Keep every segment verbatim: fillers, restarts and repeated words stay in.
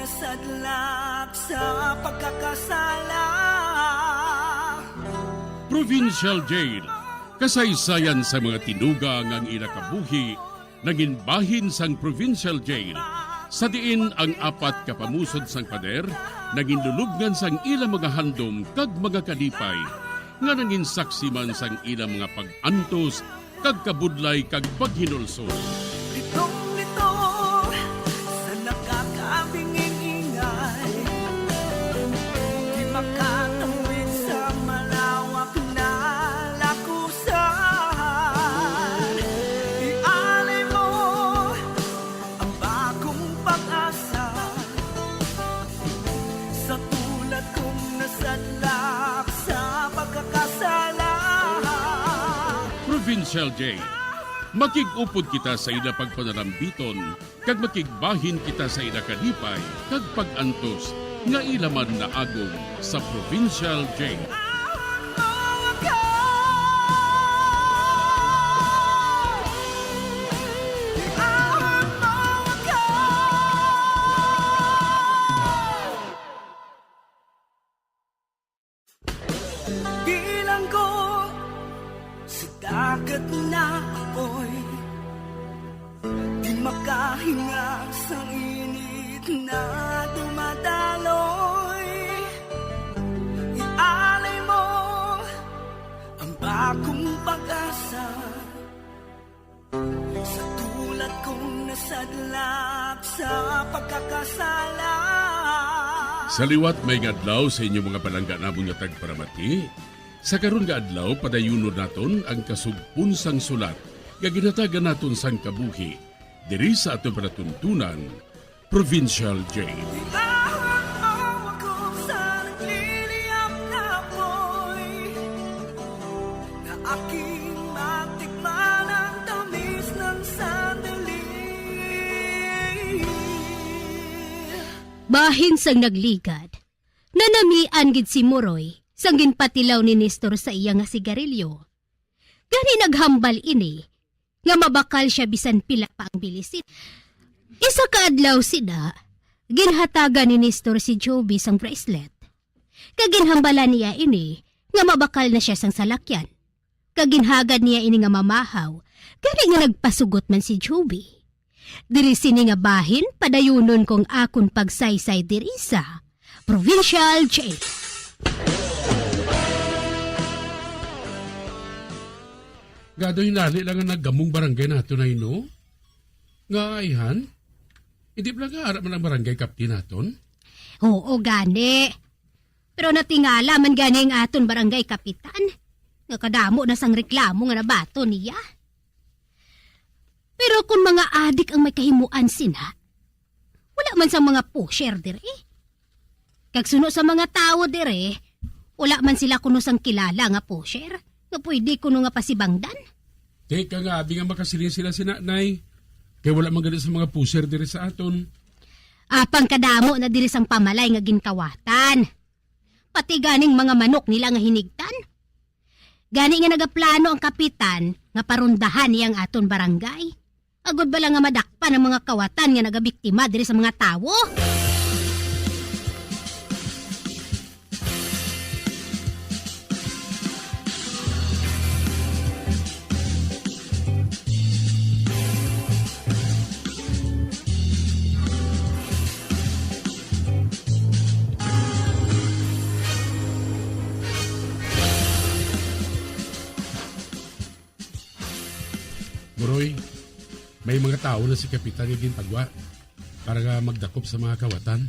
Sadlak sa pagkakasala. Provincial Jail. Kasaysayan sa mga tinuga nga ang ila kabuhi nangin bahin sang Provincial Jail, sa diin ang apat ka pamusod sang pader nangin lulubngan sang ila mga handom kag mga kalipay, nga nangin saksi man sang ila mga pag-antos kag kabudlay kag paghinulsol. Litong-lito sa nakakabinging-ingay, di makatawid sa malawak na lakusan. Ialay mo ang bagong pag-asa sa tulad kong nasadlak sa pagkakasala. Provincial Jail. Makig-upod kita sa ila pagpanarambiton, kag makigbahin kita sa ila kalipay kag pag-antos nga ila man naagom sa Provincial Jail. Bilanggo sa dagat na apoy, di makahinga sa init na dumadaloy. Ialay mo ang bagong pag-asa. Sa tulad kong nasadlak sa pagkakasala. Sa liwat, maayong adlaw sa inyo mga palangga namon nga tagparamati. Sa karon nga adlaw, padayunon naton ang kasugpon sang sulat nga ginhatagan naton sang kabuhi diri sa aton palatuntunan, Provincial Jail. Iahon mo ako sa nagliliyab na apoy, na aking matikman ang tamis ng sandali. Bahin sang nagligad, nanamian gid si Moroy sang ginpatilaw ni Nestor sa iya nga sigarilyo. Gani naghambal ini nga mabakal sia bisan pila pa ang bilisin. Isa ka adlaw sina, ginhatagan ni Nestor si Joby sang bracelet. Kag ginhambalan niya ini nga mabakal na sia sang salakyan. Kag ginhagad niya ini nga mamahaw, gani nga nagpasugot man si Joby. Diri sini nga bahin, padayunon ko ang akon pagsaysay diri sa Provincial Jail. Gado hinali lang ang naggamong barangay naton ay, no? Nga ayhan? Hindi pala nga ara man ang barangay captain naton? Oo, gani. Pero natingala man gani ang aton barangay kapitan, nga kadamo na sang reklamo nga nabaton niya. Pero kung mga adik ang may kahimuan sina, wala man sang mga pusher diri. Kag suno sa mga tawo diri, wala man sila kuno sang kilala nga pusher nga pwede kuno nga pasibangdan. Teka nga, abi nga makasiling sila si nanay. Kay wala man gani sa mga pusher diri sa aton. Apang kadamo na diri sang pamalay nga ginkawatan. Pati ganing mga manok nila nga hinigtan. Gani nga nagaplano ang kapitan nga parondahan niya ang aton barangay. Agod bala nga madakpan ang mga kawatan nga nagabiktima diri sa mga tawo. Moroy, may mga tawo na si Kapitan nga gintagwa para nga magdakop sa mga kawatan.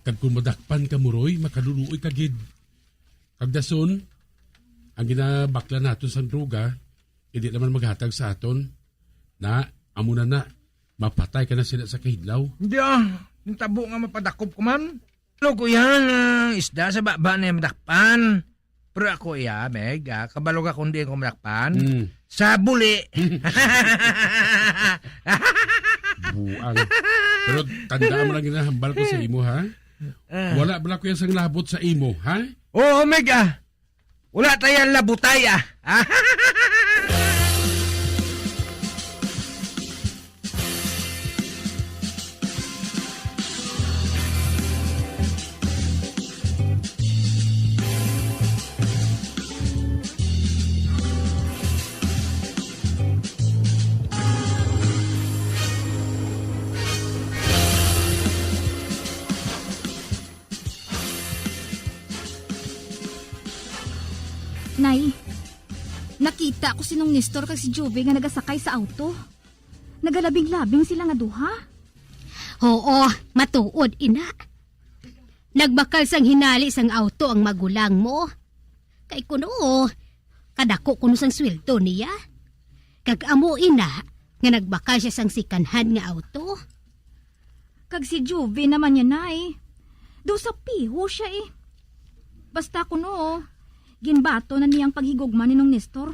Kag kung madakpan ka, Moroy, makaluluoy ka gid. Kag dason, ang ginabakla naton sang droga, hindi naman maghatag sa aton. Na, amo na na, mapatay ka na sila sa kahidlaw. Hindi ah, nitabo nga mapadakop ko man. Ano ko yan, ah, isda sa baba na yung madakpan. Pero ako iya, Meg, ah, kabalo ka kung di ko madakpan. Mm. Sa buli. Buang. Pero tandaan mo lang ginahambal ko sa imo, ha? Ah. Wala bala ko yan sang labot sa imo, ha? Oo, Meg, ah. Wala tayo labutay, ah. Ah. Nay, nakita ko si Nong Nestor kag si Juvie nga nagasakay sa auto. Nagalabing-labing sila nga duha. Oo, matuod, ina. Nagbakal sang hinali sang auto ang magulang mo. Kay kuno, kadako kuno sang sweldo niya. Kag amo ina nga nagbakal siya sang second hand nga auto. Kag si Juvie naman niya, Nay. Daw sa piho siya, eh. Basta kuno, ginbato na niya ang paghigugma ni Nong Nestor.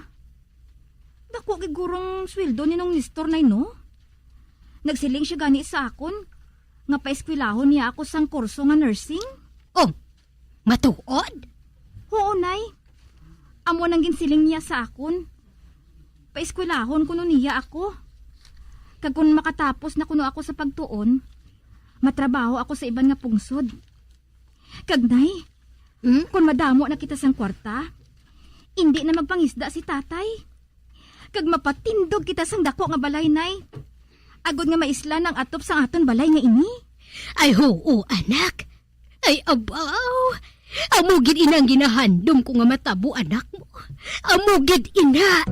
Dako gid gurong sweldo ni Nong Nestor, Nay, no? Nagsiling siya gani sa akon nga paeskwelahon niya ako sang kurso nga nursing. Oh, matuod? Oo, Nay. Amo nang ginsiling niya sa akon. Paeskwelahon kuno niya ako. Kag kon makatapos na kuno ako sa pagtuon, matrabaho ako sa iban nga pungsod. Kag, Nay, Hmm? Kon madamo na kita sang kwarta, indi na magpangisda si Tatay. Kag mapatindog kita sang dako nga balay, Nay. Agod nga maisla na ang atop sang aton balay nga ini. Ay, huo, anak. Ay, abaw. Amo gid ina ang ginahandom ko nga matabo, anak mo. Amo gid ina.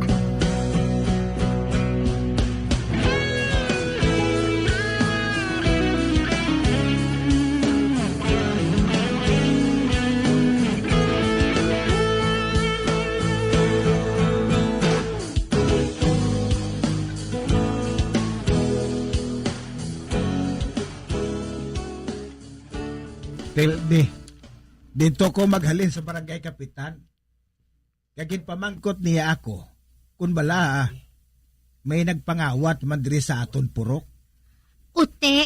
Tilde, dito ko maghalin sa barangay kapitan. Kag ginpamangkot niya ako kon bala may nagpangawat man diri sa aton purok. Uti,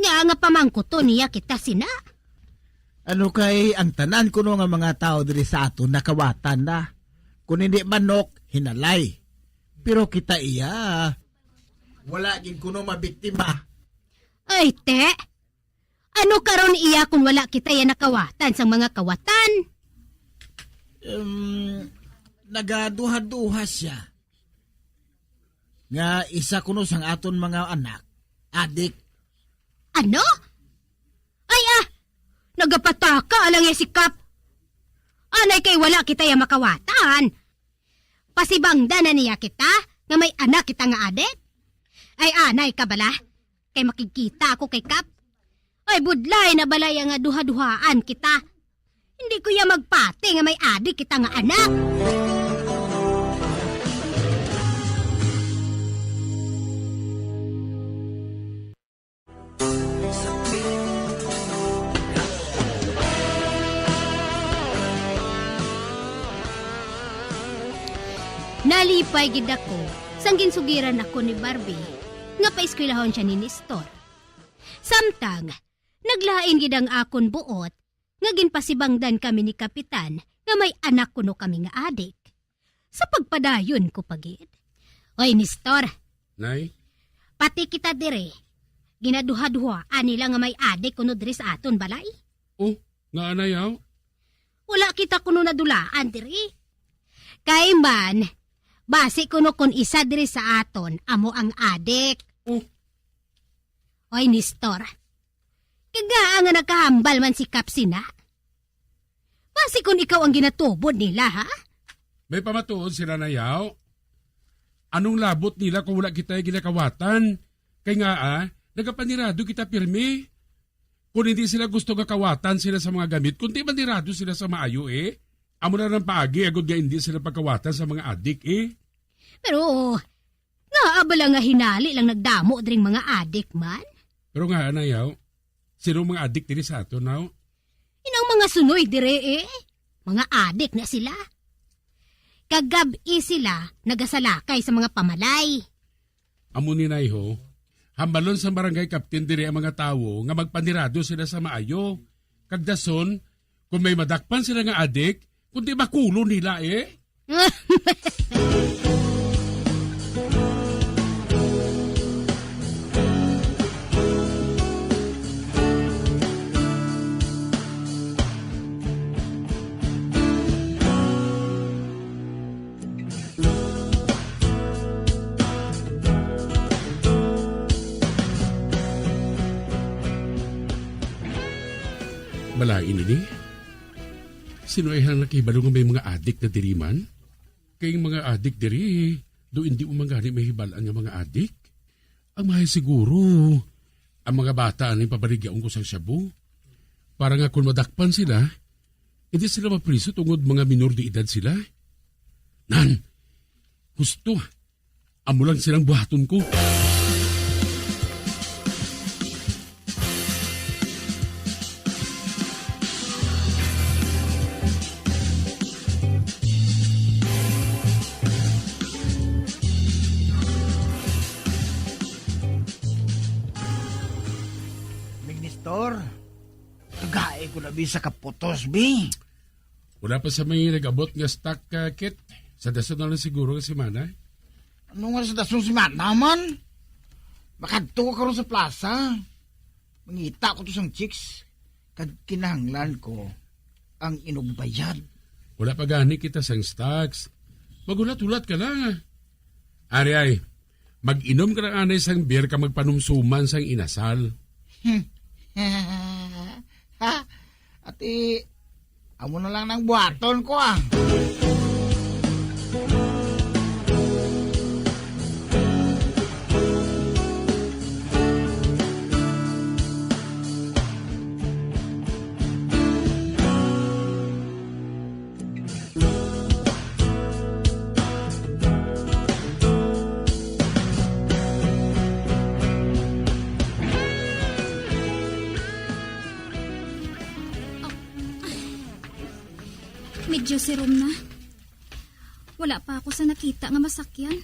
nga nga pamangkuton niya kita sina? Ano kay ang tanan kuno nga mga tawo diri sa aton nakawatan na? Kung hindi manok, hinalay. Pero kita iya, wala gid kuno mabiktima. Ay, te! Ano karon iya kung wala kita iya nakawatan sang mga kawatan? Em, nagaduha-duha siya nga isa kuno sang aton mga anak, adik. Ano? Ay, ah! Nagapataka lang iya si Kap. Anay kay wala kita iya makawatan. Pasibangdan na niya kita nga may anak kita nga adik? Ay, anay ka bala? Kay makigkita ako kay Kap. Ay, budlay na balay nga duha-duhaan kita. Hindi ko ya magpati nga may adik kita nga anak. Nalipay gid ako sang ginsugiran ako ni Barbie nga paeskwelahon siya ni Nestor. Samtang, naglain gid ang akon buot nga ginpasibangdan kami ni Kapitan nga may anak kuno kami nga adik. Sa pagpadayon ko pa gid, "Oy, Nestor, Nay? Pati kita diri, ginaduha-duhaan nila nga may adik kuno diri sa aton balay." Oh, nga anay, aw? Wala kita kuno nadulaan diri. Kay man, basi kuno kon isa diri sa aton amo ang adik. Oh. Oy, Nestor, kagaa nga nakahambal man si Kap sina? Basi kon ikaw ang ginatubod nila, ha? May pamatuod sila, Nay, aw. Anong labot nila kung wala kita ginakawatan? Kay nga, ah, nagapanirado kita pirmi. Kung hindi sila gusto nga kawatan sila sa mga gamit, kundi manirado sila sa maayo, eh. Amo na lang paagi agod nga hindi sila pagkawatan sa mga adik, eh. Pero, ngaa bala nga hinali lang nagdamo dring mga adik man? Pero nga, anay, aw, sino mga adik diri sa aton, aw? Inang mga sunoy diri, eh. Mga adik na sila. Kagab-i sila nagasalakay sa mga pamalay. Amo ni, Nay, ho. Hambalon sa barangay captain diri ang mga tawo nga magpanirado sila sa maayo. Kag dason, kung may madakpan sila nga adik, kundi bakulon nila, eh. Balain ini. Tinuoy, nakahibalo nga may mga adik na diri man. Kay ang mga adik diri, do indi mo man gani mahibal-an nga mga adik. Ang mahay siguro, ang mga bata ang pabaligyaon ko sang shabu. Para nga kung madakpan sila, hindi sila mapriso tungod mga minor de edad sila. Nan, husto, amo lang silang buhaton ko. Minister, tagai ko na bi sa kaputos, bi. Wala pa sa may nag-abot nga stock, ah, kit. Sa dason na lang siguro nga semana. Ano nga sa dason semana man? Makadto ko karon sa plaza. Mangita ko to sang chicks. Kag kinahanglan ko ang inugbayad. Wala pa gani kita sang stocks. Maghulat-hulat ka lang, ah. Ari ay, mag-inom ka lang anay sang beer kag magpanumsuman sang inasal. Hmm. Ha? Ati, amo na lang nang buhaton ko, ah. Medyo sirom na. Wala pa ako sa nakita nga masakyan.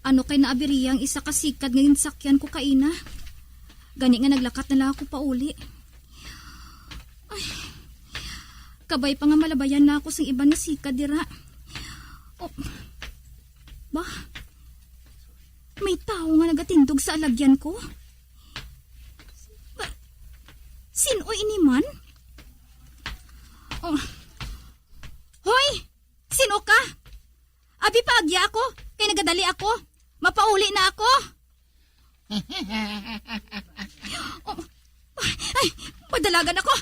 Ano kay naabiriya ang isa ka sikad nga ginsakyan ko kaina? Gani nga naglakat na lang ako pauli. Ay, kabay pa nga malabayan na ako sing iban nga sikad dira. Oh, ba? May tawo nga nagatindog sa alagyan ko? Ba, sin-o ini man? Oh. Hoy! Sin-o ka? Abi, paagya ako, kay nagadali ako. Mapauli na ako. Oh, ay, madalagan ako.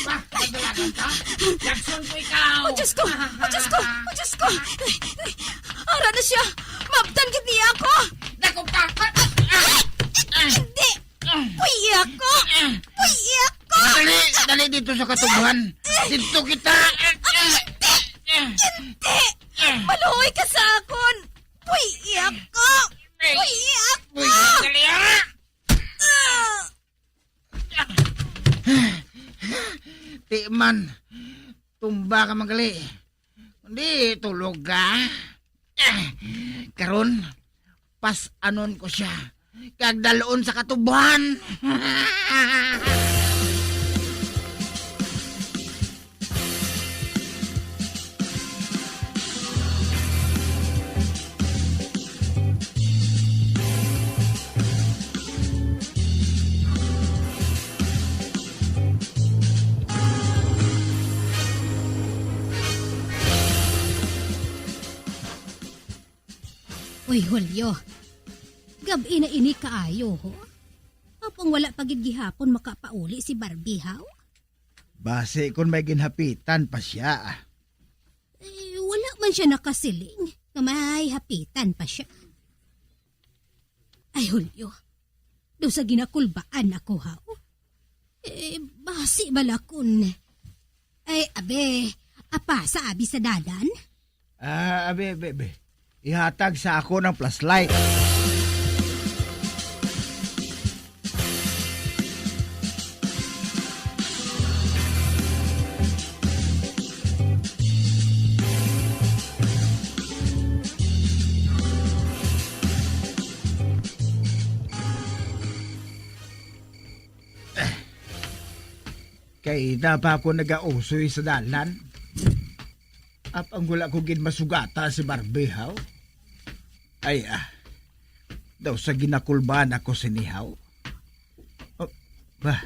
Ba, madalagan ka? Jackson ko ikaw. Oh, Diyos ko! Oh, Diyos ko! Oh, Diyos ko! Ara na siya! Mabtan gid niya ako! Dako ka! Hindi! Puyi ako! Puyi ako! Dali! Dali dito sa katubuhan! Dito kita! Hindi! Hindi! Maluoy ka sa akon! Puyi ako! Puyi ako! Puyi, dali, ah! Ah! Ti man, tumba ka man gali. Kundi tulog ka. Ah, karon, pas-anon ko sia, kag dalon sa katubuhan. Uy, Julio. Gab-i na ini kaayo, ho? Apang wala pa gid gihapon makapauli si Barbie, haw? Basi kon may ginhapitan pa sia. Eh, wala man sia nakasiling nga may hapitan pa sia. Ay, Julio, daw sa ginakulbaan ako, haw? Eh, basi bala kun, ay, abi, apasa abi sa dalan? Ah, abi, abi, abi. Ihatag sa ako ng flashlight. Kay na pa ako nagausoy sa dalan. Apang wala ko gid masugata si Barbie, haw? Ay, ah. Daw sa ginakulbaan ako sini, haw? Oh, ba?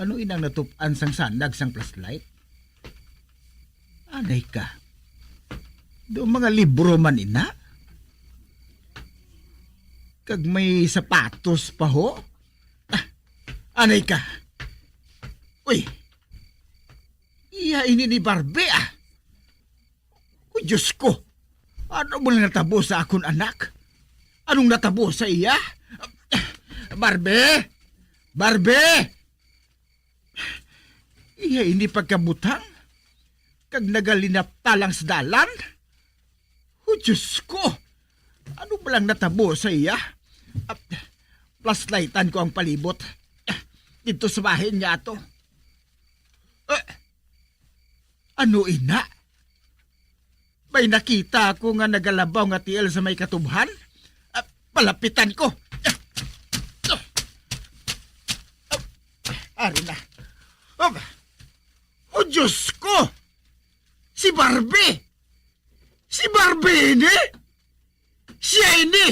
Ano inang natup-an sang sanag sang flashlight? Anay ka. Do mga libro man ina? Kag may sapatos pa ho? Ah, anay ka. Uy! Iya ini ni Barbie, ah! O Diyos ko! Ano mo lang natabo sa akon anak? Anong natabo sa iya? Barbie! Barbie! Iya ini pagkabutang? Kag nagalinaptalang sa dalan? O Diyos ko! Ano ba lang natabo sa iya? Ah, flashlightan ko ang palibot. Ah, dito sa bahin niya ato. Ah, ano ina? May nakita ako nga nagalabaw nga tiil sa may katubhan. Ah, palapitan ko. Ah, ah, ah, ari na. Ah, oh, Diyos ko! Si Barbie! Si Barbie ini? Siya ini!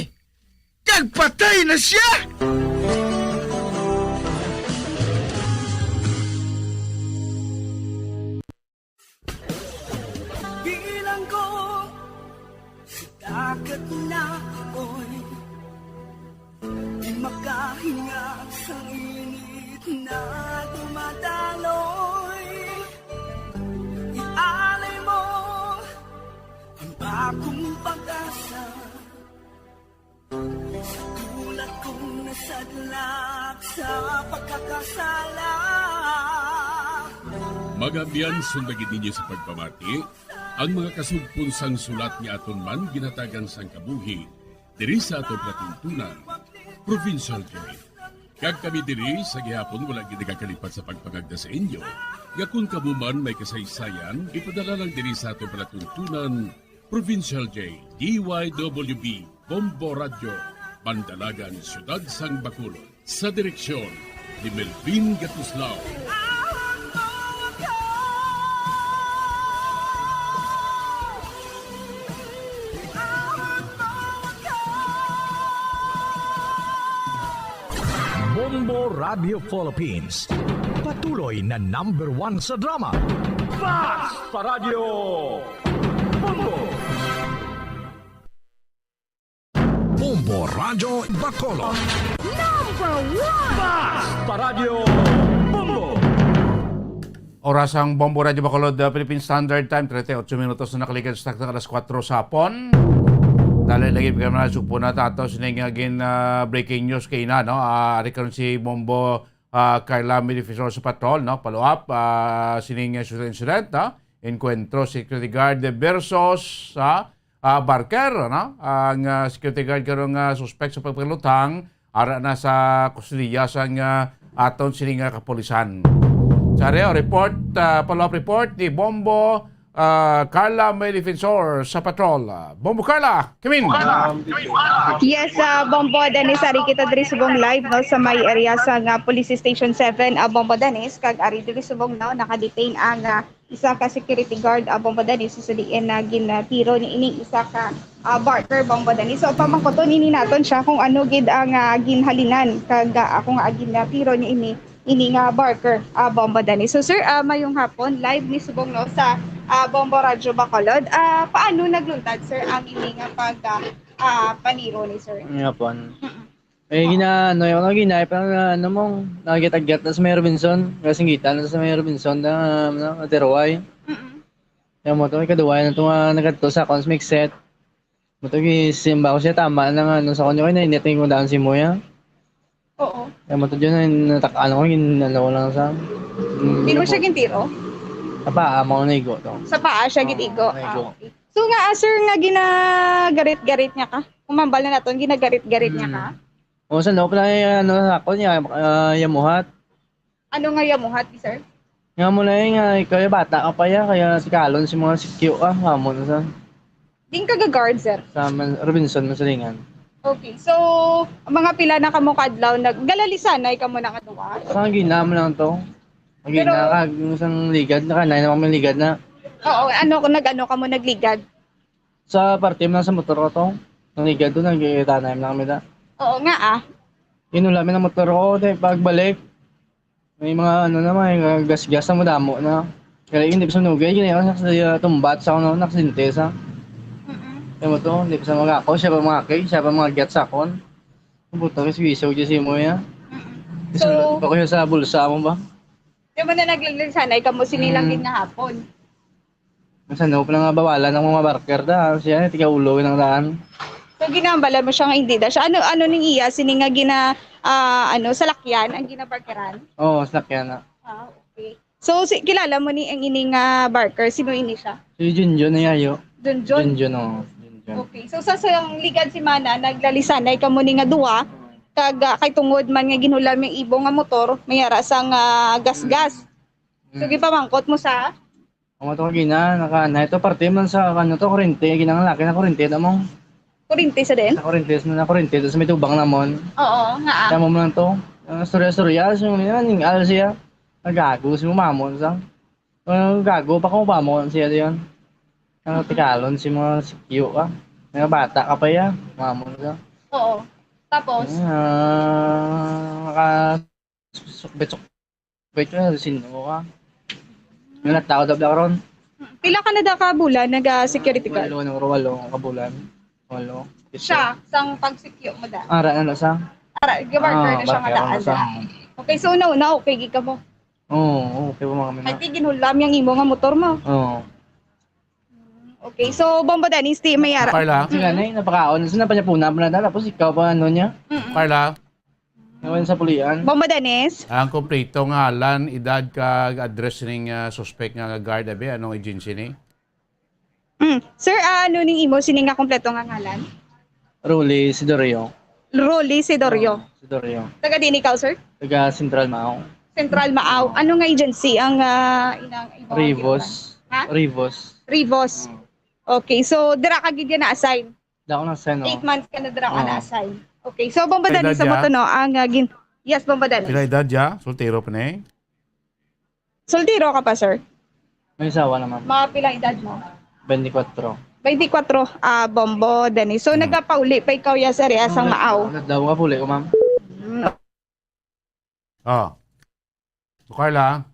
Kag patay na siya! Bilanggo sa dagat na apoy, di makahinga sa init na dumadaloy. Ialay mo ang bagong pag-asa sa tulad kong nasadlak sa pagkakasala. Mga abyan, sundagi ninyo sa pagpamati ang mga kasugpon sang sulat nga aton man ginhatagan sang kabuhi diri sa aton palatuntunan, Provincial Joy. Kag kami diri sa gihapon wala gid nagakalipat sa pagpangagda sa inyo nga kon kamo man may kasaysayan, ipadala lang diri sa aton palatuntunan, Provincial J, D Y W B, Bombo Radyo, Bandalagan, Siyudad sang Bacolod. Sa direksyon ni Melvin Gatuslao. Bombo Radio Philippines. Patuloy na number one sa drama. Fast Paradyo Bombo! Bombo Radyo Bacolod. Number one! Fast Paradyo Bombo! Oras ang Bombo Radyo Bacolod, uh, Philippine Standard Time, treinta y ocho minutos na nakaligad sa taktak alas kuwatro sa hapon. Dali lagi pa naman, sugpo na tato sining, uh, gin, uh, breaking news kay na, no? Uh, ari karon si Bombo, uh, Carla Medifisor sa patrol, no? Follow up, uh, sining, uh, shooting incident, no? Encuentro security guard versus, uh, ah, Barker, no? Ang, ah, security guard karon nga suspek sa pagpalutang, ara na sa kustodiya sang, ah, aton sini nga kapulisan. Sa Reo report, ah, follow-up report ni Bombo, ah, Carla May Defensor sa patrol. Ah, Bombo Carla, come in. Yes, ah, Bombo Dennis, ari kita diri subong live, no, sa may area sa nga Police Station seven, ah, Bombo Dennis, kag ari diri subong, no, naka-detain ang, ah, isa ka security guard, ah, Bombo Dennis, sa diin na ginatiro ni ini isa ka, ah, barker, Bombo Dennis. So, pamangkuton ini naton siya kung ano gid ang, ah, ginhalinan kag, ah, ako nga ginatiro ni ini, ini nga barker, ah, Bombo Dennis. So, sir, ah, mayong hapon, live ni subong, no, sa, ah, Bombo Radyo Bacolod. Ah, paano nagluntad, sir, ang ini nga pag, ah, ah, paniro ni sir? Nga po. Mm-mm. Eh, gina-, ano, yung ano, gina-, parang, ah, ano mo, nagit-agyat na sa may Robinson, kasinggitan na sa may Robinson, na, ano, Ateruay. Mm-mm. Kaya mo to, ikaduwa na to nga nagkadto sa akon sa Mixet. Mo to, gisimba ko siya, tama na nga, ano, sa kanya, "Ay, nainit na yung daan si Moya." Oo. Kaya mo to, yun, ay, natak-, ano ko, gin-, ano ko lang sa, mm, Di mo siya gintiro? Sa paa mo, naigo to. Sa paa siya Oo, gitigo? Naigo. Ah, okay. So nga, ah, sir, nga ginagarit-garit niya ka? Kumambal na naton, ginagarit-garit niya ka? Hmm. O, sa loob na, eh, ano, ako niya, ah, yamuhat. Ano nga yamuhat, sir? Nga mo na, eh, nga, ikaw, eh, bata ka pa, ya, kaya sikalon si mga sikyo, ah, nga mo na sa Din ka ga-guard, sir? Sa Man-, Robinson, Masalingan. Okay, so, mga pila na kamo kadlaw nag-, galalisanay kamo na nga duwa? Sa gina mo lang to. Ang Pero gina ka, yung isang ligad, naka-nine na kami ligad na. Oo, ano, kung nag-ano kamo nagligad? Sa parte mo lang sa motor ko to. Ang ligad doon, nagkikitanay mo lang kami na. Oo nga, ah. Inula mo ng motor ko, te, pagbalik. May mga ano na, may mga gas-gas na madamo na. Kaya hindi pa sa nugay, yun yung nasa, uh, tumbat sa ano, naksidente sa. Mm-mm. Kaya mo to, hindi pa sa mga ako, siya pa mga kay, siya pa mga gyat sa akon. Ang puto, kasi wisaw dyan si mo yan. Mm-mm. Kasi So, pa ko siya sa bulsa mo ba? Kaya man na naglaglag sanay kamo sini lang Mm. gid nga hapon. Ang sanop lang nga bawalan ang mga barker da. Siya, tiga ulo ng daan. So, ginambalan mo siya nga hindi da siya. Ano, ano ning iya, sini nga gina, ah, ano, salakyan, ang ginabarkeran? Oo, sinakyan na. Ah, okay. So, si, kilala mo ni ang ini nga barker? Sino ini siya? Si Junjun na yayo. Junjun? Junjun, oo. Junjun. Okay. So, sa, sa ang ligad si Mana, naglalisanay kamo ni nga duwa, kag ah, kay tungod man nga ginhulam yung ibo nga motor, may ara sang ah, gasgas. So, Mm. gipamangkot mo sa Ang ato kagina, naka, na ito parte man sa, ano to, kurente, ginang laki na kurente, na mong, kurente sa din? sa kurente, sa kurente, sa may tubang namon. Oo, nga ah. Tama mo lang to. Ang storya-storya, so, yun, yung al siya. Nagago si mamon sa. Ang gago pa kung mamon siya yun. Ang tikalon si mga sikyo ka. Mga bata ka pa ya, mamon sa. Oo. Tapos, Ah, naka sukbit-sukbit ka, sino ka? Nga natawa daw lang ron. Pila ka na da ka bulan nag-security guard? Walo, nang walo ka bulan. Walo. Siya, sang pagsikyo mo da. Ara na na sa. Ara, gabarker Ah, na siya nga barker daan na sa. da. Okay, so una-una, okay gid ka mo. Oo, okay po mga Ay, mina. di ginhulam yung imo nga motor mo. Oo. Okay, so Bombo Dennis, di may ara. Carla, Sige na, napakaon. Saan na pa niya puna pa na tapos ikaw pa ano niya? Mm-mm. Carla, Naman sa pulian. Bombo Dennis? Ang kompleto nga ngalan, edad, kag address ning ah, suspect nga guard, abi, anong agency ni? Mm. Sir, ah, ano ning imo sini nga kompleto nga ngalan? Rolly Sidorio. Rolly Sidorio. Sidorio. Taga din ikaw, sir? Taga Central Mao. Central Maaw. Ano nga agency ang ah, inang imo? Rivos. Ha? Rivos. Rivos. Mm. Okay, so dira ka gid na-assign. Dako na sa no. Eight months ka na dira ka Oo. na-assign. Okay, so Bombo Pila Dennis sa dya? mo to, no? Ang ah, gin- Yes, Bombo Dennis. Pila edad dya? Soltero pa ni? Soltero ka pa, sir? May asawa naman. Mga pila edad mo? Twenty-four. Twenty-four, ah, Bombo Dennis. So, Hmm. nagapauli pa ikaw ya sa area sang Maaw. Nadaw ka puli ko, ma'am. Mm. Oh. So, Carla.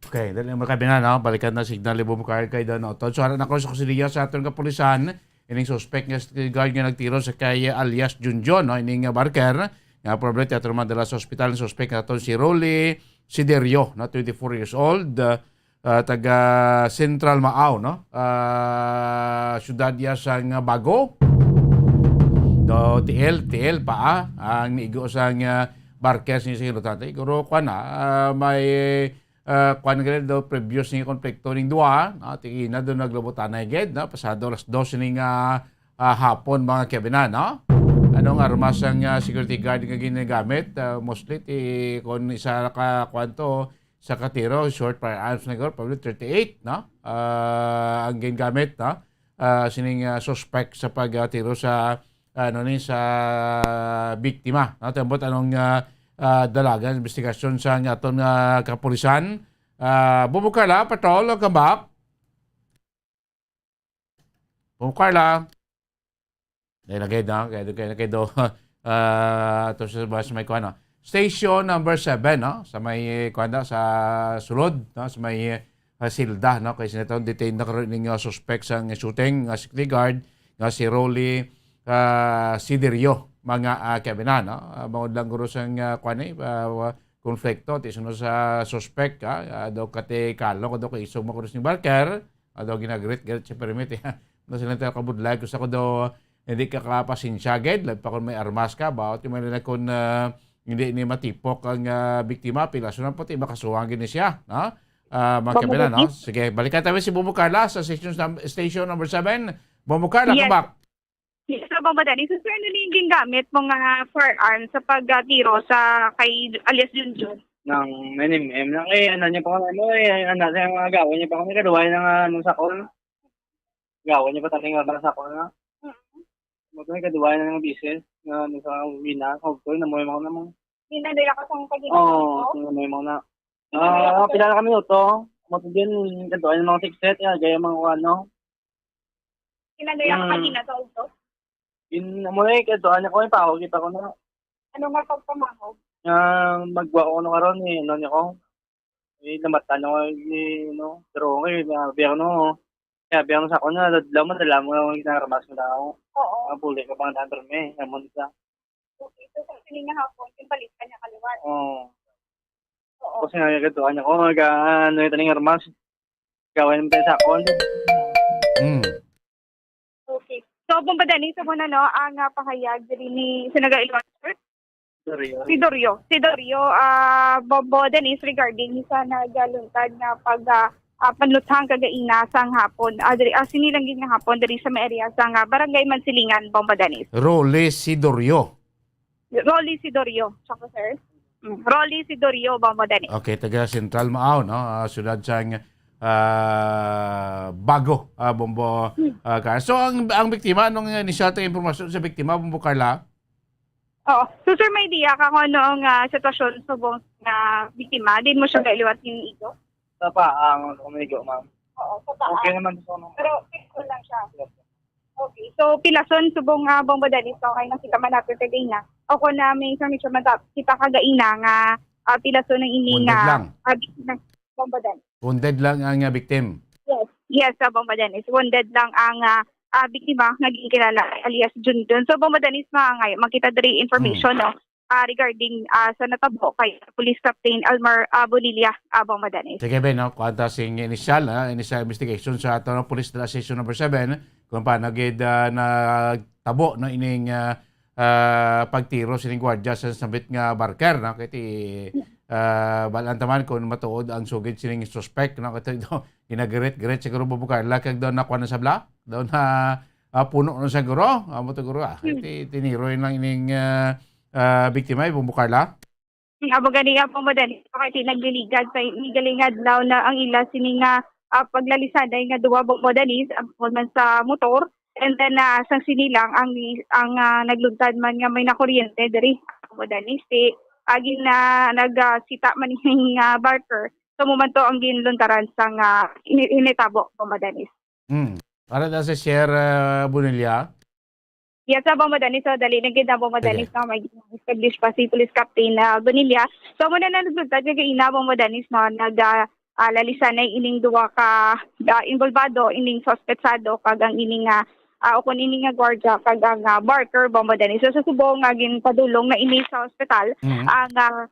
Okay, dali mo kabi na, no? Balikan na signal ni Bumukar kay Don Otto. So, ara na ko sa kusiliya sa aton kapulisan. Ining suspect nga security guard nga nagtiro sa kay alias Junjun, no? Ining uh, barker. Nga probably teatro man dala sa ospital ang suspect nga aton si Rolly Siderio, no? Twenty-four years old. Uh, uh, taga Central Maaw, no? Uh, syudad iya sang Bago. Do T L, T L pa, ah, ang niigo sang uh, barker ni sa inotante. Siguro, kwan na, ah, may, ah, kwan nga daw previous ni konflikto ning duha, no? Tingina daw naglabutanay gid, no? Pasado alas dos ning ah, ah, hapon, mga kabinan, no? Anong armas ang ah, security guard nga ginagamit? Ah, mostly, ti, kung isa ka, kwanto, sa katiro, short firearms na guro, probably thirty-eight, no? Ah, ang ginagamit, no? Ah, sining ah, suspect sa pagtiro sa, ano ni, sa biktima, no? Tambot anong ah, ah, dalagan, investigasyon sa aton nga kapulisan. Ah, Bumukala, Patrol, welcome back. Bumukala. Dahil lagi, no? Kaya, kaya, kaya do, ah, to sa, sa may kuha, no? Station number seven, no? Sa may, kuha na, sa sulod, no? Sa may ah, silda, no? Kay sinatawag detained na karon ning ah, suspect sa shooting, nga security guard, nga si Rolly ah, Siderio, mga ah, kabinan, no? Ah, bangod lang guro sang ah, kwan eh, ah, konflikto, ti suno sa suspect, ah, ah, daw kati kalong, daw kay isog makuros ni barker, ah, daw ginagrit-grit siya permit, eh. No, sila tayo kabudlay, gusto ko daw, hindi ka kapasensya, gid, labi pa kung may armas ka, ba? O, ti may na kung ah, hindi ni matipok ang ah, biktima, pila so na po, ti makasuhan gid ni siya, no? Ah, mga Bombo kabinan, no? Dennis. Sige, balikan tayo si Bumukala sa station, station number seven. Bumukala, Yes. Kabak. Yes, sir, Bombo Dennis. So, sir, ano ni gingamit mo nga firearm sa pagtiro sa kay alias Junjun? Nang N M M na kay ano niya pa kami, ano eh, ano sa mga agawan niya pa kami, kaduway na nga ano sa call. Agawan niya pa talaga nga sa call na. Mo to kaduway na nga bisis nga ano sa wina, sa call na mo yung mga namang. Hindi na nila kasang pag Oo, tingnan mo yung mga na. Ah, pila na kami ito. Mo to din, kaduway ng mga tikset, ya, gaya mga ano. Hindi na nila Mm. kanina sa auto. In, mo na yung kaduway na ko, yung pahog, kita ko na. Ano nga pagpamahog? Nga magwa ko ano karon eh, ano niya ko. Eh, lamatan ako, eh, no? Pero okay, ah, biyerno, kaya biyerno sa ako na, dadlaw mo, dala mo yung ginaramas mo na ako. Oo. Ang puli ka pang number me, naman sa. Okay, so sa sining nga hapon, yung balik ka niya kaliwat. Oo. Kasi nga, gatuan ako, mag, ah, ano, ito ning armas. Gawin mo tayo sa akon. Mm. Okay. So, Bombo Dennis, sa muna, no, ang ah, pahayag diri ni Senator Iloan, sir? Sorry. Si Dorio. Si Dorio, ah, Bombo Dennis, regarding sa nagaluntad nga pag ah, ah, panluthang kagaina sang hapon. Ah, diri, ah, sini lang gid nga hapon diri sa may area sang ah, Barangay Mansilingan, Bombo Dennis. Rolly Sidorio. Rolly Sidorio. Tsaka, sir? Mm, Rolly Sidorio, Bombo Dennis. Okay, taga Central Maaw, no? Ah, siyudad sang ah, Bago, ah, Bombo ah, Carla. So, ang, ang biktima, anong initial tayong impormasyon sa biktima, Bombo Carla? Oo. So, sir, may idea ka kung ano ang ah, sitwasyon subong nga biktima? Din mo siya galiwat yung igo? Sa pa, ang kumigo, ma'am. Oo, sa paa. Okay naman sa ano. Pero picture lang siya. Okay. So, pilason subong nga Bombo Dennis, okay, nakita man natin kagaina. O kung na may information man ta-, kita kagaina nga ah, pilason ng ini Wounded nga lang. ah, biktima, Bombo Dennis. Wounded lang ang ah, victim. Yes, yes, sa Bombo Dennis. Wounded lang ang ah, ah, biktima nga ginkilala alias Junjun. So, Bombo Dennis, mga ngay, makita diri information, no? Ah, regarding ah, sa natabo kay Police Captain Almar ah, Bonilla, ah, Bombo Dennis. Sige, Ben, no? Kuha ta sing initial, ha? Initial investigation sa ato, no? Police Station number seven, kung paano gid ah, nagtabo, no? Ining ah, ah, pagtiro sining gwardiya sa sambit nga barker, no? Kay ti, ah, balaan ta man kung matuod ang sugid sining suspect, no? Kay ito, ginagret-gret siguro, Bombo Carla, kag daw nakuha na sa bla? Daw na ah, puno na siguro? Amo to, guro, ah. Ti, tiniroy lang ining ah, ah, biktima, eh, Bombo Carla? Abo gani nga, Bombo Dennis, kay ti nagliligad sa inigaling adlaw na ang ila sini nga ah, paglalisanay nga duwa, Bombo Dennis, ang man sa motor. And then ah, sang sini lang ang ang ah, nagluntad man nga may nakuryente diri, Bombo Dennis, si agi na nagsita man ning ah, barker. So, mo man to ang ginluntaran sang ah, ini- initabo, Bombo Dennis. Hmm. Para daw sa Sir ah, Bonilla? Yes, sa Bombo Dennis, so dali na gid na, Bombo Sige. Dennis, no, may establish pa si Police Captain ah, Bonilla. So, muna na nagluntad nga gaina, Bombo Dennis, no, nag ah, ah, lalisanay ining duwa ka ah, involvado, ining suspetsado kag ang ining nga ah, o kun ini nga gwardiya kag ang ah, barker, Bombo Dennis. So, sa subong nga ginpadulong na ini sa ospital Mhm. ang ah,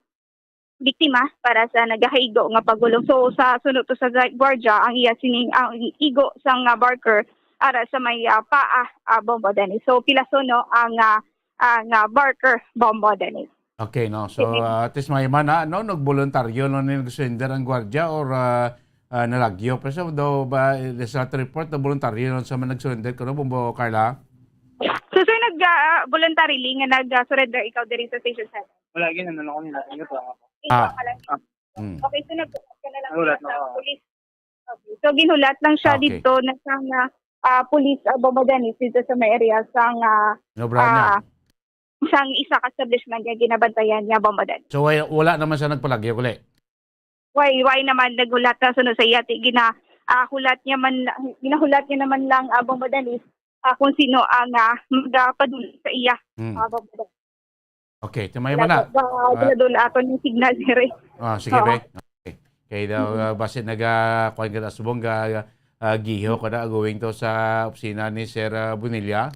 biktima para sa nagahaigo nga pagulong. So, sa suno to sa gwardiya, ang iya sining ang igo sang ah, barker ara sa may ah, paa, ah, Bombo Dennis. So, pilason, no, ang ah, ang ah, barker, Bombo Dennis. Okay, no. So, ah, at least may man, ha, no, nagboluntaryo lang ni nag-surrender ang gwardiya or ah, ah, nalagyo. Pero sa daw ba, eh, sa report, na voluntaryo lang sa man nag-surrender, kuno, Bombo Carla? So, sir, nag ah, voluntarily nga nag-surrender ikaw diri sa Station seven? Wala, gina, ano ko nila. Ano to? Ikaw Ah. ka lang. Hmm. Okay, so naghulat ka na lang Hulat sa na ako. Police. Okay. So, ginhulat lang siya Okay. dito na sa ah, ah, police, ah, Bombo Dennis, dito sa may area sa nga Nobra niya. ah, sang isa ka establishment nga ginabantayan niya, Bombo Dennis. So, wala, wala naman siya nagpalagyo, uli? Why, why naman naghulat na suno sa iya? Ti, gina, ah, hulat niya man, ginahulat niya naman lang, ah, Bombo Dennis, ah, kung sino ang ah, magapadulong sa iya. Hmm. Ah, Bombo Dennis. Okay, ti may man na. Gila-, gila-, aton yung signal, sir, eh. Ah, sige, Oo. be. Okay. Kay daw, ah, basi naga, kuwan ka na subong, ga, ah, giho ka na, going to sa opisina ni Sir ah, Bonilla.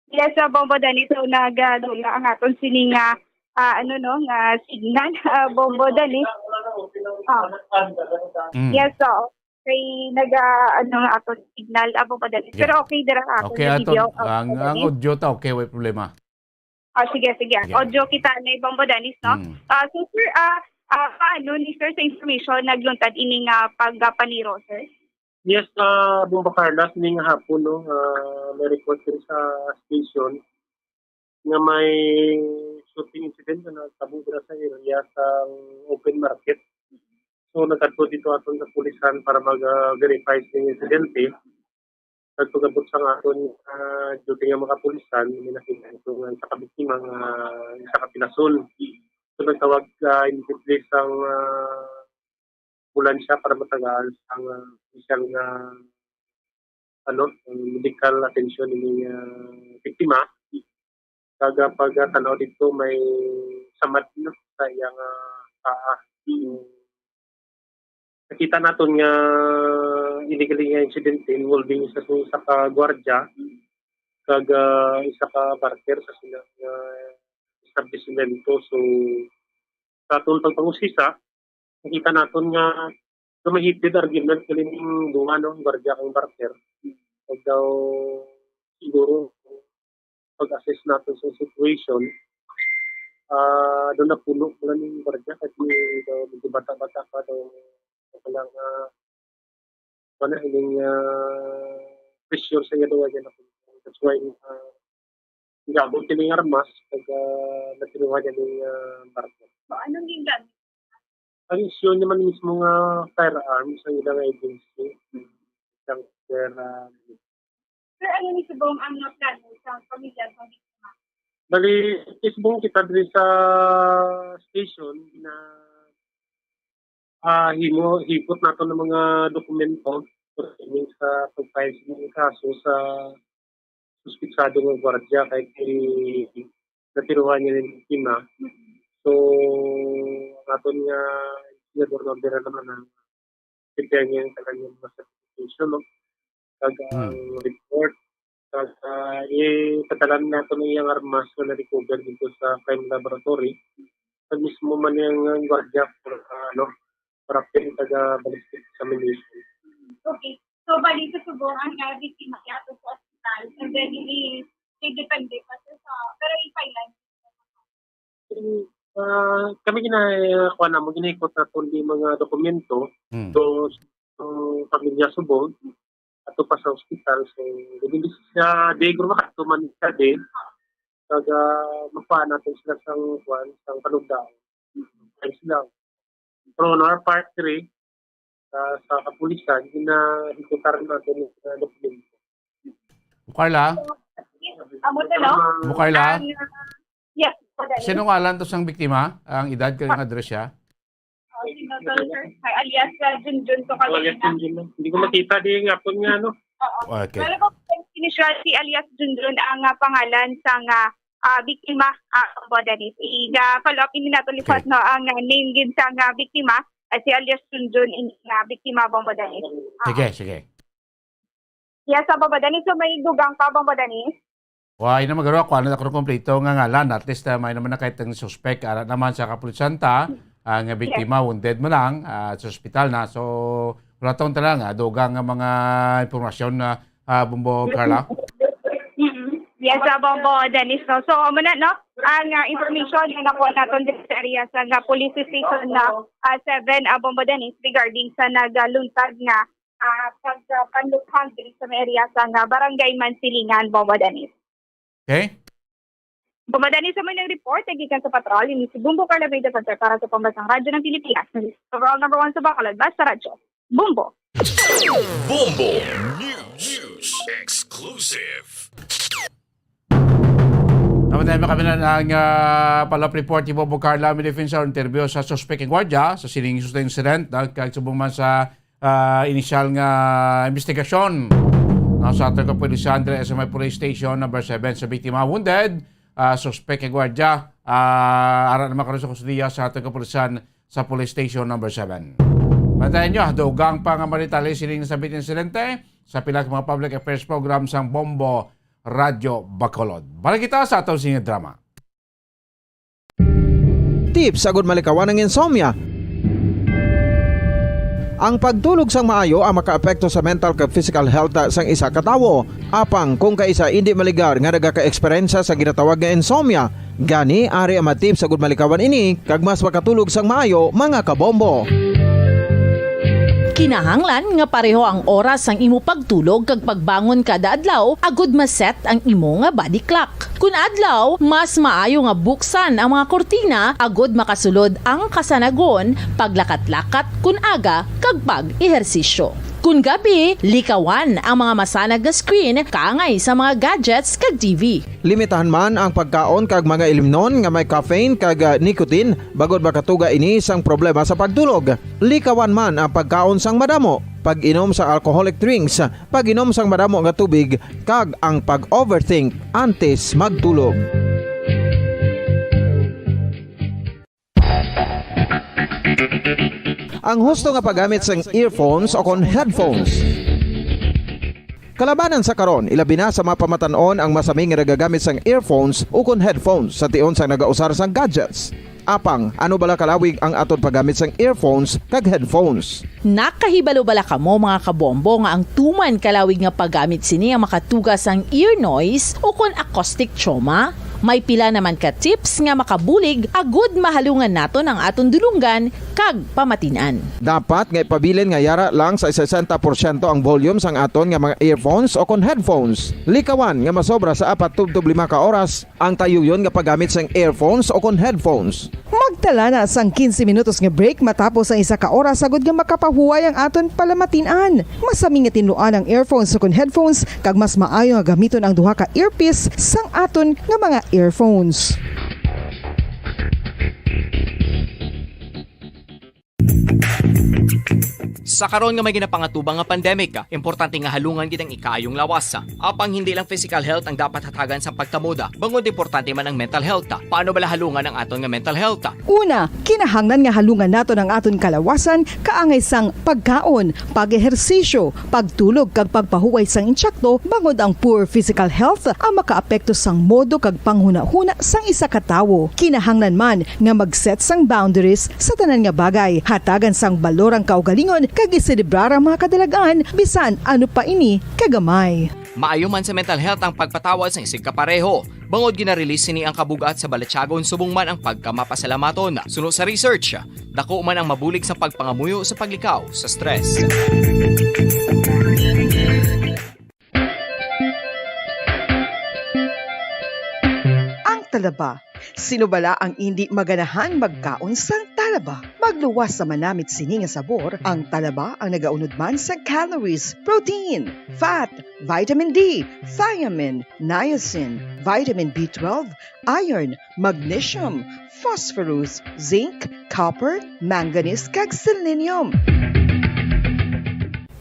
Yes, sa Bombo Dennis, so nagdula ang aton sini nga, ah, ano, no, nga signal, ah, Bombo Dennis. Ah, Mm. yes, so kay naga, ano, aton signal, ah, Bombo Dennis. Yeah. Pero okay dira aton Okay, nga ato, video, ah, ang, Bombo ang Dennis. Audio ta, okay, way problema. Ah, sige, sige. Yeah. Audio kita ni Bombo Dennis, no? Mm. Ah, so, sir, ah, ah, paano ni, sir, sa information nagluntad ini nga pagpaniro, sir? Yes, ah, Bombo Carla, sining hapon, no, ah, may report din sa station nga may shooting incident na nagtabo dira sa area sa open market. So, nagkadto dito aton sa kapulisan para mag-verify sa insidente. Nagpagabot sa aton ah, duty nga mga kapulisan, may nakita ito nga isa ka biktima nga isa ka pilason. So, nagtawag ah, immediately sang ah, ambulansya para matagaan ang ah, opisyal nga ano, ang medical attention ni ah, biktima. Kag pagtanaw dito may samad, no, sa iyang ah, paa. So, nakita naton nga illegal nga insidente involving sa usa ka gwardiya kag ah, isa ka barker sa sila nga establishmento. So, sa aton pagpangusisa, Nakita naton nga so, may heated argument kini ning duha, no, gwardiya kang barker. Kag daw, siguro, pag-assess naton sa situation, ah, daw napuno pala ning gwardiya kasi daw medyo bata-bata pa daw, wala nga, wala ining, ah, pressure sa iya daw, niya napuno. That's why, ah, gabot kini nga armas, kag, ah, natinuhan niya ning, ah, barko. So, anong gingamit? Ang issue naman mismo nga firearms ang ilang agency. Isang pera. Sir, ano ni subong ang mga plano sa pamilya sa biktima? Bali, subong kita diri sa station na, ah, himo, hipot nato ng mga dokumento pertaining sa pag-file sa mga kaso sa suspitsado nga gwardiya kay kini natiruhan niya ni biktima. So, ang aton nga investigador na orderan naman ang prepare niya ang tanan niya mga certification, no? Kag ang Hmm. report, kag, ah, ipadalan nato na iyang armas nga na-recover dito sa crime laboratory. Kag mismo man yung gwardiya for, ah, ano, for a pen, taga ballistic examination. Okay. So, bali sa subong ang, ah, biktima niya ato sa ospital. And then, i-, i-depende pa sa, sa, pero i-finance. Ah, kami gina-, kuha na mo, ginahikot na kundi mga dokumento. Hmm. So, so, pamilya subong, ato pa sa ospital. So, dili siya, di ko makatuman siya din. Kag, ah, makuha natin sila sang, kuwan, sang panugdaon. Ayos lang. Pero on our part, diri, sa, sa kapulisan, ginahikutan natin ang dokumento. Carla? Amo to, no? Mo, Carla? Ang, uh, yes, po, Daniel. Sino ngalan to sang biktima? Ang edad kag ang address siya? Oh, si Doctor Sir. Ay, alias, uh, Junjun to. Oh, alias kagabi na. Junjun, no? Hindi ko makita di nga po nga, no? Oo. Okay. Wala po, initial si alias Junjun ang, uh, pangalan sa nga, uh, biktima, uh, Bombo Dennis. Iga follow up ini nato lipat, okay, no, ang, uh, name gid sa nga biktima, uh, si alias Junjun in, uh, biktima Bombo Dennis. Uh, Sige, sige. Yes, Bombo Dennis. So, may dugang pa, Bombo Dennis? Wa, ina, magaro ako, ano na ko kompleto nga ngalan. At least, ah, may naman na kahit ang suspect, ara naman sa kapulisan ta, ang biktima, wounded mo lang, ah, sa ospital na. So, wala taon talaga, ah, dugang nga mga impormasyon na, ah, Bombo Carla. Mm-mm. Yes, ah, Bombo Dennis, no? So, muna, no? Ang, ah, information nga nakuha naton dito sa area sa, ah, police station na, ah, seven, ah, Bombo Dennis, regarding sa nagaluntad nga ah, pag, ah, panlukhang diri sa may area sa nga Barangay Mansilingan, Bombo Dennis. Okay. Bombo Dennis, sa may nang report, nagikan sa patrol, ini si Bumbo Carla Veda Center para sa Pambansang Radyo ng Pilipinas. Overall number one sa Bacolod, basta radyo. Bumbo. Bombo News Exclusive. Naman tayo makamilan ang, ah, follow-up report ni Bobo Carla, may defense sa interview sa suspect in guardia sa sining incident, ah, kag subong man sa, ah, inisyal nga investigasyon, no, sa aton kapulisan diri sa may police station number seven sa biktima wounded, ah, suspect in guardia, ah, ara naman karon sa kustodiya sa aton kapulisan sa Police Station number seven. Bantayan nyo, dugang pa nga mga detalye sining nasabit insidente sa pila ka mga public affairs program sang Bombo Radyo Bacolod. Balik kita sa aton sini drama. Tips agud malikawan ang insomnia. Ang pagtulog sang maayo ang makaapekto sa mental kag physical health sang isa ka tawo. Apang kung kaisa indi maligar nga nagaka-eksperyensya sa ginatawag nga insomnia, gani ari ang mga tips agud malikawan ini kag mas makatulog sang maayo, mga kabombo. Kinahanglan nga pareho ang oras sang imo pagtulog kag pagbangon kada adlaw agud ma-set ang imo nga body clock. Kun adlaw, mas maayo nga buksan ang mga kurtina agud makasulod ang kasanagon, paglakat-lakat kun aga, kag pag-ehersisyo. Kun gabi, likawan ang mga masanag nga screen kaangay sa mga gadgets kag T V. Limitahan man ang pagkaon kag mga ilimnon nga may caffeine kag, ah, nicotine, bangod makatuga ini sang problema sa pagtulog. Likawan man ang pagkaon sang madamo, pag-inom sang alcoholic drinks, pag-inom sang madamo nga tubig, kag ang pag-overthink antes magtulog. Ang husto nga paggamit sang earphones o kon headphones. Kalabanan sa karon, ilabi na sa mga pamatan-on ang masami nga nagagamit sang earphones o kon headphones sa tion sang nagausar sang gadgets. Apang, ano bala kalawig ang aton paggamit sang earphones kag headphones? Nakahibalo bala kamo, mga kabombo, nga ang tuman kalawig nga paggamit sini ang makatuga sang ear noise ukon acoustic trauma? May pila naman ka tips nga makabulig agud mahalungan naton ang aton dulonggan kag pamatin-an. Dapat nga ipabilin nga yara lang sa sesenta porsyento ang volume sang aton nga mga earphones o kon headphones. Likawan nga masobra sa apat tubtob lima ka oras ang tayuyon nga paggamit sang earphones o kon headphones. Magtala na sang quince minutos nga break matapos ang isa ka oras, agud nga makapahuway ang aton palamatin-an. Masami nga tinluan ang earphones o kon headphones, kag mas maayo nga gamiton ang duha ka earpiece sang aton nga mga earphones. Sa karon nga may ginapangatubang nga pandemic, importante nga halungan gid ang ikaayong lawas. Apang hindi lang physical health ang dapat hatagan sang pagtamod, bangod importante man ang mental health. Paano bala halungan ang aton nga mental health? Una, kinahanglan nga halungan naton ang aton kalawasan kaangay sang pagkaon, pag-ehersisyo, pagtulog kag pagpahuway sang intsakto, bangod ang poor physical health ang makaapekto sang modo kag panghunahuna sang isa ka tawo. Kinahanglan man nga mag-set sang boundaries sa tanan nga bagay, hatagan sang balor ang kaugalingon kag iselebrar ang mga kadalag-an, bisan ano pa ini kagamay. Maayo man sa mental health ang pagpatawad sang isigkapareho, bangod gina-release sini ang kabug-at sa balatyagon subong man ang pagkamapasalamaton. Suno sa research, dako man ang mabulig sa pagpangamuyo sa paglikaw sa stress. Ang talaba. Sino bala ang indi maganahan magkaon sang talaba? Magluwas sa manamit sini nga sabor, ang talaba ang nagaunod man sa calories, protein, fat, vitamin D, thiamine, niacin, vitamin B twelve, iron, magnesium, phosphorus, zinc, copper, manganese, kag selenium.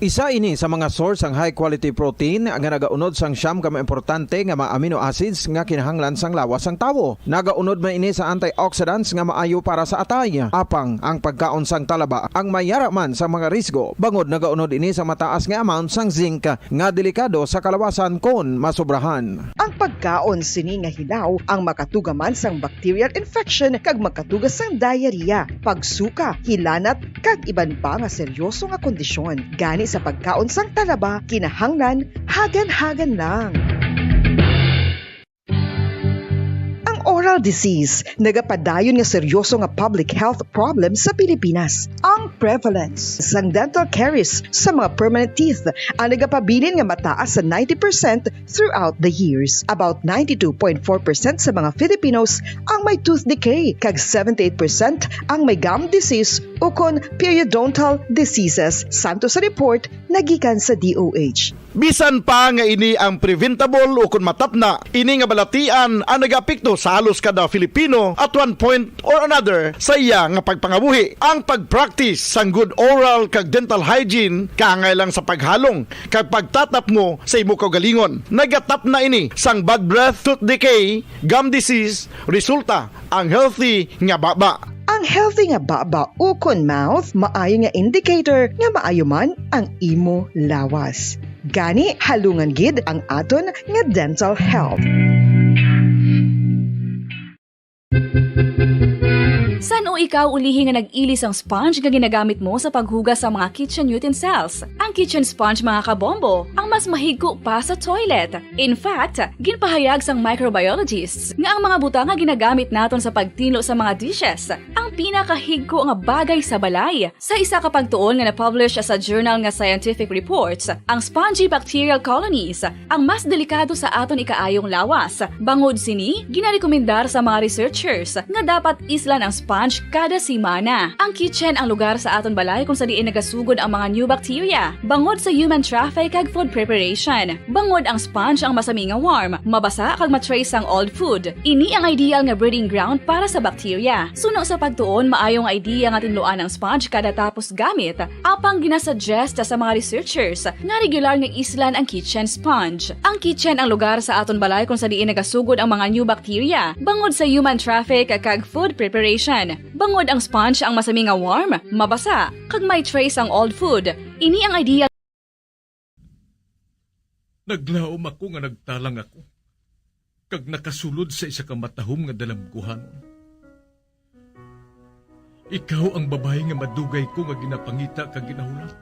Isa ini sa mga source sang high quality protein nga nagaunod sang siyam ka mga importante nga mga amino acids nga kinahanglan sang lawas sang tawo. Nagaunod man ini sa antioxidants nga maayo para sa atay. Apang ang pagkaon sang talaba ang mayara man sa mga risgo, bangod nagaunod ini sa mataas nga amount sang zinc nga delikado sa kalawasan kon masobrahan. Ang pagkaon sini nga hilaw ang makatuga man sang bacterial infection kag makatuga sang diarrhea, pagsuka, hilanat, kag iban pa nga seryoso nga kondisyon. Gani sa pagkaon sang talaba, kinahanglan hagan-hagan lang. Ang oral disease nagapadayon nga seryoso nga public health problem sa Pilipinas. Ang prevalence sang dental caries sa mga permanent teeth ang nagapabilin nga mataas sa ninety percent throughout the years. About ninety-two point four percent sa mga Filipinos ang may tooth decay, kag seventy-eight percent ang may gum disease ukon periodontal diseases, santo sa report nagikan sa D O H. Bisan pa nga ini ang preventable ukon matapna, ini nga balatian ang nagaapekto sa halos kada Filipino at one point or another sa iya nga pagpangabuhi. Ang pag-practice sang good oral kag dental hygiene kaangay lang sa paghalong kag pagtatapngo sa imo kaugalingon. Nagatapna ini sang bad breath, tooth decay, gum disease, resulta ang healthy nga baba. Ang healthy nga baba ukon mouth maayo nga indicator nga maayo man ang imo lawas. Gani, halungan gid ang aton nga dental health. San-o ikaw ulihi nga nag-ili sang sponge nga ginagamit mo sa paghugas sa mga kitchen utensils? Ang kitchen sponge, mga kabombo, ang mas mahigko pa sa toilet. In fact, ginpahayag sang microbiologists nga ang mga butang nga ginagamit naton sa pagtinlo sa mga dishes ang pinakahigko nga bagay sa balay. Sa isa ka pagtuon nga na-publish sa journal nga Scientific Reports, ang spongy bacterial colonies ang mas delikado sa aton ikaayong lawas. Bangod sini, ginarekomendar sa mga researchers nga dapat islan ang sponge kada semana. Ang kitchen ang lugar sa aton balay kung sa diin nagasugod ang mga new bacteria, bangod sa human traffic kag food preparation. Bangod ang sponge ang masami nga warm, mabasa kag ma-trace sang old food. Ini ang ideal nga breeding ground para sa bacteria. Suno sa pagtuon, maayo nga idea nga tinluan ang sponge kada tapos gamit. Apang ginasuggest sa mga researchers nga regular nga islan ang kitchen sponge. Ang kitchen ang lugar sa aton balay kung sa diin nagasugod ang mga new bacteria, bangod sa human traffic kag food preparation. Bangod ang sponge ang masami nga warm, mabasa, kag may trace ang old food. Ini ang ideal. Naglaom ako nga nagtalang ako, kag nakasulod sa isa ka matahom nga dalamguhanon. Ikaw ang babayi nga madugay ko nga ginapangita kag ginahulat.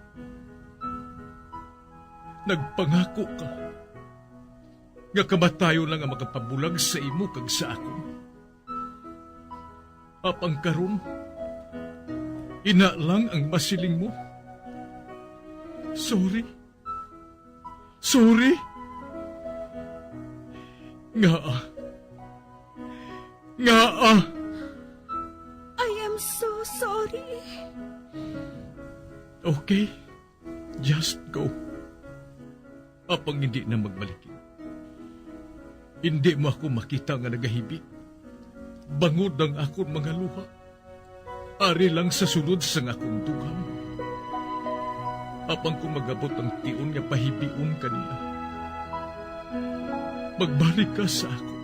Nagpangako ka nga kamatayon lang ang makapabulag sa imo kag sa akon. Apang karon, ina lang ang masiling mo. Sorry. Sorry. Ngaa? Ngaa? I am so sorry. Okay. Just go. Apang hindi na magmalikid. Hindi mo ako makita nga nagahibi. Bangod ang akon mga luha. Ari lang sa sulod sang akon dughan. Apang kung mag-abot ang tion nga pahibion ka niya, magbalik ka sa akon.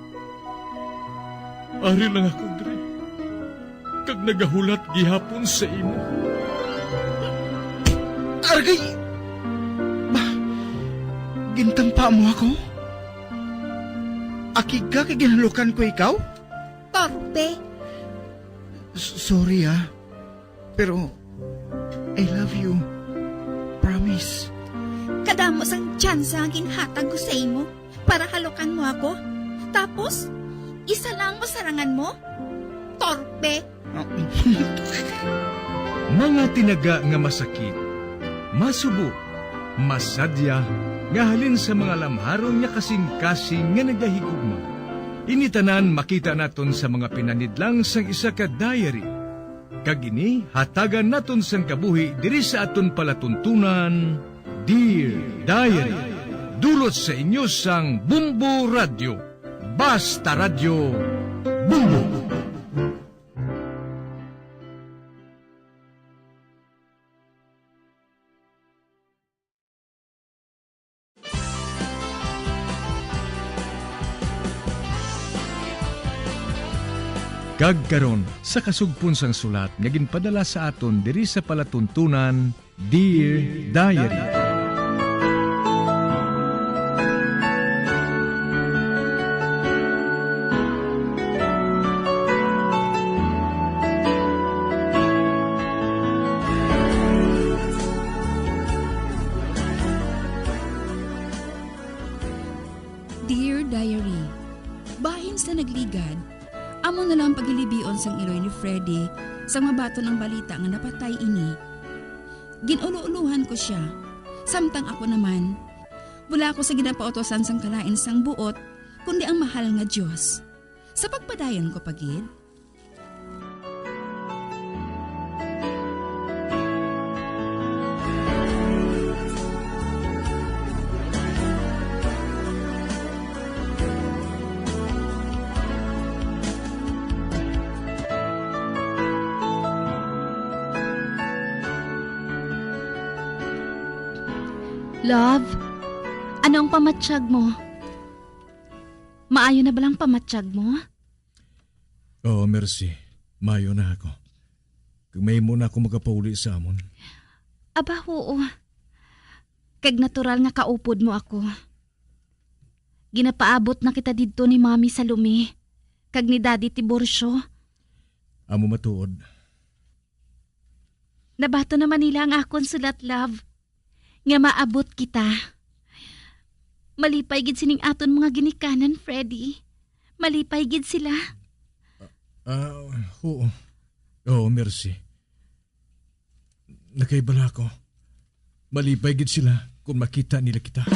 Ari lang ako diri, kag nagahulat gihapon sa imo. Argay! Ba, gintampa mo ako? Akig ka kay ginhalukan ko ikaw? Torpe. S-, sorry, ah. Pero, I love you. Promise. Kadamo sang tsansa nga ginhatag ko sa imo para halukan mo ako. Tapos, isa lang mo sarangan mo? Torpe. Mga tinaga nga masakit, masubo, masadya, nga halin sa mga lamharon nga kasing-kasing nga nagahigugma. Ini tanan makita naton sa mga pinanidlang sang isa ka diary. Kag ini hatagan naton sang kabuhi diri sa aton palatuntunan, Dear Diary. Dulot sa inyo sang Bumbo Radyo. Basta Radyo, Bumbo. Kag karon, sa kasugpon sang sulat nga ginpadala sa aton diri sa palatuntunan, Dear Diary. Dear Diary, bahin sa nagligad, amo na lang pagilibion sang iloy ni Freddy sang mabaton ang balita nga napatay ini. Gin-ulo-ulohan ko sia, samtang ako naman, wala ako sa ginapautosan sang kalain sang buot, kundi ang mahal nga Dios. Sa pagpadayon ko pa gid, Love, ano ang pamatyag mo? Maayo na bala ang pamatyag mo? Oo, Mercy. Maayo na ako. Kag mahimo na ako makapauli sa amon. Aba, oo. Kag natural nga kaupod mo ako. Ginapaabot na kita didto ni Mami Salome kag ni Daddy Tiburcio. Amo matuod. Nabaton naman nila ang akon sulat, love, nga maabot kita. Malipay gid sining aton mga ginikanan, Freddy. Malipay gid sila. Ah, oo. Oo, Mercy. Nakaibala ko. Malipay gid sila kon makita nila kita.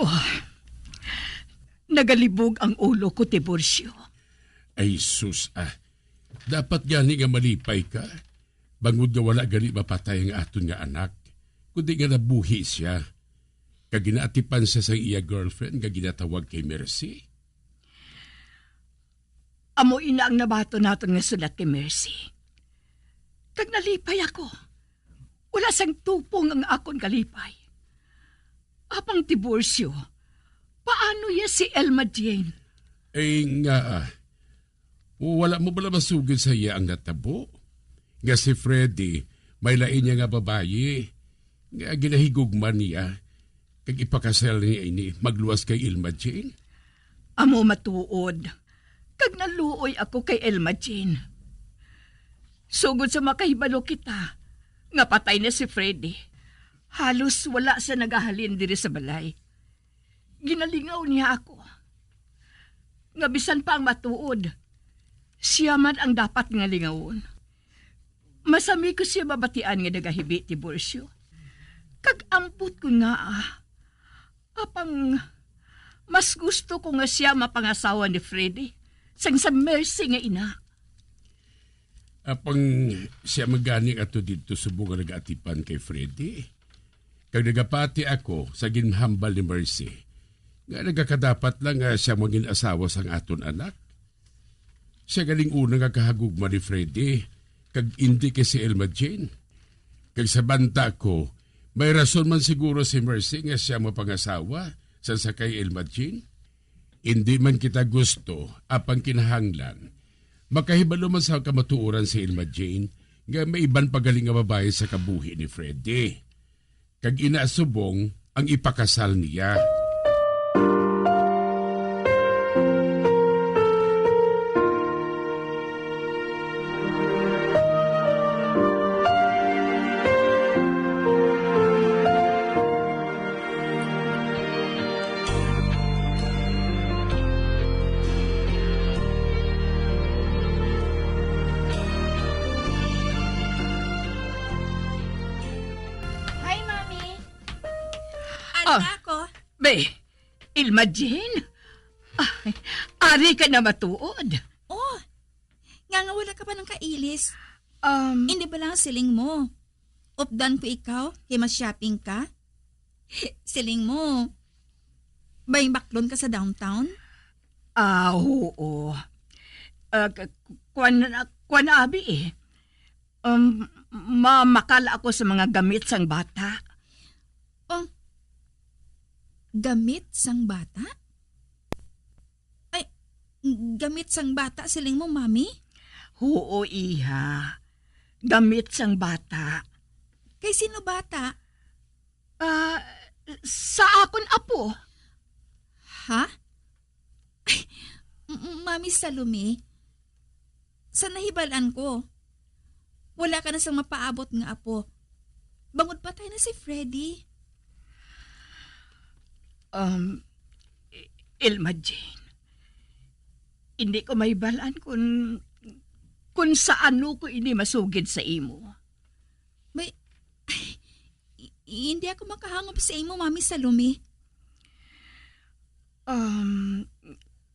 Oh, nagalibog ang ulo ko, Tiburcio. Ay, sus, ah. Dapat gani nga malipay ka. Bangod nga wala gani mapatay ang aton nga anak, kundi nga nabuhi sia. Kag ginaatipan sia sang iya girlfriend nga ginatawag kay Mercy. Amo ina ang nabaton naton nga sulat kay Mercy. Kag nalipay ako. Wala sang tupong ang akon kalipay. Apang diborsyo, paano ya si Elma Jane? Eh, nga, ah, wala mo bala masugid sa iya ang natabo? Nga si Freddy, may lain niya nga babayi, nga ginahigugma niya, kag ipakasal niya ini, magluwas kay Elma Jane? Amo matuod, kag naluoy ako kay Elma Jane. Sugod sa makahibalo kita nga patay na si Freddy, halos wala siya nagahalin diri sa balay. Ginalingaw niya ako nga bisan pa ang matuod, siya man ang dapat nga lingawon. Masami ko siya mabatian nga nagahibi diborsyo. Kag ambot ko nga, ah, apang mas gusto ko nga siya mapangasawa ni Freddy sang sa Mercy nga ina. Apang siya man gani ato didto subong nga nagaatipan kay Freddy. Kag nagapati ako sa ginhambal ni Mercy nga nagakadapat lang nga siya mangin-asawa sang aton anak. Siya galing una nga kahagugma ni Freddy, kag indi kay si Elma Jane. Kag sa banta ko, may rason man siguro si Mercy nga siya mapangasawa sa, sa kay Elma Jane. Indi man kita gusto, apang kinahanglan. Makahibalo man sa kamatuoran si Elma Jane nga may iban pa gali nga babayi sa kabuhi ni Freddy. Kag ina subong ang ipakasal niya. Hi, Mommy. Ari Ah, na ako. Be, Elma Jane? Ay, ari ka na matuod. Oh, nga nga wala ka pa nang kailis. Um, Hindi ba lang siling mo? Updan ko ikaw, kay mas shopping ka? Siling mo, bay baklon ka sa downtown? Ah, oo. Ah, k-, kwan, kwan, abi, eh. Um, mamakal ako sa mga gamit sang bata. Oh, gamit sang bata? Ay, gamit sang bata, siling mo, Mami? Huo, iha. Gamit sang bata. Kay sino bata? Ah, sa akon apo. Ha? Ay, m-, Mami Salome, sa nahibalan ko, wala ka na sang mapaabot nga apo. Bangod patay na si Freddy. Um, I-, Elma Jane, hindi ko mahibalan kung, kung sa ano ko ini masugid sa imo. May, i-, hindi ako makahangop sa imo, Mami Salome. Um,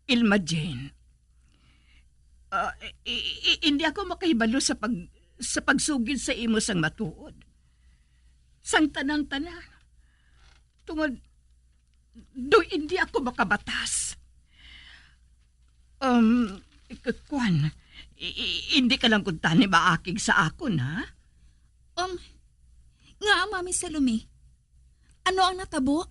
Elma Jane, ah, i-, i-, hindi ako makahibalo sa pag-, sa pagsugid sa imo sang matuod. Sang tanan-tanan. Tungod, do hindi ako makabatas. Um, k-, kwan, i-, i-, hindi ka lang kuntani maakig sa akon, ha? Um, nga, Mami Salome, ano ang natabo?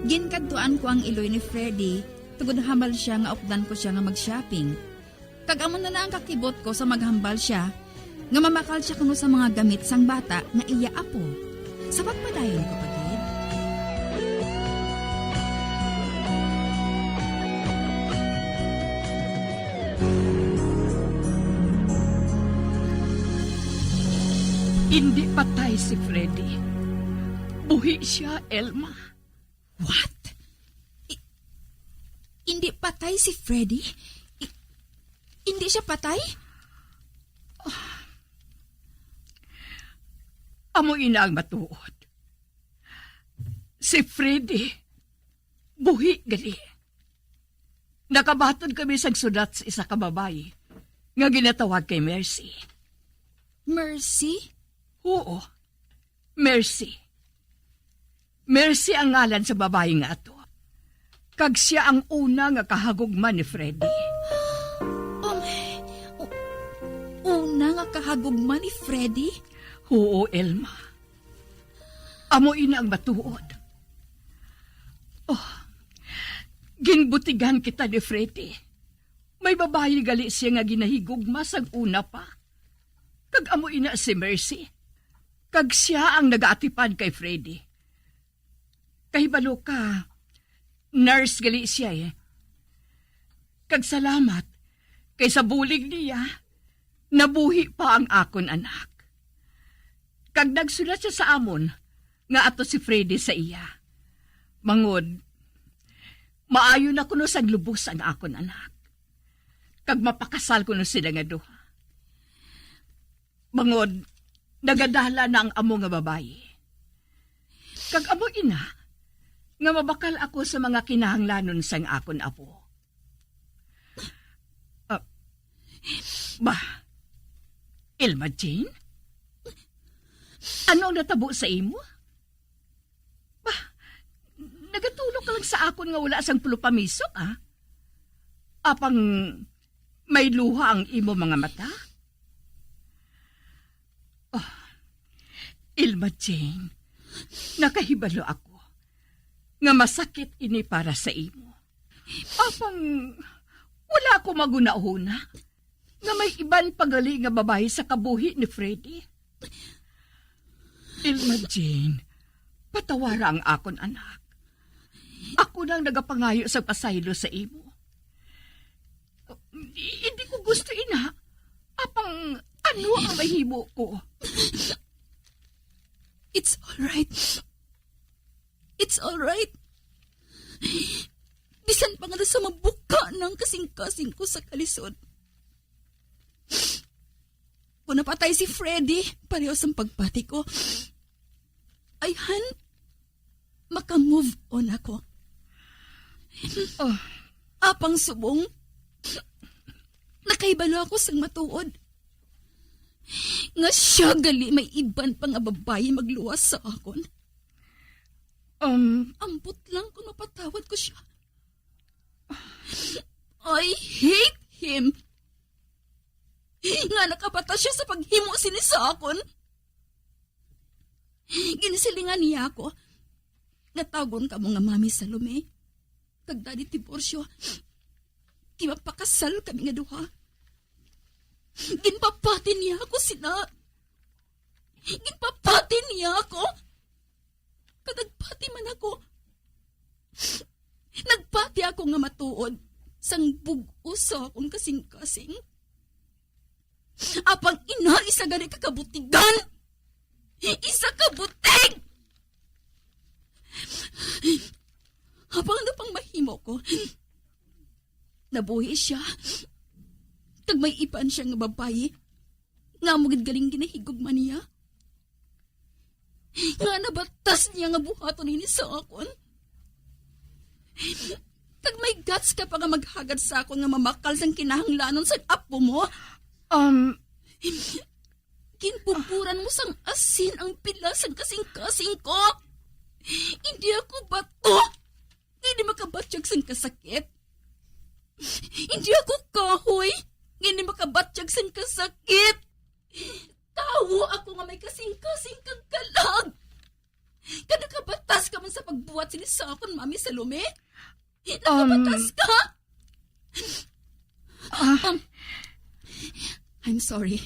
Ginkadtuan ko ang iloy ni Freddy, tungod hambal sia nga updan ko sia nga mag-shopping. Kag amo na lang ang kakibot ko sa maghambal sia nga mamakal sia kuno sa mga gamit sang bata nga iya apo. Sa pagpadayon ko pa gid. Indi patay si Freddy. Buhi sia, Elma. What? I-, indi patay si Freddy? I-, indi siya patay? Amo ina ang matuod. Si Freddy, buhi gali. Nakabaton kami sang sulat sa isa ka babayi nga ginatawag kay Mercy. Mercy? Oo, Mercy. Mercy ang ngalan sa babayi nga ato, kag sia ang una nga kahagugma ni Freddy. Um, u-, una nga kahagugma ni Freddy? Oo, Elma. Amo ina ang matuod. Oh, ginbutigan kita ni Freddy. May babayi gali siya nga ginahigugma sang una pa. Kag amo ina si Mercy. Kag sia ang nagaatipad kay Freddy. Kahibalo ka, nurse gali siya eh. Kag salamat, kay sa bulig niya, nabuhi pa ang akon anak. Kag nagsulat siya sa amon nga ato si Freddy sa iya. Mangod, maayo na kuno sang lubos ang akon anak. Kag mapakasal kuno sila nga duha. Bangod, nagadala na ang amo nga babayi. Kag amo ina, nga mabakal ako sa mga kinahanglanon sang akon apo. Ah, ba, Ilma Jane? Ano ang natabo sa imo? Ba, nagatulog ka lang sa akon nga wala sang pulupamisok, ah? Apang may luha ang imo mga mata? Oh, Ilma Jane, nakahibalo ako nga masakit ini para sa imo. Apang wala ako magunahuna nga may iban pa gali nga babayi sa kabuhi ni Freddy. Ilma Jane, patawara ang akon anak. Ako nang nagapangayo sa pasaylo sa imo. Hindi ko gusto, ina. Apang ano ang mahimo ko? It's all right. It's all right. Bisan pa nga nasa mabuka na ang kasing-kasing ko sa kalisod. Kung napatay si Freddy, pareho sang pagpati ko, ayhan, maka-move on ako. Oh. Apang subong, nakahibalo ako sang matuod nga sia gali may iban pa nga babayi magluwas sa akon. Um, ambot lang kung mapatawad ko sia. I hate him. Nga nakabatas sia sa paghimo sini sa akon. Ginsilingan niya ako nga tawgon kamo nga Mami Salome kag Daddy Tiburcio. Kay mapakasal kami nga duha. Ginpapati niya ako sina. Ginpapati niya ako. Kag nagpati man ako. Nagpati ako nga matuod sang bug-os sa akon kasing-kasing. Apang ina, isa gani ka kabutigan! Isa ka butig! Apang ano pang mahimo ko? Nabuhi sia. Kag may iban sia nga babayi nga amo gid galing ginahigugma niya. Nga nabatas niya nga buhaton ini sa akon. Kag may guts ka pa nga maghagad sa akon nga mamakal sang kinahanglanon sang apo mo. Um, ginbuburan mo sang asin ang pila sang kasing-kasing ko. Hindi ako bato. Hindi makabatyag sang kasakit. Hindi ako kahoy. Hindi makabatyag sang kasakit. Tawo ako nga may kasing-kasing kag kalag. Kag nakabatas ka man sa pagbuhat sini sa akon, Mami Salome? Nakabatas ka? Ah. Um, I'm sorry.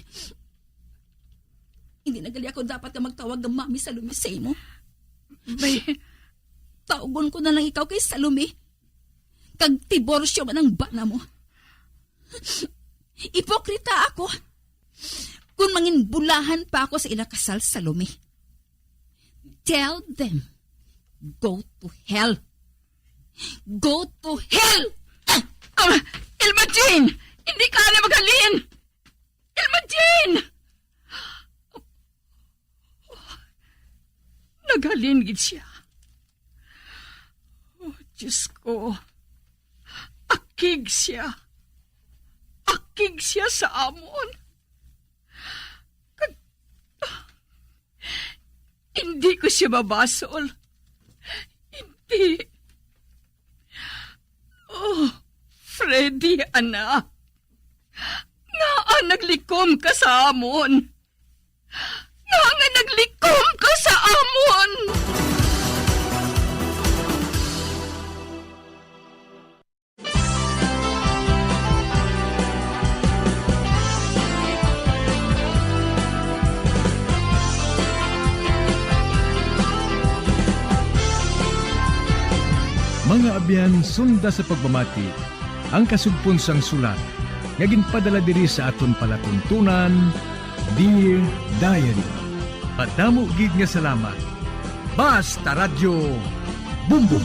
Hindi na gali ako dapat nga magtawag nga Mami Salome sa imo. May, tawgon ko na lang ikaw kay Salome. Kag Tiburcio man ang bana mo. Ipokrita ako. Kung manginbulahan pa ako sa ila kasal, Salome. Tell them, go to hell. Go to hell! Ah, Ilma Jane! Hindi ka na maghalin! Ilma Jane! Naghalin gid siya. Oh, Diyos ko. Akig siya. Akig siya sa amon. Kag, hindi ko siya mabasol. Ti-, oh, Freddy, anak. Ngaa naglikom ka sa amon? Ngaa nga naglikom ka sa amon? Mga abyan, sunda sa pagpamati ang kasugpon sang sulat nga ginpadala diri sa aton palatuntunan, Dear Diary. Madamo gid nga salamat. Basta Radyo Bumbong.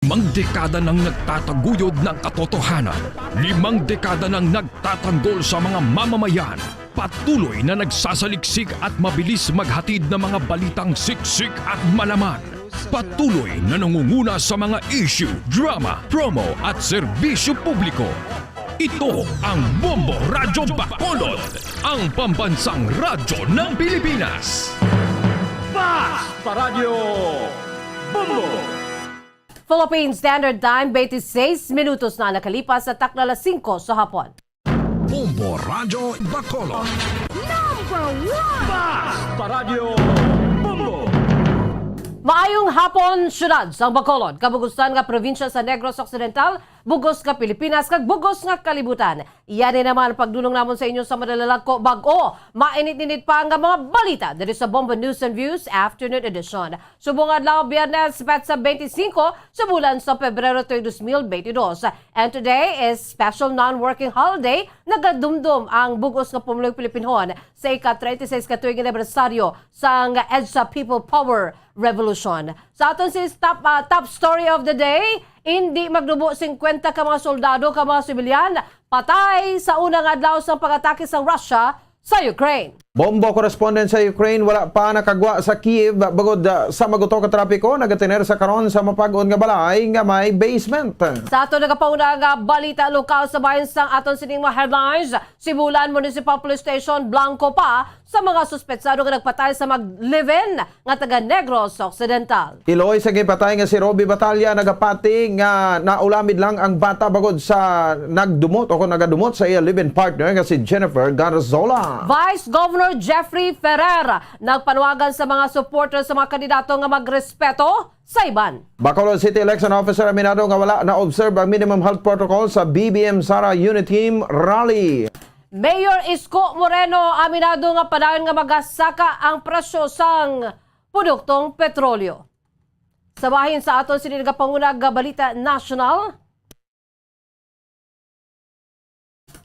Limang dekada nang nagtataguyod ng katotohanan. Limang dekada nang nagtatanggol sa mga mamamayan. Patuloy na nagsasaliksik at mabilis maghatid ng mga balitang siksik at malaman. Patuloy na nangunguna sa mga issue, drama, promo at serbisyo publiko. Ito ang Bombo Radyo Bacolod, ang pambansang radyo ng Pilipinas. Basta Radyo Bombo! Philippine Standard Time, twenty-six minutos na nakalipas sa takna alas singko sa hapon. Bombo Radyo Bacolod. Number one! Basta Radyo Bombo! Maayong hapon, syudad sang Bacolod, kabugusan nga probinsya sa Negros Occidental, bugos nga Pilipinas, kag bugos nga kalibutan. Yan ni naman pagdulong namon sa inyo sa madalalag ko bag-o, mainit-init pa nga mga balita diri sa Bombo News and Views Afternoon Edition. Subong adlaw, Biyernes, petsa twenty-cinco sa bulan sa Pebrero tuig dos mil benti dos. And today is special non-working holiday. Nagadumdom ang bug-os nga pumuluyo Pilipinhon sa ika-treinta y seis ka tuig anibersaryo sang EDSA People Power Revolution. Sa aton si top, ah, top story of the day, indi magnubo singkwenta ka mga soldado ka mga sibilyan patay sa unang adlaw sang pag-atake sang Russia sa Ukraine. Bombo, correspondent sa Ukraine, wala pa nakagwa sa Kyiv, bangod, ah, sa maguto ka trapiko, nagatener sa karon sa mapag-on nga balay nga may basement. Sa aton nagapauna nga balita lokal, sa bahin sang aton sining mga headlines, Sibulan Municipal Police Station, blanco pa sa mga suspetsado nga nagpatay sa mag-live-in nga taga Negros Occidental. Iloy sa gipatay nga si Robbie Batalla, nagapati nga naulamid lang ang bata bangod sa nagdumot o kung nagadumot sa iya live-in partner nga si Jennifer Garzola. Vice Governor Jeffrey Ferrer nagpanuwagan sa mga supporters sa mga kandidato nga magrespeto sa iban. Bacolod City Election Officer aminado nga wala na-observe ang minimum health protocol sa B B M Sara Uniteam Rally. Mayor Isko Moreno aminado nga padayon nga magasaka ang presyo sang produktong petrolyo. Sa bahin sa aton sini nagapanguna nga balita nasyonal,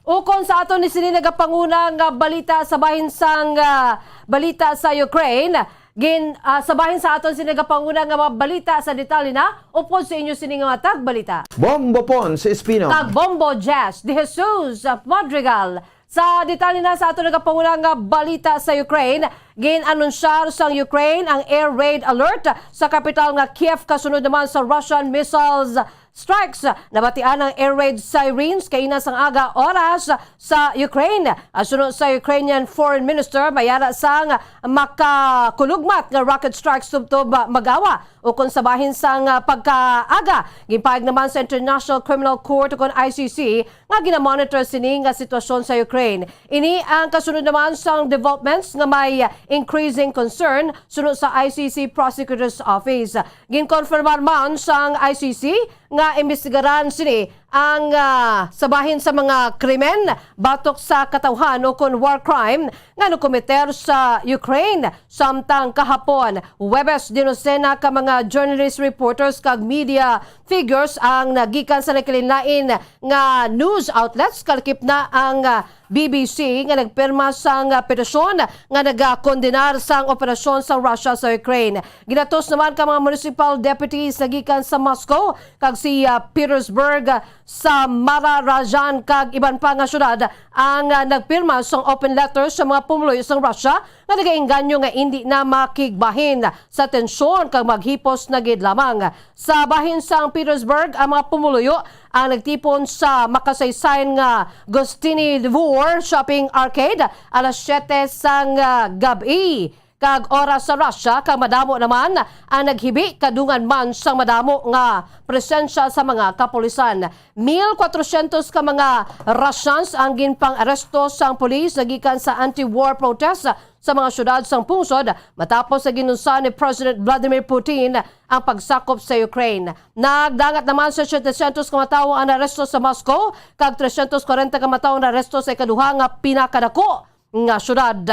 ukon sa aton ni sini nagapanguna nga balita sa bahin sang, ah, balita sa Ukraine, gin, ah, sa bahin sa aton sini nagapanguna nga mga balita sa detalye na, upod sa inyo sini nga mga tagbalita. Bombo Pons Espino. Kag Bombo Jazz de Jesus Madrigal. Sa detalye na sa ato nagapanguna nga balita sa Ukraine, gin-anunsyar sang Ukraine ang air raid alert sa kapital nga Kiev, kasunod naman sa Russian missiles strikes. Nabatian ang air raid sirens kaina sang aga oras sa Ukraine. Suno sa Ukrainian Foreign Minister, may ara sang makakulugmat nga rocket strikes tubtob mag-awa. Ukon sa bahin sang, ah, pagkaaga, ginpahayag naman sa International Criminal Court, ukon I C C, nga ginamonitor sini nga sitwasyon sa Ukraine. Ini ang kasunod naman sang developments nga may increasing concern suno sa I C C Prosecutor's Office. Ginkonfirmar man sang I C C nga imbestigaran sini ang, ah, sa bahin sa mga krimen batok sa katawhan ukon war crime nga nakomiter sa Ukraine. Samtang kahapon, Huwebes, dinosena ka mga journalist, reporters, kag media figures ang nagikan sa nagkalainlain nga news outlets, kalakip na ang, ah, B B C nga nagpirma sang, ah, petisyon nga nagakondenar sang operasyon sa Russia sa Ukraine. Ginatos naman ka mga municipal deputies nagikan sa Moscow kag si, ah, Petersburg, ah, Samara, Rajan kag iban pa nga syudad ang, ah, nagpirma sang open letter sa mga pumuluyo sang Russia nga nagaengganyo nga indi na makigbahin sa tensyon kag maghipos na gid lamang. Sa bahin sang Petersburg, ang mga pumuluyo ang nagtipon sa makasaysayan nga Gostiny Dvor Shopping Arcade alas siyete sang, ah, gab-i. Kag oras sa Russia, kag madamo naman ang naghibi, kadungan man sang madamo nga presensya sa mga kapulisan. Mil kwatrosyentos ka mga Russians ang ginpang-aresto sang pulis nagikan sa anti-war protest sa mga syudad sang pungsod, matapos sa ginunsa ni President Vladimir Putin ang pagsakop sa Ukraine. Nagdangat naman sa setecientos ka mga tawo ang naaresto sa Moscow, kag trescientos cuarenta ka mga tawo ang naaresto sa ikaduha nga pinakadako nga syudad.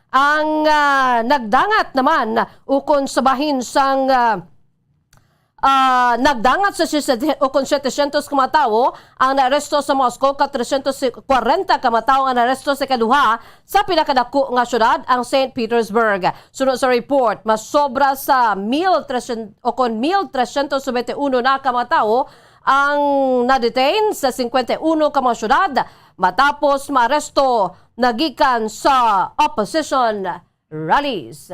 Ang, ah, nagdangat naman ukon sa bahin sang, ah, Ah, nagdangat sa siyete, o kon setecientos ka mga tawo ang naaresto sa Moscow, ka trescientos kwarenta ka mga tawo ang naaresto sa ikaduha sa pinakadako nga syudad, ang Saint Petersburg. Suno sa report, mas sobra sa mil trescientos o kon mil trescientos noventa y uno na ka mga tawo ang na-detain sa cincuenta y uno ka mga syudad matapos maaresto nagikan sa opposition rallies.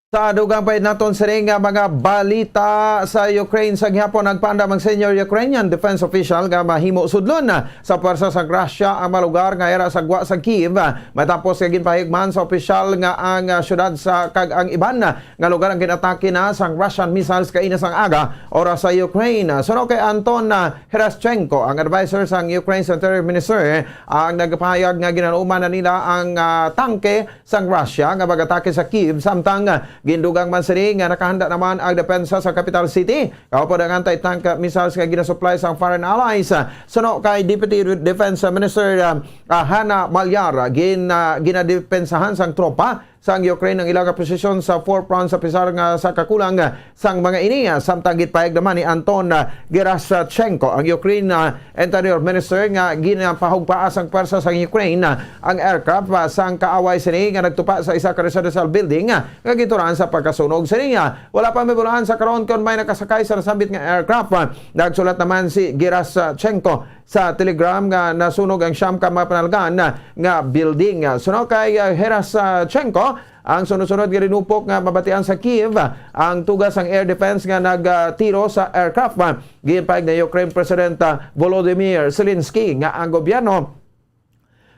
Sa dugang pa naton sini nga mga balita, sa Ukraine sa gihapon, nagpaandam ang senior Ukrainian defense official nga mahimo sudlon sa pwersa sa Russia ang mga lugar nga yara sa gwa sa Kyiv, matapos nga ginpahayag man sa opisyal nga ang, ah, syudad sa kag ang iban nga lugar ang ginatake na sang Russian missiles kaina sang aga oras sa Ukraine. Suno kay Anton, ah, Heraschenko, ang adviser sang Ukraine's Interior Minister, ang nagpahayag nga ginanuman na nila ang, ah, tangke sang Russia nga mag-atake sa Kyiv, samtang, ah, gindugang man sini nga nakahanda naman ang depensa sa capital city kaupod ang anti-tank missiles nga ginasupply sang foreign allies. Suno kay Deputy Defense Minister, ah, ah, Hanna Maliar, gin-, ah, ginadepensahan sang tropa sang Ukraine ang ilang posisyon sa forefront sa pisar nga sa kakulang sang mga ini, ah, samtang gipahayag naman ni Anton, ah, Geraschenko, ang Ukraine, ah, Interior Minister, nga ginapahugpaa sang pwersa sang Ukraine, ah, ang aircraft, ah, sang kaaway sini nga nagtupa sa isa ka residential building, ah, nga ginturan sa pagkasunog sini. Ah, wala pa mahibaluan sa karon kon may nakasakay sa nasambit nga aircraft. Ah, nagsulat naman si Geraschenko sa Telegram nga nasunog ang siyam ka mga panalgan nga building. Suno kay, ah, Geraschenko, ang sunod-sunod nga linupok nga mabatian sa Kyiv ang tugas sang air defense nga nagtiro sa aircraft. Ginpahayag ni Ukraine President, ah, Volodymyr Zelensky nga ang gobyerno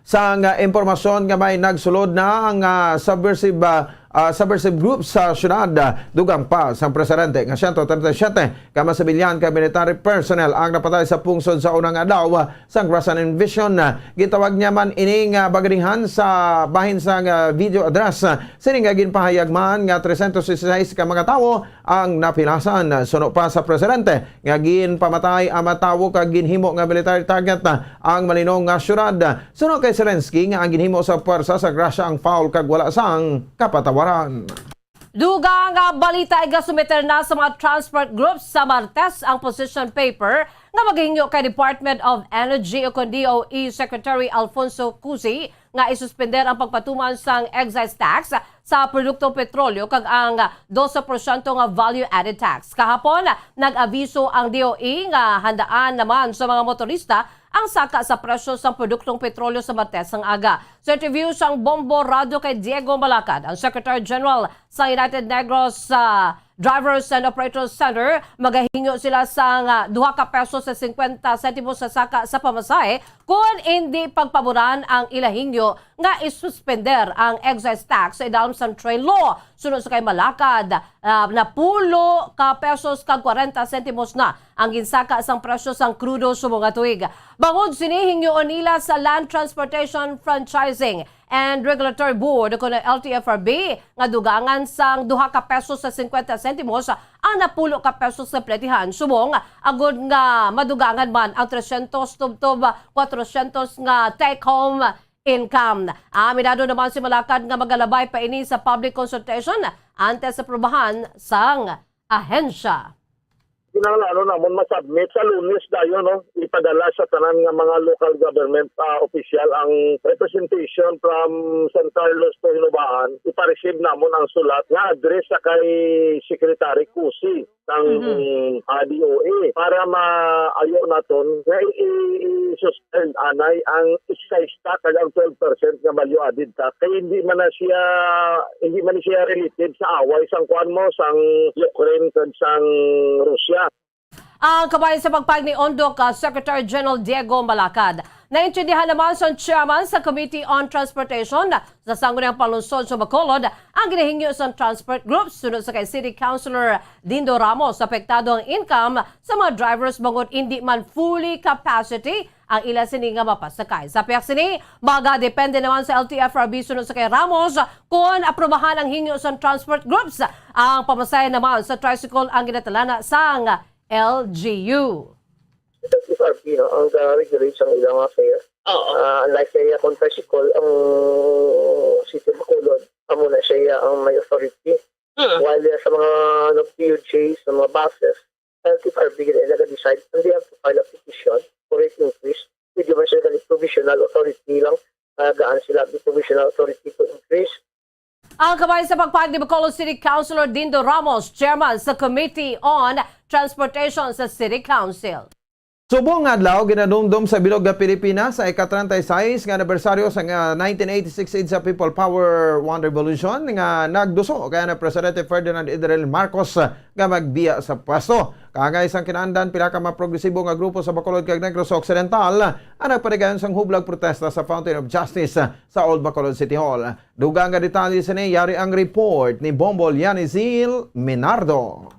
sang, ah, impormasyon nga may nagsulod na ang, ah, subversive, ah, ah, subversive group sa syudad, ah, dugang pa sang presidente nga siyento treinta y siete ka mga sibilyan kag military personnel ang napatay sa pungsod sa unang adlaw, ah, sang Russian invasion. Ah, gitawag niya man ini nga baganihan sa bahin sang, ah, video address. Ah, sini nga ginpahayag man nga trescientos dieciséis ka mga tawo ang napilasan. Suno pa sa presidente nga ginpamatay ang mga tawo kag ginhimo nga military target, ah, ang malinong nga syudad. Suno kay Zelensky nga ang ginhimo sa pwersa sa Russia ang foul kag wala sang kapatawaran. Dugang nga balita, igasumiter na sa mga transport groups sa Martes ang position paper nga maghingyo kay Department of Energy o kon D O E Secretary Alfonso Cusi nga isuspender ang pagpatuman sang excise tax sa produktong petrolyo kag ang dose porsyento nga value added tax. Kahapon, nag-aviso ang D O E nga handaan naman sa mga motorista ang saka sa presyo sang produktong petrolyo sa Martes nga aga. Sa interview sang Bombo Radyo kay Diego Malacad, ang Secretary General sa United Negros, ah, Drivers and Operators Center, magahingyo sila sang, ah, duha ka pesos sa cincuenta sentimos sa saka sa pamasahe kon indi pagpaboran ang ila hingyo nga isuspender ang excise tax sa idalom sang train law. Suno sa kay Malacad, ah, napulo ka pesos kag kwarenta sentimos na ang ginsaka sang presyo sang krudo subong nga tuig. Bangod sini, hingyoon nila sa Land Transportation Franchising and Regulatory Board, kuno L T F R B, nga dugangan sang duha ka pesos sa cincuenta sentimos ang napulo ka pesos sa pletihan, subong agud nga madugangan man ang trescientos tubtob cuatrocientos nga take-home income. Aminado naman si Malacad nga magalabay pa ini sa public consultation antes sa aprobahan sang ahensya. Kinahanglan namon ma-submit sa Lunes dayon, no? Ipadala sa tanan nga mga local government, ah, opisyal ang representation from San Carlos to Hinobaan. Ipa-receive namon ang sulat nga address sa kay Secretary Cusi sang, mhm, ah, D O A para maayo naton nga i-, i-, i-suspend anay ang excise tax kag ang twelve percent nga value added tax. Kay hindi man na siya, hindi man siya related sa away sang kuan mo, sang Ukraine kag sang Russia. Ang kabahin sa pagpahayag ni Ondoc, ah, Secretary General Diego Malacad. Naintindihan naman sa chairman sa Committee on Transportation sa Sangguniang Panlungsod sa Bacolod ang ginahingyo sa transport groups. Suno sa kay City Councilor Dindo Ramos, apektado ang income sa mga drivers bangod indi man fully capacity ang ila sini nga mapasakay. Sa pihak sini, magadepende naman sa L T F R B, suno sa kay Ramos, kon aprobahan ang hingyo sa transport groups. Ang pamasahe naman sa tricycle ang ginatalana sang L G U. L T F R B, no, ang ga-regulate sang ilang mga fare. Oo. Ah, unlike sa iya kung tricycle, ang City of Bacolod, amo na siya ang may authority. Mm. While, ah, sa mga, ano, P U Js, sa mga buses, Tourist people increase. Ang kabahin sa pagpahayag ni Bacolod City Councilor Dindo Ramos, chairman sa Committee on Transportation sa City Council. Subong nga adlaw, ginadumdom sa bilog nga Pilipinas ang ika-treinta y seis nga anibersaryo sa nga nineteen eighty-six EDSA People Power One Revolution nga nagduso kay anay Presidente Ferdinand Idril Marcos nga magbiya sa pwesto. Kaangay sang kinaandan, pila ka mga progresibo nga grupo sa Bacolod kag Negros Occidental ang nagpatigayon sang hublag protesta sa Fountain of Justice sa Old Bacolod City Hall. Dugang nga detalye sini, yari ang report ni Bombo Lianizil Minardo.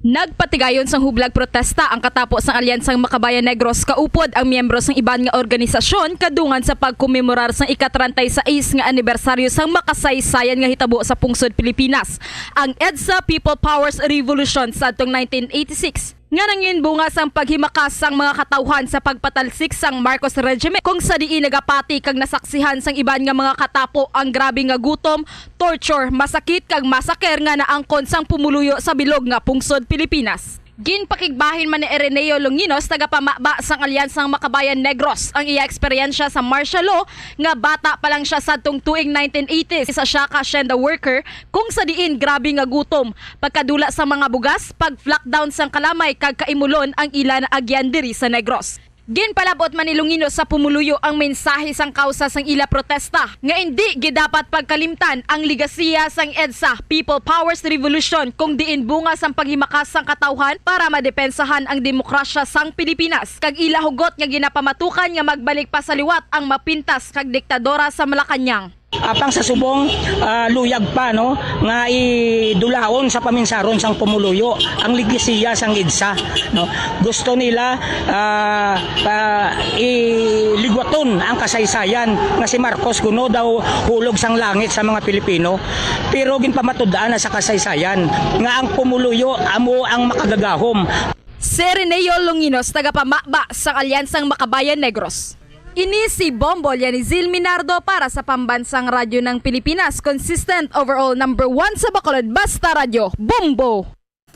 Nagpatigayon sang hublag protesta ang katapo sang Alyansang Makabayan Negros kaupod ang miyembro sang iban nga organisasyon kadungan sa pagkomemorar sang ika-treinta y seis nga anibersaryo sang makasaysayan nga hitabo sa pungsod Pilipinas, ang EDSA People Powers Revolution sadtong nineteen eighty-six, nga nangin bunga sang paghimakas sang mga katawhan sa pagpatalsik sang Marcos regime, kung sa diin nagapati kag nasaksihan sang iban nga mga katapo ang grabe nga gutom, torture, masakit kag masaker nga naangkon sang pumuluyo sa bilog nga pungsod Pilipinas. Ginpakigbahin man ni Ireneo Longinos, tagapamaba sang Alyansang Makabayan Negros, ang iya eksperyensya sa martial law nga bata pa lang siya sadtong tuig nineteen eighties. Isa siya ka hacienda worker, kung sa diin grabe nga gutom, pagkadula sa mga bugas, pag-lockdown sang kalamay kag kaimulon ang ila naagyan diri sa Negros. Ginpalab-ot man ni Longinos sa pumuluyo ang mensahe sang kawsa sang ila protesta, nga indi gid dapat pagkalimtan ang legasiya sang EDSA People Powers Revolution, kung diin bunga sang paghimakas sang katawhan para madepensahan ang demokrasya sang Pilipinas, kag ila hugot nga ginapamatukan nga magbalik pa sa liwat ang mapintas kag diktadora sa Malacañang. Apang sa subong, ah, luyag pa, no, nga idulaon sa paminsaron sang pumuluyo ang legasiya sang EDSA, no. Gusto nila, ah, pa, iligwaton ang kasaysayan nga si Marcos kuno daw hulog sang langit sa mga Pilipino. Pero ginpamatud-an na sa kasaysayan nga ang pumuluyo amo ang makagagahom. Si Reneo Longinos, tagapamaba sang Alyansang Makabayan Negros. Ini si Bombo Lianizil Minardo para sa Pambansang Radyo ng Pilipinas, consistent overall number one sa Bacolod, basta radyo, Bombo!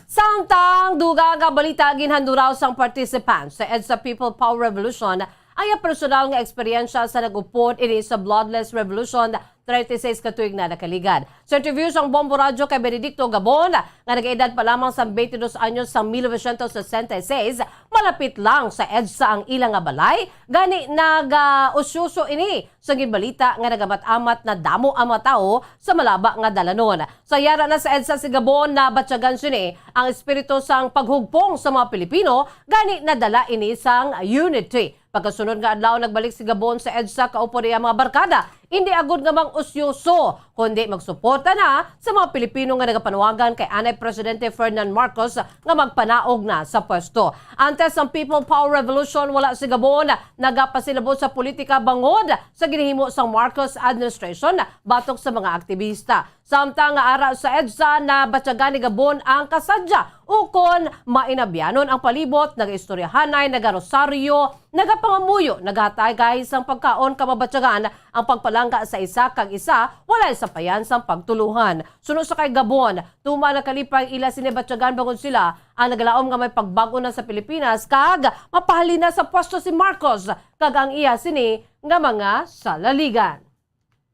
Samtang dugang nga balita, ginhanduraw sang participants sa EDSA People Power Revolution ang iya personal nga eksperyensya sa nag-upod ini sa Bloodless Revolution thirty-six ka tuig na nakaligad. Sa interview sang Bombo Radyo kay Benedicto Gabon, nga nag-edad pa lamang sang twenty-dos anyos sang mil novecientos sesenta y seis, malapit lang sa EDSA ang ila nga balay, gani nag-usyoso ini sa ginbalita nga nagamat-amat na damo ang mga tawo sa malaba nga dalanon. Sa yara na sa EDSA si Gabon, nabatyagan sini ang espiritu sang paghugpong sa mga Pilipino, gani nadala ini sang unity. Pagkasunod nga adlaw, nagbalik si Gabon sa EDSA kaupod iya mga barkada. Indi agud nga mang-usyoso, kundi magsuporta na sa mga Pilipino nga nagapanuwagan kay anay Presidente Ferdinand Marcos nga magpanaog na sa pwesto. Antes sang People Power Revolution, wala si Gabon nagapasilabot sa politika bangod sa ginhimo sang Marcos administration batok sa mga aktibista. Samtang nga ara sa EDSA, nabatyagan ni Gabon ang kasadya ukon mainabyanon ang palibot, nagaistoryahanay, nagarosaryo, nagapangamuyo, nagahatagay sang pagkaon, kag mabatyagan ang pagpalangga sa isa kag isa, walay sapayan sang pagtuluhan. Suno sa kay Gabon, tuman nakalipay ila sini batyagan bangod sila ang nagalaom nga may pagbag-o na sa Pilipinas kag mapahalin na sa pwesto si Marcos kag ang iya sini nga mga salaligan.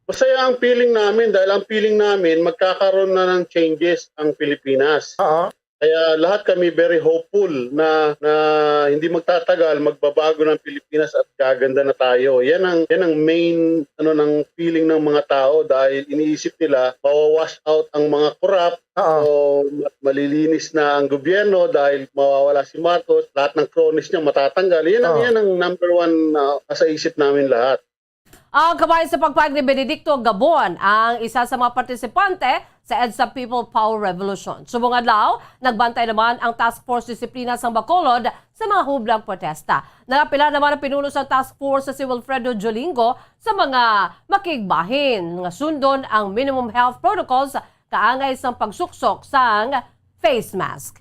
Masaya ang feeling namin dahil ang feeling namin, magkakaroon na ng changes ang Pilipinas. Oo. Kaya lahat kami very hopeful na, na hindi magtatagal, magbabago ng Pilipinas at gaganda na tayo. Yan ang, yan ang main, ano, ng feeling ng mga tao dahil iniisip nila mawawash out ang mga korap. Oo. O ma-, malilinis na ang gobyerno dahil mawawala si Marcos, lahat ng cronies niya matatanggal. Yan ang, Oo. yan ang number one na nasa isip namin lahat. Ang kabahin sa pagpahayag ni Benedicto Gabon, ang isa sa mga partisipante sa EDSA People Power Revolution. Subong adlaw, nagbantay naman ang Task Force Disiplina sang Bacolod sa mga hublag protesta. Nagapila naman ang pinuno sa task force, si Wilfredo Jolingo, sa mga makigbahin nga sundon ang minimum health protocols kaangay sang pagsuksok sang face mask.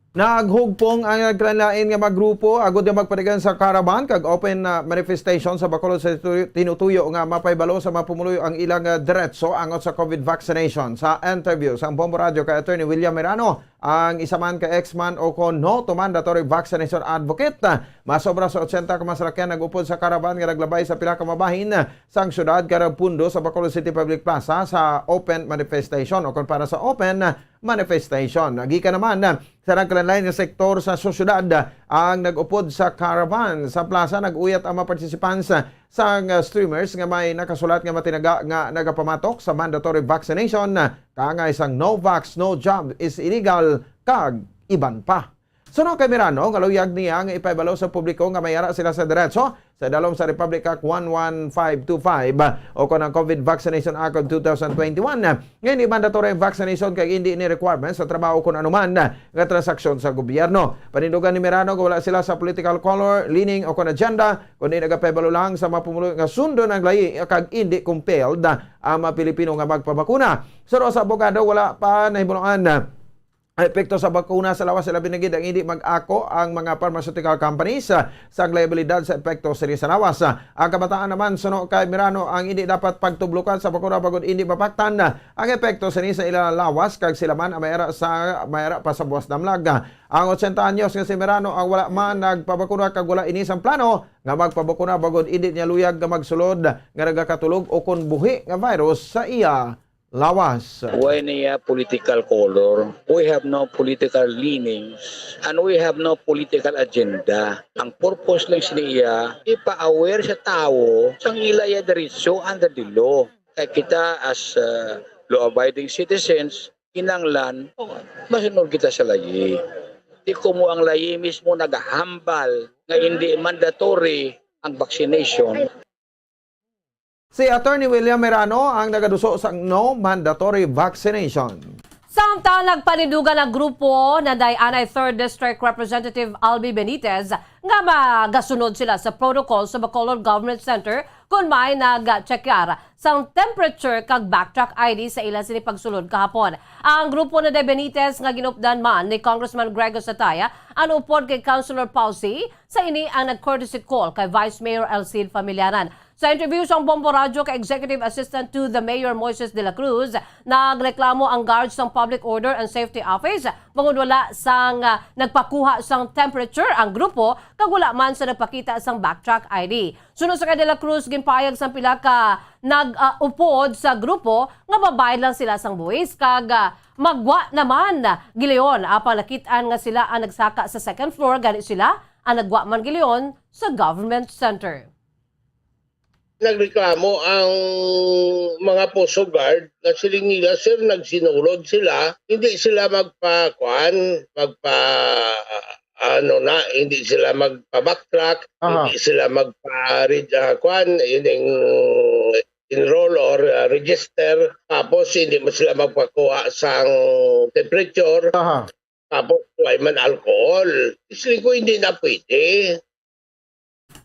Naghugpong ang naglain-lain nga mga grupo agud nga magpatigayon sa caravan kag open, ah, manifestation sa Bacolod sa tinutuyo nga mapahibalo sa mga pumuluyo ang ilang, ah, diretso angot sa COVID vaccination. Sa interview sang Bombo Radio kay Attorney William Merano, ang isa man ka ex-man o kon no to mandatory vaccination advocate, ah, masobra sa ochenta ka mga salakyan nag-upod sa caravan nga naglabay sa pila ka mabahin, ah, sang syudad kag pundo sa Bacolod City Public Plaza sa open manifestation o kon para sa open, ah, manifestation. Gikan naman, ah, sa nagkalain-lain nga sektor sa sosyedad, ah, ang nag-upod sa caravan sa plaza, nag-uyat ang mga participants, ah, sang, ah, streamers nga may nakasulat nga matinaga nga nagapamatok sa mandatory vaccination, ah, kaangay sang "No vax, no job is illegal" kag iban pa. Suno kay Merano, nga luyag niya nga ipahibalo sa publiko nga may ara sila sa diretso sa dalom sa Republic Act one one five two five o kon ang COVID Vaccination Act of two thousand twenty-one, nga hindi mandatory ang vaccination kag hindi ini requirement sa trabaho kon anuman nga transaksyon sa gobyerno. Panindugan ni Merano nga wala sila sa political color, leaning o kon agenda, kundi nagapahibalo lang sa mga pumuluyo nga sundon ang layi kag hindi compelled ang mga Pilipino nga magpabakuna. Suno sa abogado, wala pa nahimunoan ang epekto sa bakuna sa lawas, labi na gid ang hindi mag-ako ang mga pharmaceutical companies, ah, sang liabilidad sa epekto sini sa lawas. Ah, ang kabataan naman, suno kay Merano, ang hindi dapat pagtublokan sa bakuna bangod hindi mapaktan, ah, ang epekto sini sa ila lawas kag sila man ang may ara sa, may ara pa sa buwas damlag. Ang ochenta anyos nga si Merano ang wala man nagpabakuna kag wala ini sang plano nga magpabakuna bangod hindi niya luyag nga magsulod nga nagakatulog o kon buhi nga virus sa iya lawas. Wala niya political color. We have no political leanings and we have no political agenda. Ang purpose lang sini iya, ipa-aware sa tawo sang ila iya diritso under the law. Kay kita as, uh, law-abiding citizens, kinahanglan masunod kita sa layi. Di kumo ang layi mismo nagahambal nga hindi mandatory ang vaccination. Si Attorney William Merano ang nagaduso sang no mandatory vaccination. Samtang nagpanindugan ang grupo na day anay Third District Representative Albi Benitez nga magasunod sila sa protocol sa Bacolod Government Center kon may nag-checkar sang temperature kag backtrack I D sa ila sini pagsulod kahapon. Ang grupo na day Benitez nga ginupdan man ni Congressman Grego Sataya ang upod kay Councilor Pausi, sa ini ang nag-courtesy call kay Vice Mayor Elcid Familiaran. Sa interview sang Bombo Radyo kay Executive Assistant to the Mayor Moises de la Cruz, nagreklamo ang guard sang Public Order and Safety Office bangod wala sang, ah, nagpakuha sang temperature ang grupo kag wala man sa nagpakita sang backtrack I D. Suno sa kay de la Cruz, ginpahayag sang pila ka nag, ah, upod sa grupo nga mabayad lang sila sang buhis kag, ah, magwa naman gilayon apang nakit-an nga sila ang nagsaka sa second floor, gani sila ang nagwa man gilayon sa government center. Nagreklamo ang mga Poso Guard nga siling nila, "Sir, nagsinulod sila, hindi sila magpa-, kuan, magpa-, ano na, hindi sila magpa-backtrack, Aha. hindi sila magpa-, ah, kuan, ining enroll or, ah, register, tapos hindi mo sila magpakuha sang temperature, Aha. tapos wala man alcohol." Siling ko, hindi na pwede.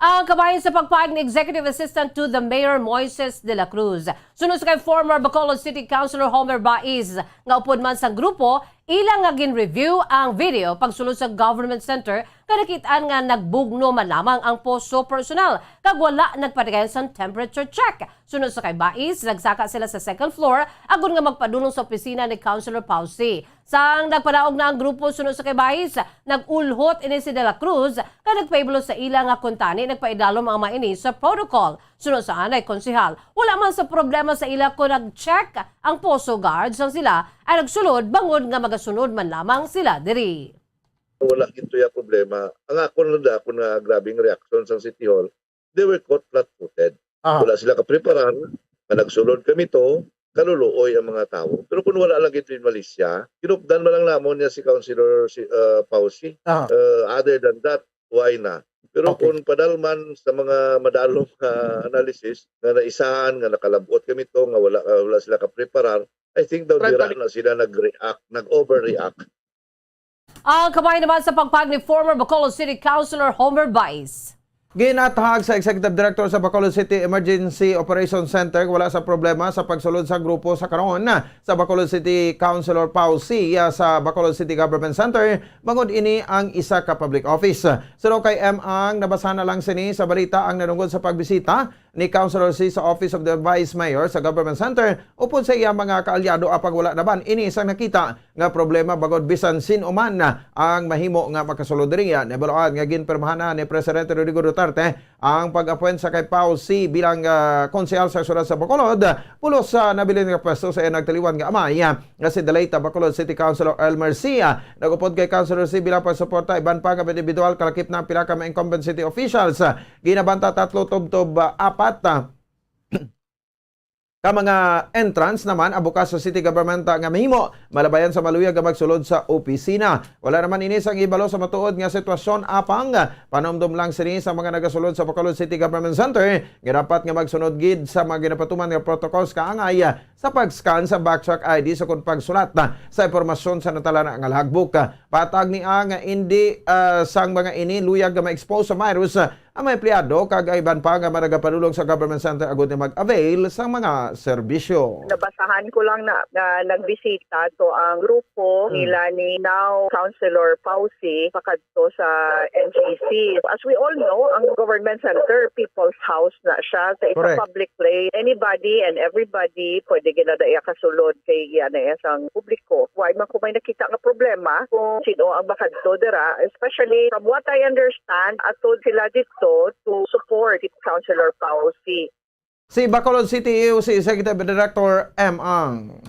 Ang kabahin sa pagpahayag ni Executive Assistant to the Mayor Moises de la Cruz. Suno sa kay former Bacolod City Councilor Homer Baiz, nga upod man sang grupo, ila nga gin-review ang video pagsulod sa government center, nga nakit-an nga nagbugno man lamang ang Poso personnel kag wala nagpatigayon sang temperature check. Suno sa kay Baiz, nagsaka sila sa second floor agod nga magpadulong sa opisina ni Councilor Pausi. Sang nagpadaog na ang grupo, suno sa kay Baiz, nag-ulhot ini si De La Cruz kag nagpahibalo sa ila nga kuntani nagpaidalom ang mga ini sa protocol. Suno sa anay konsehal, wala man sa problema sa ila kon nag-check ang Poso Guard sang sila ay nagsulod bangod nga magasunod man lamang sila diri. Wala gid tuya problema. Ang akon lang, akon nga grabing reaksyon sang City Hall, they were caught flat-footed. Ah. Wala sila kapreparar, nga nagsulod kami to, kaluluoy ang mga tawo. Pero kung wala lang gid malisya, kinupdan man lang namon niya si Councilor, si, uh, Pausi. Ah. Uh, other than that, why na? Pero Okay. kung padalman sa mga madalom nga analysis, nga naisahan, nga nakalabot kami to, nga wala, uh, wala sila kapreparar, I think daw Right, dira balik. na sila nag-react, nag-overreact. Ang kabahin naman sa pagpahayag ni former Bacolod City Councilor Homer Baiz. Ginathag sa Executive Director sa Bacolod City Emergency Operations Center, wala sa problema sa pagsulod sa grupo sa karon sa Bacolod City Councilor Pau C, ah, sa Bacolod City Government Center, bangod ini ang isa ka public office. Suno kay M Ang, nabasa na lang sini sa balita ang nanungod sa pagbisita ni Councilor C sa Office of the Vice Mayor sa Government Center upod sa iya mga kaalyado, apang wala naman ini sang nakita nga problema, bangod bisan sin-o man ang mahimo nga makasulod diri. Nahibaluan nga ginpirmahan na ni Presidente Rodrigo Duterte ang pag-appoint sa kay Pau C bilang, ah, konsehal sa siyudad sa Bacolod, pulos sa nabilin nga pwesto sa iyang nagtaliwan nga amay, ah, nga si the late Bacolod City Councilor Elmer C. Nag-upod kay Councilor C bilang pagsuporta iban pa nga individual, kalakip na ang pila ka mga incumbent city officials. Ginabanta tatlo tubtob, ah, apat, ah, ka mga entrance naman ang bukas sa city government, ah, nga mahimo malabayan sa maluyag nga magsulod sa opisina. Wala naman ini sang ibalo sa matuod nga sitwasyon, apang panumdom lang sini sa mga nagasulod sa Bacolod City Government Center nga dapat nga magsunod gid sa mga ginapatuman nga protocols kaangay, ah, sa pag-scan sa backtrack I D sukod pagsulat, ah, sa impormasyon sa natala nga logbook. Patag ni A nga indi, ah, sang mga ini luyag nga ma-expose sa virus, ah, ang mga empleyado kag ang iban pa nga mga nagapadulong sa government center agud nga mag-avail sang mga serbisyo. Nabasahan ko lang na, na nagbisita to ang grupo Hmm. nila ni now Councilor Fauci pakadto sa N G C. As we all know, ang government center, people's house na siya. Sa isa Correct. public place, anybody and everybody pwede ginadaya kasulod kay iya na iya sang publiko. Wa man ko may nakita nga problema kung sino ang makadto dira, especially from what I understand, atod sila dito to support si Councilor Fauci. Si Bacolod City E O C Executive Director M Ang.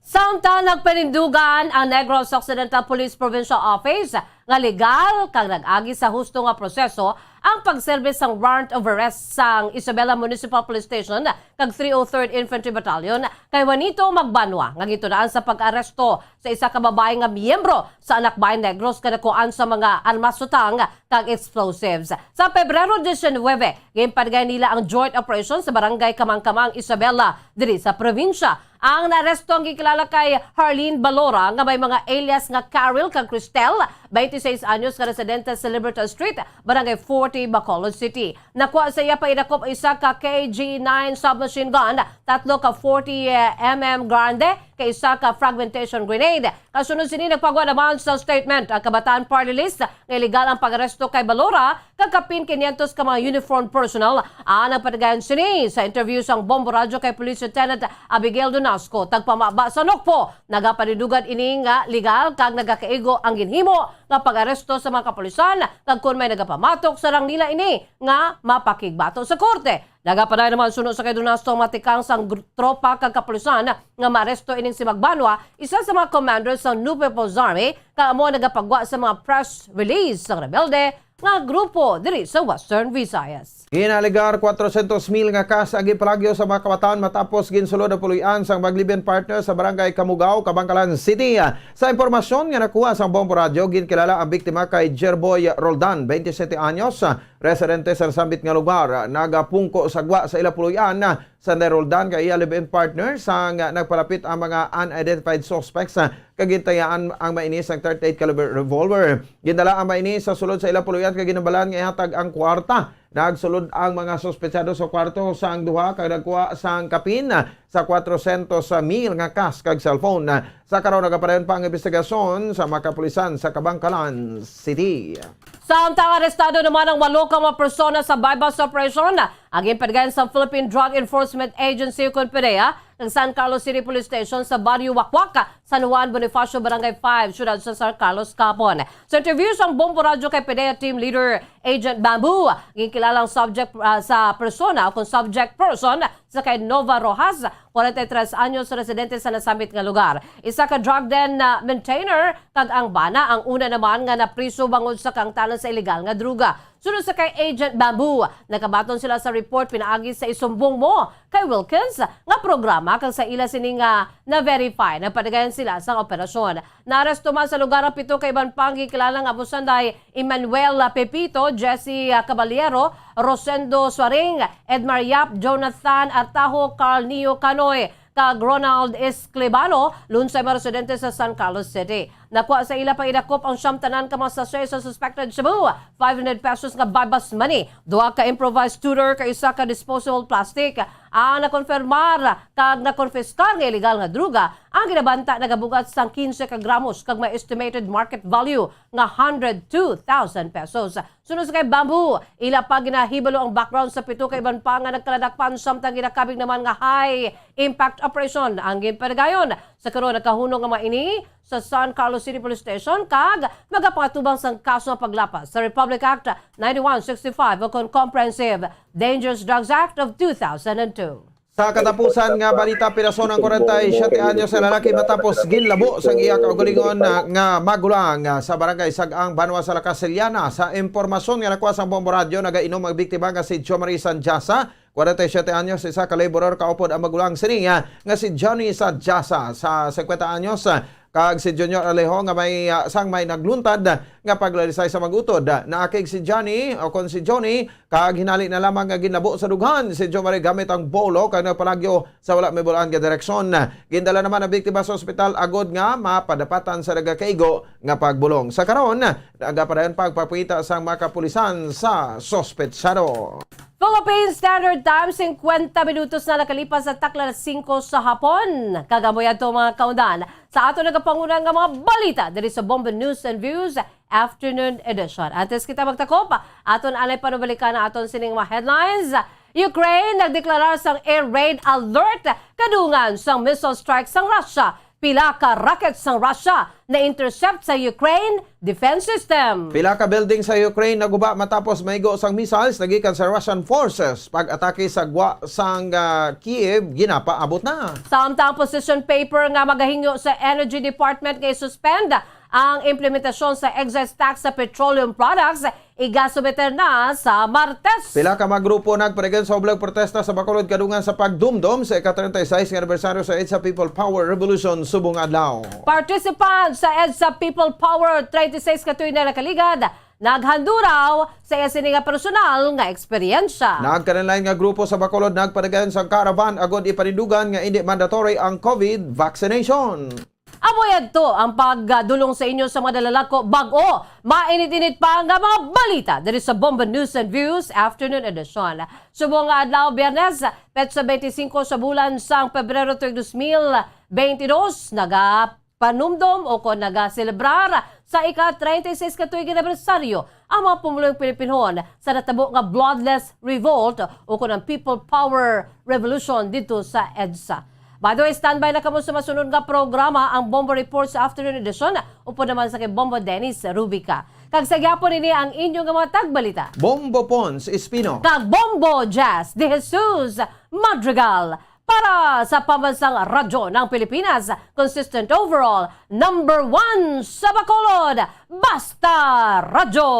Samtang nagpanindugan ang Negros Occidental Police Provincial Office nga legal kag nag-agi sa husto nga proseso ang pagserbi sang warrant of arrest sang Isabela Municipal Police Station kag three oh third Infantry Battalion kay Juanito Magbanua nga gintunaan sa pag-aresto sa isa ka babayi nga miyembro sa Anak Bayan Negros nga nakuhaan sa mga armas, sutang kag explosives. Sa Pebrero diecinuebe, ginpatigay nila ang joint operation sa Barangay Kamangkamang, Isabela, diri sa probinsya. Ang naaresto ang gikilala kay Harleen Balora nga may mga alias nga Carol kag Cristel, twenty-six anyos, nga residente sa Libertad Street, Barangay forty, Bacolod City. Nakuha sa iya painakop isa ka K G nine submachine gun, tatlo ka forty M M Garand, kag isa ka fragmentation grenade. Kasunod sini, nagpagwa naman sa statement ang Kabataan Party List nga illegal ang pag-aresto kay Balora kag kapin quinientos ka mga uniformed personnel ang nagpatigayon sini. Sa interview sang Bombo Radyo kay Police Lieutenant Abigail Donasco, tagpamaba sa NOCPO, nagapanindugan ini nga legal kag nagakaigo ang ginhimo nga pag-aresto sa mga kapulisan, kag kon may nagapamatok, sarang nila ini nga mapakigbato sa korte. Nagapadayon naman suno sa kay Donasco ang matikang sang gr-, tropa kag kapulisan nga maaresto ining si Magbanua, isa sa mga commander sa New People's Army, kag amo ang nagapagwa sa mga press release sang rebelde nga grupo diri sa Western Visayas. Ginalegar kwatrocientos mil nga cash ang ginpalagyo sa mga kabataan matapos ginsulod ang puloy-an sang mag-live-in partner sa Barangay Kamugaw, Kabankalan City. Sa impormasyon nga nakuha sang Bombo Radyo, ginkilala ang biktima kay Jerboy Roldan, twenty-sete anyos, residente sa nasambit nga lugar. Nagapungko sa gwa sa ila puloy-an, Sanday Roldan kay iya live-in partner, sang nagpalapit ang mga unidentified suspects, ah, kag gintayaan ang mainis sang thirty-eight caliber revolver. Gindala ang mainis sa sulod sa ila puloy-an kag ginhambal nga ihatag ang kwarta. Nagsulod ang mga suspetsado sa kwarto sang duha kag nagkuha sang kapin sa kwatrocientos mil nga cash kag cellphone. Sa karon, nagapadayon pa ang investigasyon sa mga kapulisan sa Kabankalan City. Samtang arestado naman ang walo ka mga persona sa buy-bust operation nga ginpatigayon sa Philippine Drug Enforcement Agency, kon PDEA, kag San Carlos City Police Station sa Barrio Wakwak, San Juan Bonifacio, Barangay five, siyudad sa San Carlos, kahapon. Sa interview sang Bombo Radyo kay PDEA Team Leader Agent Bamboo, ginkilala ang subject, ah, sa persona o kon subject person sa kay Nova Rojas, forty-three anyos, residente sa nasambit nga lugar. Isa ka drug den na maintainer kag ang bana ang una naman nga napriso bangod sa kaangtanan sa iligal nga druga. Suno sa kay Agent Bamboo, nakabaton sila sa report pinaagi sa Isumbong Mo kay Wilkins nga programa, kag sa ila sini nga na-verify, nagpatigayon sila sang operasyon. Naaresto man sa lugar ang pito ka iban pang gikilala nga abusanday: Emmanuel Pepito, Jesse, ah, Caballero, Rosendo Suaring, Edmar Yap, Jonathan Artajo, Carl Neo Canoy, kag Ronald Esclebano, lunsay mga residente sa San Carlos City. Nakuha sa ila pag-idakop ang siyam tanan ka mga sachet sa suspected shabu, five hundred pesos nga buy-bust money, duha ka improvised tutor, kag isa ka disposable plastic. Ang nakonfirmar kag nakonfiskar nga iligal nga droga ang ginabanta nagabugat sang quince ka gramos kag may estimated market value nga hundred two thousand pesos. Sunod sa kay Bamboo, ila pa ginahibalo ang background sa pito ka iban pa nga nagkaladakpan, samtang ginakabig naman nga high impact operation ang ginpadayon. Sa karon, nakahunong nga mga ini sa San Carlos City Police Station kag magapangatubang sang kaso nga paglapas sa Republic Act ninety-one sixty-five o kon Comprehensive Dangerous Drugs Act of two thousand and two. Sa katapusan nga balita, pirason ang kwarenta y siyete anyos nga lalaki matapos ginlabo sang iya kaugalingon nga magulang sa Barangay Sag-ang, Banwa sa La Castellana. Sa impormasyon nga nakuha sang Bombo Radyo, nagainom ang biktima nga si Jomari Sanjasa, kwarenta y siyete anyos, isa ka laborer, kaupod ang magulang sini nga si Johnny Sanjasa sa singkwenta anyos, kag si Junior Alejo nga may, ah, sang may nagluntad nga paglalisay sa mag-utod. Naakig si Johnny, o kon si Johnny, kag hinali na lamang nga ginlabo sa dughan si Jomari gamit ang bolo kag nagpalagyo sa wala mabul-an nga direksyon. Gindala naman ang biktima sa ospital agod nga mapadapatan sa nagakaigo nga pagbulong. Sa karon, nagapadayon pa ang pagpangita sang mga kapulisan sa suspetsado. Philippine Standard Time, singkwenta minutos na nakalipas sa takna alas singko sa hapon. Kag amo yadto, mga kaundan, sa aton nagapanguna nga mga balita diri sa Bombo News and Views Afternoon Edition. Antes kita magtakop, aton anay panubalikan ang aton sining mga headlines. Ukraine nagdeklarar sang air raid alert kadungan sang missile strike sang Russia. Pila ka rocket sang Russia na-intercept sa Ukraine defense system. Pila ka building sa Ukraine naguba matapos maigo sang missiles nagikan sa Russian forces. Pag-atake sa gwa sang, ah, Kiev ginapaabot na. Samtang position paper nga magahingyo sa Energy Department nga i-suspend ang implementasyon sa excise tax sa petroleum products, igasumiter na sa Martes. Pila ka mga grupo nagpadayon sa hublag protesta sa Bacolod kadungan sa pagdumdom sa ika-treinta y seis nga anibersaryo sa EDSA People Power Revolution subong adlaw. Participant sa EDSA People Power treinta y seis ka tuig na nakaligad, naghanduraw sa iya sini nga personal nga eksperyensya. Nagkalainlain nga grupo sa Bacolod nagpadayon sa caravan agod ipanindugan nga indi mandatory ang COVID vaccination. Amo yadto ang pagdulong sa inyo sa mga nalalako bag-o. Mainit-init pa nga mga balita diri sa Bombo News and Views Afternoon Edition. Subong nga adlaw, Biyernes, petsa twenty-five sa bulan sang Pebrero tuig dos mil beintidos, nagapanumdom o kon nagaselebrar sa ika-treinta y seis ka tuig anibersaryo ang mga pumulong Pilipinhon sa natabo nga Bloodless Revolt o kon ang People Power Revolution didto sa EDSA. By the way, standby na kamo sa masunod nga programa, ang Bombo Report sa Afternoon Edition, upod naman sa kay Bombo Dennis Rubica. Kag sa gihapon, ini ang inyo nga mga tagbalita, Bombo Pons Espino kag Bombo Jazz De Jesus Madrigal, para sa Pambansang Radyo ng Pilipinas, consistent overall, number one sa Bacolod, Basta Radyo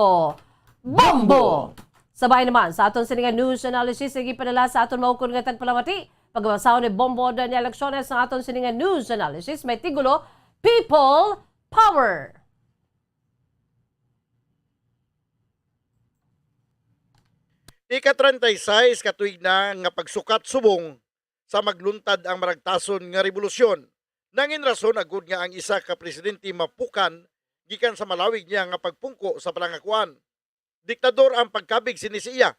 Bombo! Sabay naman sa aton sini nga news analysis nga gipadala sa aton maukon nga tagpalamati, pagbasahon ni Bombo Daniel Acciones ang aton sini nga news analysis may titulo, People Power. Ika-treinta y seis ka tuig na nga pagsukat subong sa magluntad ang maragtason nga rebolusyon. Nangin rason agud nga ang isa ka presidente mapukan gikan sa malawig niya nga pagpungko sa palangakuan. Diktador ang pagkabig sini sa iya.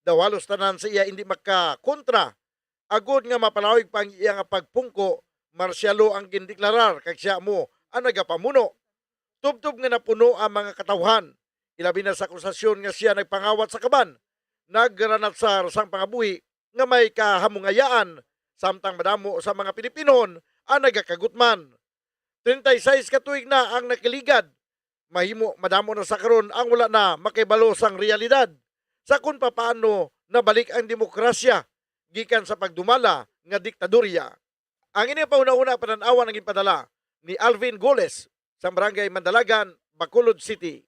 Daw halos tanan sa iya indi makakontra, agud nga mapalawig pa ang iya nga pagpungko, marsyalo ang gindeklarar kag siya mo ang nagapamuno. Tubtob nga napuno ang mga katawhan, ilabi na sa akusasyon nga siya nagpangawat sa kaban, nagranatsar sang pangabuhi nga may kahamungayaan, samtang madamo sa mga Pilipinhon ang nagakagutman. Treinta y seis ka tuig na ang nakaligad. Mahimo madamo na sa karon ang wala na makahibalo sang realidad sa kon papaano nabalik ang demokrasya gikan sa pagdumala nga diktadorya. Ang ini pahunahuna panan-awan ang ginpadala ni Alvin Goles sa Barangay Mandalagan, Bacolod City.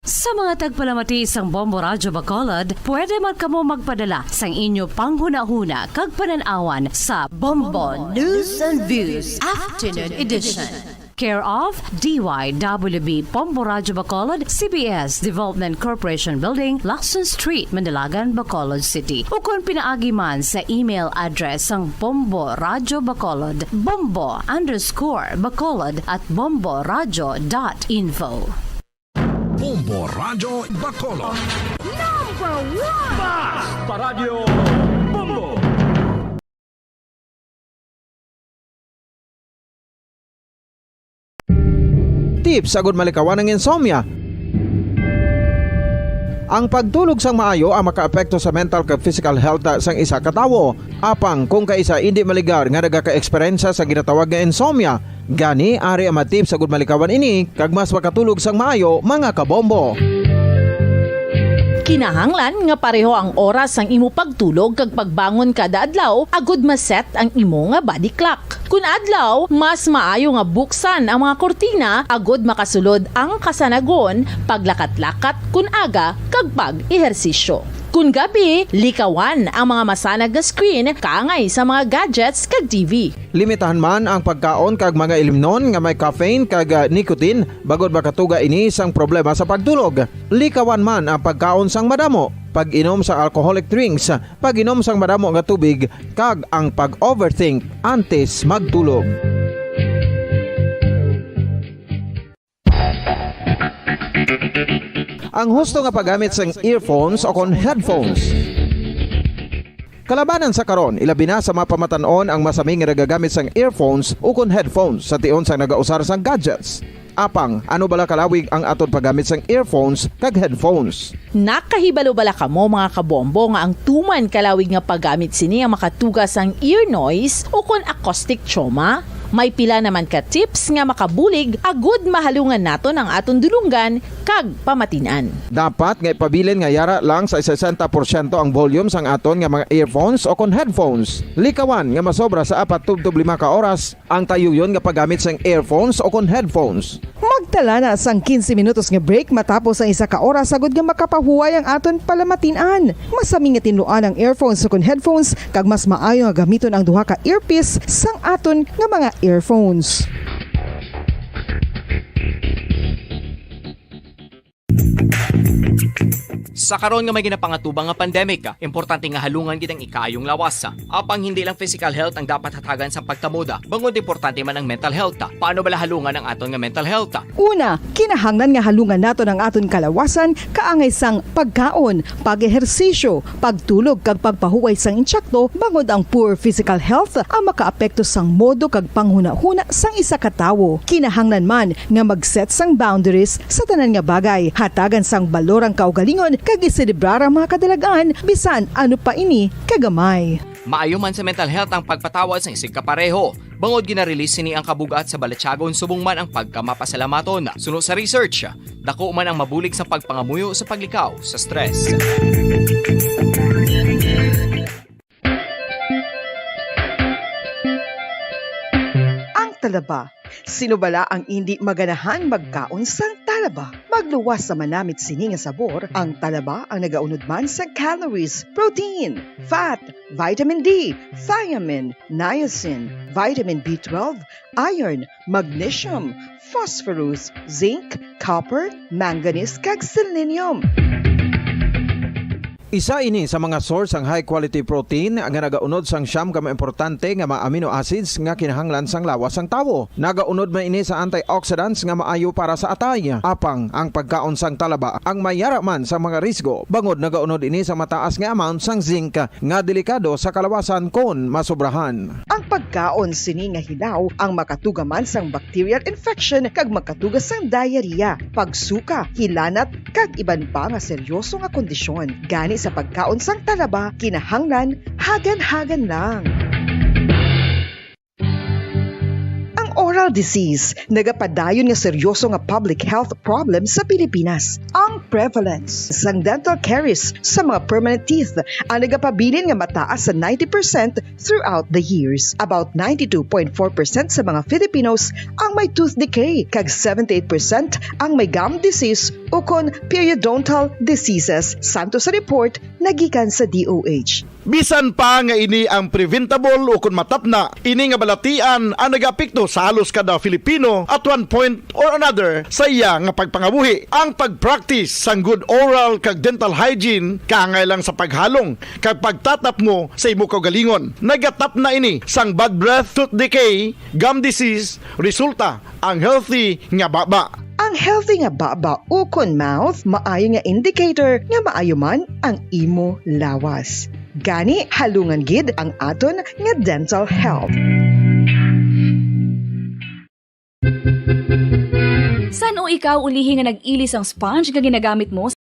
Sa mga tagpalamati sang Bombo Radyo Bacolod, pwede man kamo magpadala sang inyo panghunahuna kag panan-awan sa Bombo News and Views Afternoon Edition. Care of D Y W B Bombo Radyo Bacolod, C B S Development Corporation Building, Lacson Street, Manalagan, Bacolod City. O kon pinaagi man sa email address sang Bombo Radyo Bacolod, bombo underscore bacolod at bombo radyo dot info. Bombo Radyo Bacolod. Number one! Basta Radyo Bombo! Tips agud malikawan ang insomnia. Ang pagtulog sang maayo ang makaapekto sa mental kag physical health sang isa ka tawo. Apang kung kaisa indi maligar nga nagaka-eksperyensya sa ginatawag nga insomnia, gani ari ang mga tips agud malikawan ini kag mas makatulog sang maayo, mga kabombo. Kinahanglan nga pareho ang oras sang imo pagtulog kag pagbangon kada adlaw agud ma-set ang imo nga body clock. Kun adlaw, mas maayo nga buksan ang mga kurtina agud makasulod ang kasanagon, paglakat-lakat kun aga, kag pag-ehersisyo. Kun gabi, likawan ang mga masanag nga screen kaangay sa mga gadgets kag T V. Limitahan man ang pagkaon kag mga ilimnon nga may caffeine kag, ah, nicotine, bangod makatuga ini sang problema sa pagtulog. Likawan man ang pagkaon sang madamo, pag-inom sa alcoholic drinks, pag-inom sang madamo nga tubig, kag ang pag-overthink antes magtulog. Ang husto nga paggamit sang earphones o kon headphones. Kalabanan sa karon, ilabi na sa mga pamatan-on ang masami nga nagagamit sang earphones o kon headphones sa tion sang nagausar sang gadgets. Apang, ano bala kalawig ang aton paggamit sang earphones kag headphones? Nakahibalo bala kamo, mga kabombo, nga ang tuman kalawig nga paggamit sini ang makatuga sang ear noise o kon acoustic trauma? May pila naman ka tips nga makabulig agud mahalungan naton ang aton dulonggan kag pamatin-an. Dapat nga ipabilin nga yara lang sa sesenta porsyento ang volume sang aton nga mga earphones o kon headphones. Likawan nga masobra sa apat tubtob lima ka oras ang tayuyon nga paggamit sang earphones o kon headphones. Magtala na sang quince minutos nga break matapos ang isa ka oras agud nga makapahuway ang aton palamatin-an. Masami nga tinluan ang earphones o kon headphones, kag mas maayo nga gamiton ang duha ka earpiece sang aton nga mga earphones. Sa karon nga may ginapangatubang nga pandemic, importante nga halungan gid ang ikaayong lawas. Apang hindi lang physical health ang dapat hatagan sang pagtamod, bangod importante man ang mental health. Paano bala halungan ang aton nga mental health? Una, kinahanglan nga halungan naton ang aton kalawasan kaangay sang pagkaon, pag-ehersisyo, pagtulog kag pagpahuway sang intsakto, bangod ang poor physical health ang makaapekto sang modo kag panghunahuna sang isa ka tawo. Kinahanglan man nga mag-set sang boundaries sa tanan nga bagay, hatagan sang balor ang kaugalingon kag iselebrar ang mga kadalag-an, bisan ano pa ini kagamay. Maayo man sa mental health ang pagpatawad sang isigkapareho, bangod gina-release sini ang kabug-at sa balatyagon subong man ang pagkamapasalamaton. Suno sa research, dako man ang mabulig sa pagpangamuyo sa paglikaw sa stress. Ang talaba. Sino bala ang indi maganahan magkaon sang talaba? Magluwas sa manamit sini nga sabor, ang talaba ang nagaunod man sa calories, protein, fat, vitamin D, thiamine, niacin, vitamin B twelve, iron, magnesium, phosphorus, zinc, copper, manganese, kag selenium. Isa ini sa mga source sang high quality protein nga nagaunod sang siyam ka mga importante nga mga amino acids nga kinahanglan sang lawas sang tawo. Nagaunod man ini sa antioxidants nga maayo para sa atay. Apang ang pagkaon sang talaba ang mayara man sa mga risgo, bangod nagaunod ini sa mataas nga amount sang zinc nga delikado sa kalawasan kon masobrahan. Ang pagkaon sini nga hilaw ang makatuga man sang bacterial infection kag makatuga sang diarrhea, pagsuka, hilanat, kag iban pa nga seryoso nga kondisyon. Gani sa pagkaon sang talaba, kinahanglan hagan-hagan lang. Ang oral disease nagapadayon nga seryoso nga public health problem sa Pilipinas. Ang prevalence sang dental caries sa mga permanent teeth ang nagapabilin nga mataas sa ninety percent throughout the years. About ninety-two point four percent sa mga Filipinos ang may tooth decay, kag seventy-eight percent ang may gum disease ukon periodontal diseases, santo sa report nagikan sa D O H. Bisan pa nga ini ang preventable ukon matapna, ini nga balatian ang nagaapekto sa halos kada Filipino at one point or another sa iya nga pagpangabuhi. Ang pag-practice sang good oral kag dental hygiene kaangay lang sa paghalong kag pagtatapngo sa imo kaugalingon. Nagatapna ini sang bad breath, tooth decay, gum disease, resulta ang healthy nga baba. Ang healthy nga baba ukon mouth maayo nga indicator nga maayo man ang imo lawas. Gani, halungan gid ang aton nga dental health. San-o ikaw ulihi nga nag-ili sang sponge nga ginagamit mo?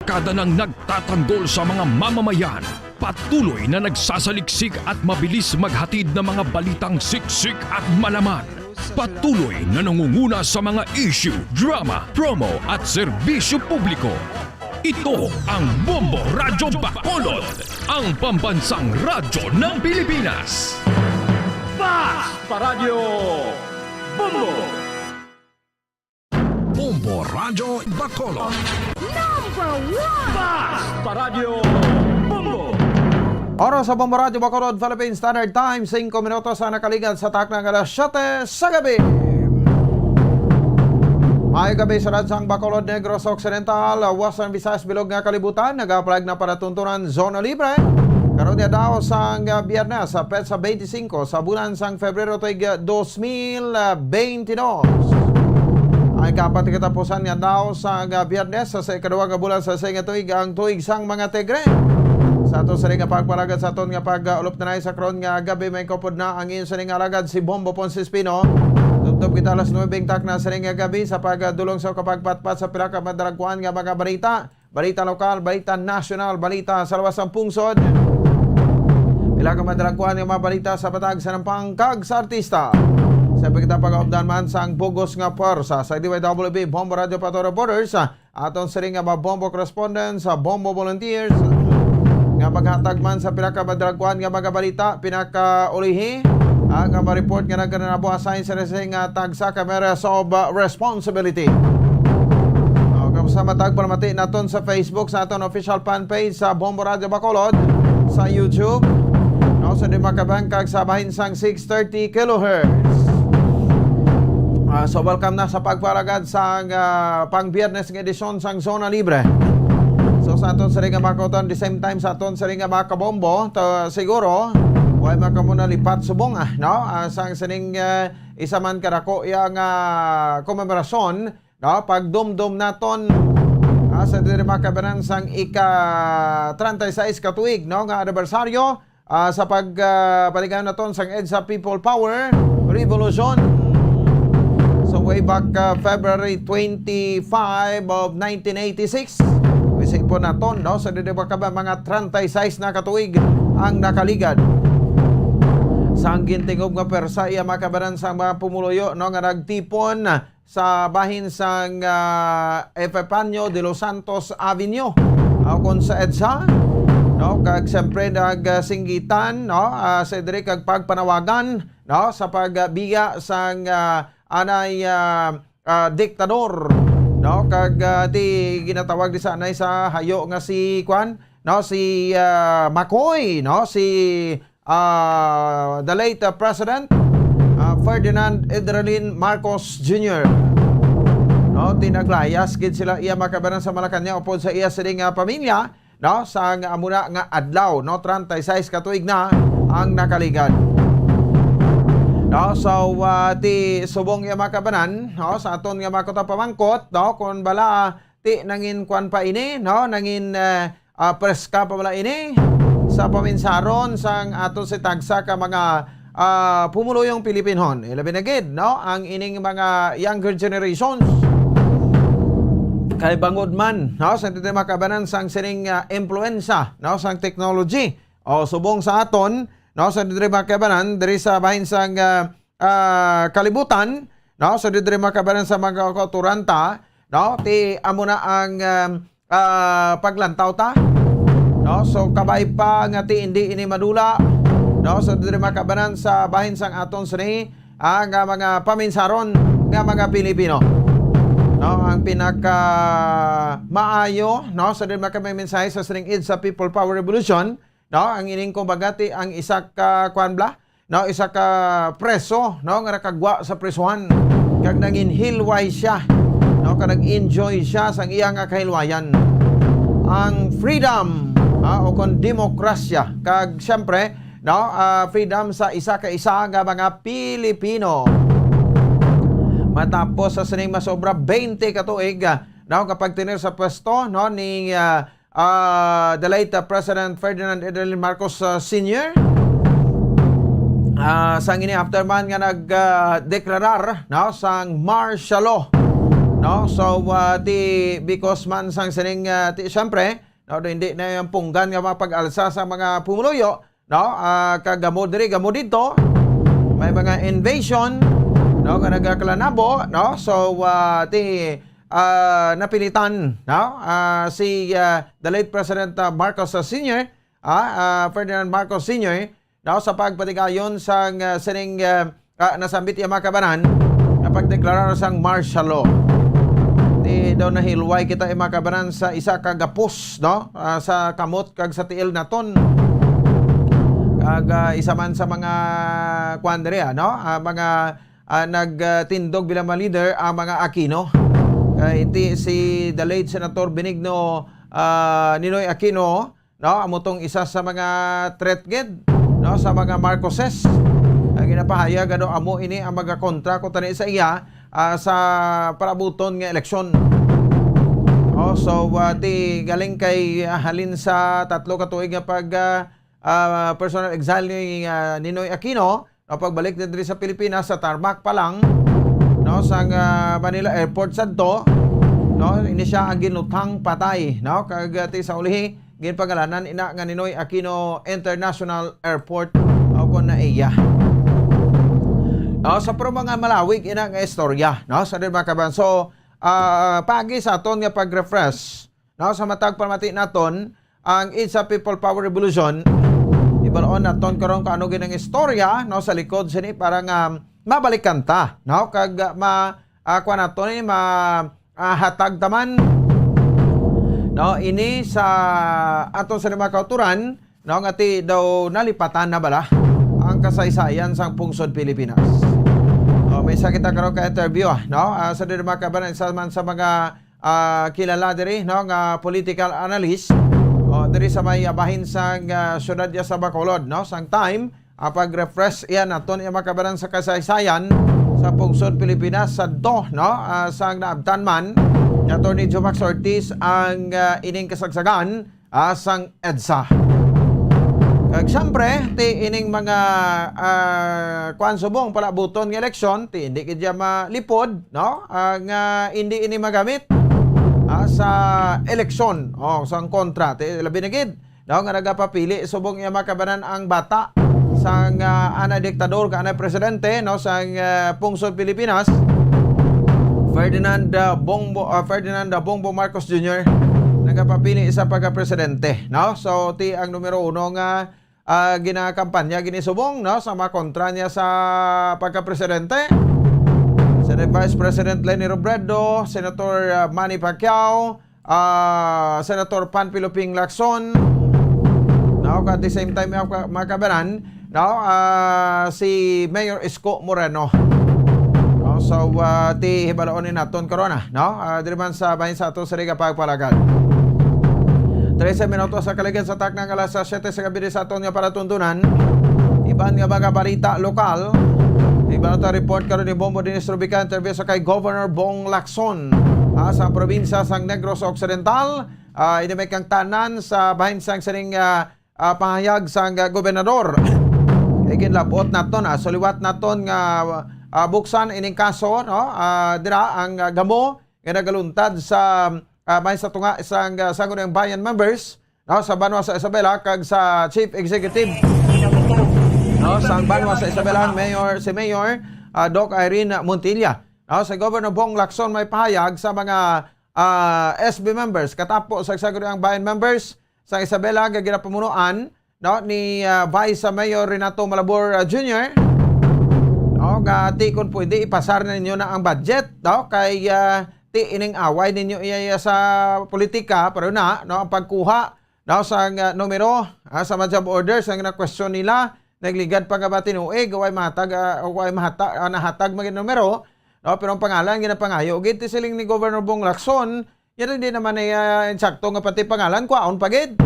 Kada nang nagtatanggol sa mga mamamayan, patuloy na nagsasaliksik at mabilis maghatid ng mga balitang siksik at malaman. Patuloy na nangunguna sa mga issue, drama, promo at serbisyo publiko. Ito ang Bombo Radyo Bacolod, ang pambansang radyo ng Pilipinas. Fast Paradyo Bombo! Bombo Radyo Bacolod. Number one! Fast Paradyo Bombo! Oras sa Bombo Radyo Bacolod, Philippine Standard Time, singko minutos ang nakaligad sa takna nga alas siyete sa gabi. Maayong gabi sa Ransang Bacolod, Negros Occidental, Western Visayas, bilog nga kalibutan. Nag-apply na palatuntunan zona libre. Karon nga daw sang Biyernes, sa petsa twenty-five sa bulan sang Febrero tuig dos mil twenty-two. Ang kapat katapusan nga daw sang Biyernes sa ikaduha nga bulan sa sing tuig, ang tuig sang mga Tigre. Sa ato sini nga pagpalagad sa aton nga pag-ulop na sa karon nga gabi, may kupod na ang inyo sini nga alagad si Bombo Ponce Espino. Tubtob kita alas nuebe takna sini nga gabi sa pagdulong sa kapagpatpat sa pila ka madalagkuan nga mga balita. Balita lokal, balita nasyonal, balita sa lawas sang pungsod. Pila ka madalagkuan nga mga balita sa patag, sa nampang kag sa artista. Sa pagkita pag-updan man sang bugos nga pwersa sa D Y W B Bombo Radio Pato Reporters, aton siring nga mga bombo correspondents, sa bombo volunteers, nga maghatag man sa pila ka madalagkuan nga mga balita, pinakaulihi, ah, nga ma-report nga nagkanabo assign sa sing, ah, tagsa ka areas of, ah, responsibility. Oh, kag sa matag palamati naton sa Facebook, sa aton official fan page sa Bombo Radio Bacolod, sa YouTube, no, sa di makabangkag sa bahin sang six thirty kilohertz. Ah, so welcome na sa pagpalagad sang, ah, pang Biyernes nga edisyon sang Zona Libre. So sa aton siring nga mga kautan, the same time sa aton siring nga mga kabombo, to, siguro, way man kamo nalipat subong, ah, no? Ah, sang sining, ah, isa man kadako iya nga komemorasyon, no? Pagdumdom naton, ah, sa diri mga kabanan sang ika treinta y seis ka tuig, no, nga anibersaryo, ah, sa pag, ah, paligayon naton sang EDSA People Power Revolution. So, way back, ah, February twenty-five of nineteen eighty-six, isipon naton, no, sa diri mga kabanan, mga treinta y seis na ka tuig ang nakaligad. Sang gintingob nga pwersa iya mga kabanan sang mga pumuluyo, no, nga nagtipon sa bahin sang, ah, Epifanio de los Santos Avenue, ah, kon sa EDSA, no, kag siyempre nagsinggitan, no, ah, sa diri kag pagpanawagan, no, sa pagbiya sang, ah, anay, ah, ah, diktador, no, kag, ah, ti ginatawag di sa anay sa hayo nga si kwan, no, si, ah, Makoy, no, si ah, the late, ah, President, ah, Ferdinand Edralin Marcos Junior. No, ti naglayas gid sila iya mga kabanan sa Malacañang upod sa iya sining, ah, pamilya, no, sa nga amo na nga adlaw, no, treinta y seis ka tuig na ang nakaligad. No, so, ah, ti subong iya mga kabanan, no, sa aton nga mga kuta pamangkot, no, kung bala, ti nangin kwan pa ini, no? Nangin, eh, ah, preska pa bala ini sa paminsaron sang aton si tagsa ka mga, ah, pumuluyong Pilipinhon. Ilabi na gid, no? Ang ining mga younger generations. Kay bangod man, no? Sa hindi makabanan sang sining, ah, impluwensya, no? Sang technology. O subong sa aton, no? Sa hindi makabanan, diri sa bahin sang, ah, ah, kalibutan, no? So, diri mga kabanan sa mga kauturan ta, no? Ti amo na ang, um, ah, paglantaw ta, no? So, kabay pa nga ti indi ini madula, no? So, diri mga kabanan sa bahin sang aton sini, ah, nga mga paminsaron nga mga Pilipino. No, ang pinaka maayo, no, sa diri mga mensahe sa sining EDSA People Power Revolution, no? Ang ining kumbaga ti ang isa ka, kuan bala, no, isa ka preso, no, nga nakagwa sa presuhan kag nanginhilway siya, no, kag nag-enjoy siya sang iya nga kahilwayan. Ang freedom, ah, o kon demokrasya, kag siyempre, no, ah, freedom sa isa ka isa nga mga Pilipino. Matapos sa sining masobra twenty ka tuig, ah, no, nga pagtener sa pwesto, no, ni, ah, ah, the late, ah, President Ferdinand Edralin Marcos, ah, Senior. Ah, sang ini after man nga nag, ah, deklarar, no, sang martial law, No? So, ah, ti, because man sang sining, ah, ti, syempre, no, hindi na yung punggan nga mga pag-alsa sa mga pumuluyo, no? Ah, kag gamo diri, gamo dito, may mga invasion, no, nga nagakalanabo, no? So, ah, ti, ah, napilitan, no? Ah, si, ah, the late President, ah, Marcos, ah, Senior, ah, ah, Ferdinand Marcos Senior, no, sa pagpatigayon sang, ah, sining, ah, ah, nasambit iya mga kabanan nga pagdeklarar sang martial law. Ti daw nahilway kita, iya mga kabanan, sa isa ka gapos, no, ah, sa kamot kag sa tiil naton. Kag, ah, isa man sa mga kuan diri, ah, no, ah, mga, ah, nagtindog bilang mga leader ang mga Aquino. Kay ti si the late Senator Benigno, ah, Ninoy Aquino, no? Amo tong isa sa mga threat gid, no, sa mga Marcoses. Ang ginapahayag, ano, amo ini ang magakontra ko tani sa iya, ah, sa palabuton nga eleksyon. Oh, so, ah, ti galing kay, ah, halin sa tatlo ka tuig nga pag, ah, ah, personal exile ni, ah, Ninoy Aquino, no, pagbalik na diri sa Pilipinas, sa tarmac pa lang, no, sang, ah, Manila Airport sadto, no, ini siya ang ginluthang patay, no, kag, ah, ti sa ulihi, ginpangalanan ina nga Ninoy Aquino International Airport, o kon NAIA. No, sa, pero mga malawig ina nga istorya, no, sa din mga kabanan. So, ah, pagi sa aton nga pag-refresh, no, sa matag pamati naton, ang EDSA People Power Revolution, ibal-on naton karon kung ano gid ang istorya, no, sa likod sini para nga mabalikan ta, no, kag, ah, ma, ah, kuha naton ni ma, ah, hatag taman, no, ini sa aton sa mga kauturan, no, nga ti daw nalipatan na bala ang kasaysayan sang pungsod Pilipinas. Oh, may isa kita karon ka interview, ah, no? Ah, sa diri mga kabanan, isa man sa mga, ah, kilala diri, no, nga political analyst, oh, diri sa may, ah, bahin sang, ah, siyudad ya sa Bacolod, no, sang Time, ah, pag-refresh iya naton iya mga kabanan sa kasaysayan sa pungsod Pilipinas sa do, no, ah, sang naabtan man ni Attorney Jomax Ortiz ang, ah, ining kasagsagan, ah, sang EDSA. Kag siyempre, ti ining mga, ah, kuan, subong palabuton nga eleksyon, ti hindi gid ya malipod, no? Ah, nga hindi ini magamit, ah, sa eleksyon, oh, sang kontra, ti labi na gid, no, nga nagapapili subong iya mga kabanan ang bata sang, ah, anay diktador, ka anay presidente, no, sang, ah, pungsod Pilipinas, Ferdinand, ah, Bongbo, ah, Ferdinand, ah, Bongbong Marcos Junior, nagapapili sa pagkapresidente, no? So, ti ang numero uno nga, ah, ginakampanya, ginisubong, no, sa mga kontra niya sa pagkapresidente, Senate Vice President Leni Robredo, Senator, ah, Manny Pacquiao, ah, Senator Panfilo Ping Lacson, no, at the same time, mga ka-, mga kabanan, no, ah, si Mayor Isko Moreno. No, so, ah, ti hibaloon ni naton karon, ah, no? Ah, diri man sa bahin sa ato sa Riga Pagpalagan. Trese minutos sa kaligid sa takna nga alas siyete sa gabi sa aton nga palatuntunan. Iban nga mga balita lokal. Iban ta report karon ni Bombo Dennis Rubica, interview sa kay Governor Bong Lacson, ah, sa probinsya sang Negros Occidental. Ah, ini may kangtanan sa bahin sang sining, ah, ah, pahayag sang, ah, gobernador. Kay ginlabot naton, ah, suliwat naton nga, ah, buksan ining kaso, no? Ah, dira ang, ah, gamo nga nagaluntad sa, ah, may sa tunga sang, ah, Sangguniang Bayan members, no, sa banwa sa Isabela kag sa Chief Executive, no, sang banwa sa Isabela, Mayor, si Mayor, ah, Doc Irene Montilla. No, si Governor Bong Lacson may pahayag sa mga, ah, S B members, katapo sa Sangguniang Bayan members sa Isabela nga ginapamunuan, no, ni, ah, Vice Mayor Renato Malabor, ah, Junior, no, nga ti kun pwede ipasar na ninyo na ang budget, no, kay, ah, ti ining away ninyo iya, iya sa politika, pero na, no, ang pagkuha, no, sa nga numero, ah, sa mga job orders, ang na-question nila, nagligad pa nga ba tinuig, way mahatag, ah, way mahata-, ah, nahatag mga numero, no, pero ang pangalan, ginapangayo, gid ti siling ni Governor Bong Lacson, yan hindi naman ay, ah, insakto nga pati pangalan, kwaon pa gid.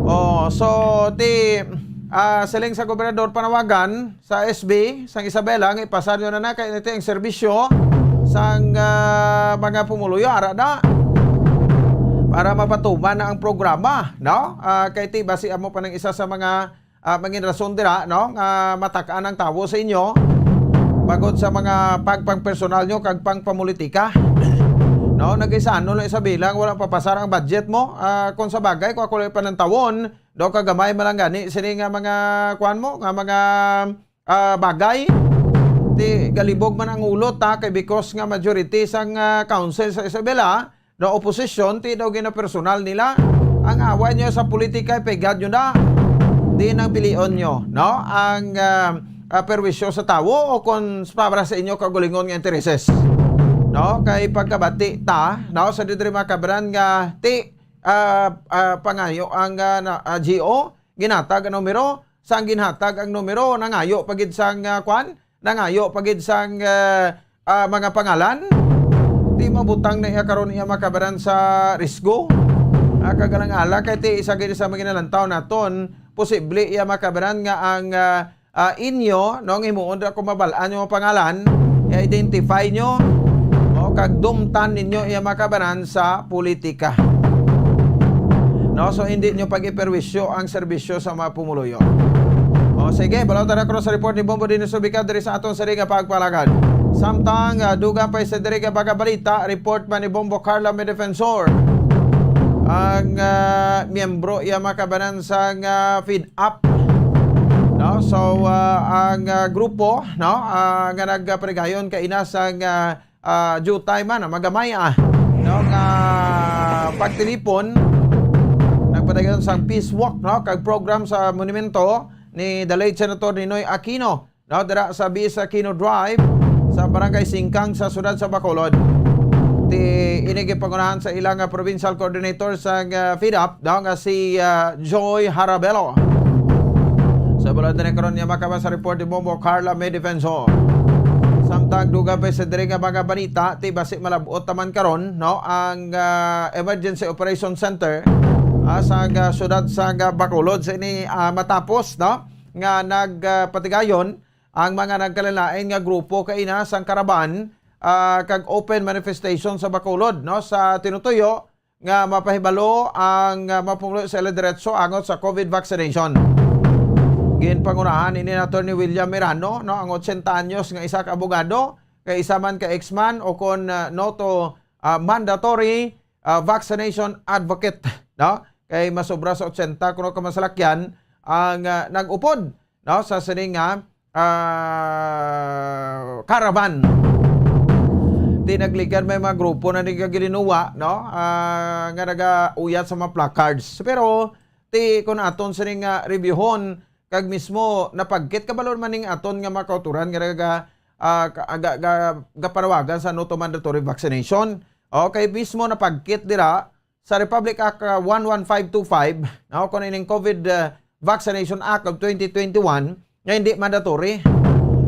Oh, so, ti, ah, siling sa gobernador panawagan sa S B, sang Isabela, nga ipasar nyo na na kay ito ang serbisyo sang, ah, mga pumuluyo, ara na. Para mapatuman na ang programa, no? Ah, kay ti, basi amo pa ng isa sa mga, ah, mangin rason dira, no? Nga matak-an ang tawo sa inyo. Bagod sa mga pagpangpersonal nyo kag pangpamulitika. No, nag-isano lang isa bilang wala papasar ang budget mo. Ah, kung sa bagay, kung ako lang panantawon, daw kagamay man lang gani sini nga mga kuan mo, nga mga ah, bagay. Ti galibog man ang ulo ta kay because nga majority sang ah, council sa Isabela, no, opposition, ti daw ginapersonal nila. Ang away nyo sa politika, ipigad nyo na. Di nang pilion nyo, no? Ang ah, ah, perwisyo sa tawo o kung s- para sa inyo kagulingon nga intereses. No? Kay pagkabati ta, no, sa didri mga kabran nga ti ah, ah, pangayo ang ah, na, ah, G O, ginatag ang numero, sang ginhatag ang numero, nangayo pa gid sang ah, kwan, nangayo pa gid sang ah, ah, mga pangalan. Di mabutang na iya karon iya makabaran sa risgo. Ah, kagalang ala kay ti isa gid sa mga ginalantaw naton, posible iya makabaran nga ang ah, ah, inyo, no, nga himuon ra kung mabal-an yung pangalan, i-identify nyo, o kag dumtan ninyo iya makabanan sa politika. No, so hindi nyo pag-iperwisyo ang serbisyo sa mga pumuluyo. O sige, balaw ta na cross report ni Bombo din sa Bicol diri sa aton sa Riga Pagpalagan. Samtang ah, dugang pa sa diri nga mga balita, report man ni Bombo Carla May Defensor. Ang ah, miyembro iya makabanan sa nga feed up. No? So, ah, ang ah, grupo, no, ah, nga nagparigayon kaina sa nga ah, jutay man, ah, magamay, ah, no, nga pagtilipon, nagpadayon sang peace walk, no, kag program sa monumento ni the late Senator Ninoy Aquino, no, dira sa Bis Aquino Drive sa Barangay Singkang sa siyudad sa Bacolod. Ti ini gipangunahan sa ilang nga provincial coordinator sa nga feed up, no, nga si ah, Joy Harabelo. Sa balod na karon niya makabasa report ni Bombo Carla May Defensor. Samtang dugang pa sa diri nga mga balita, ti basi malabot naman karon, no, ang ah, Emergency Operation Center ah, sa ah, siyudad sa ah, Bacolod sa ini ah, matapos, no, nga nagpatigayon ang mga nagkalain-lain nga grupo kaina sang karaban ah, kag open manifestation sa Bacolod, no, sa tinutuyo nga mapahibalo ang ah, mapumulo sa ila diretso angot sa COVID vaccination. Ginpangunahan ini ni Attorney William Mirano, no, ang ochenta anyos nga isa ka abogado, kay isa man ka X-man o kon ah, no to ah, mandatory ah, vaccination advocate, no? Kay masobra sa ochenta kuno ka masalakyan ang ah, nag-upod, no, sa sini nga ah, caravan. Di nagligan may mga grupo na nagagilinuwa, no, ah, nga nagauyat sa mga placards. Pero ti kun aton sini nga reviewhon kag mismo napagkit kabalo man ning aton nga mga kauturan nga naga ah, ga, ga, ga, gapanawagan sa no to mandatory vaccination. Okay, mismo napagkit dira sa Republic Act ah, one one five two five, no, kung ining COVID ah, Vaccination Act of twenty twenty-one nga hindi mandatory,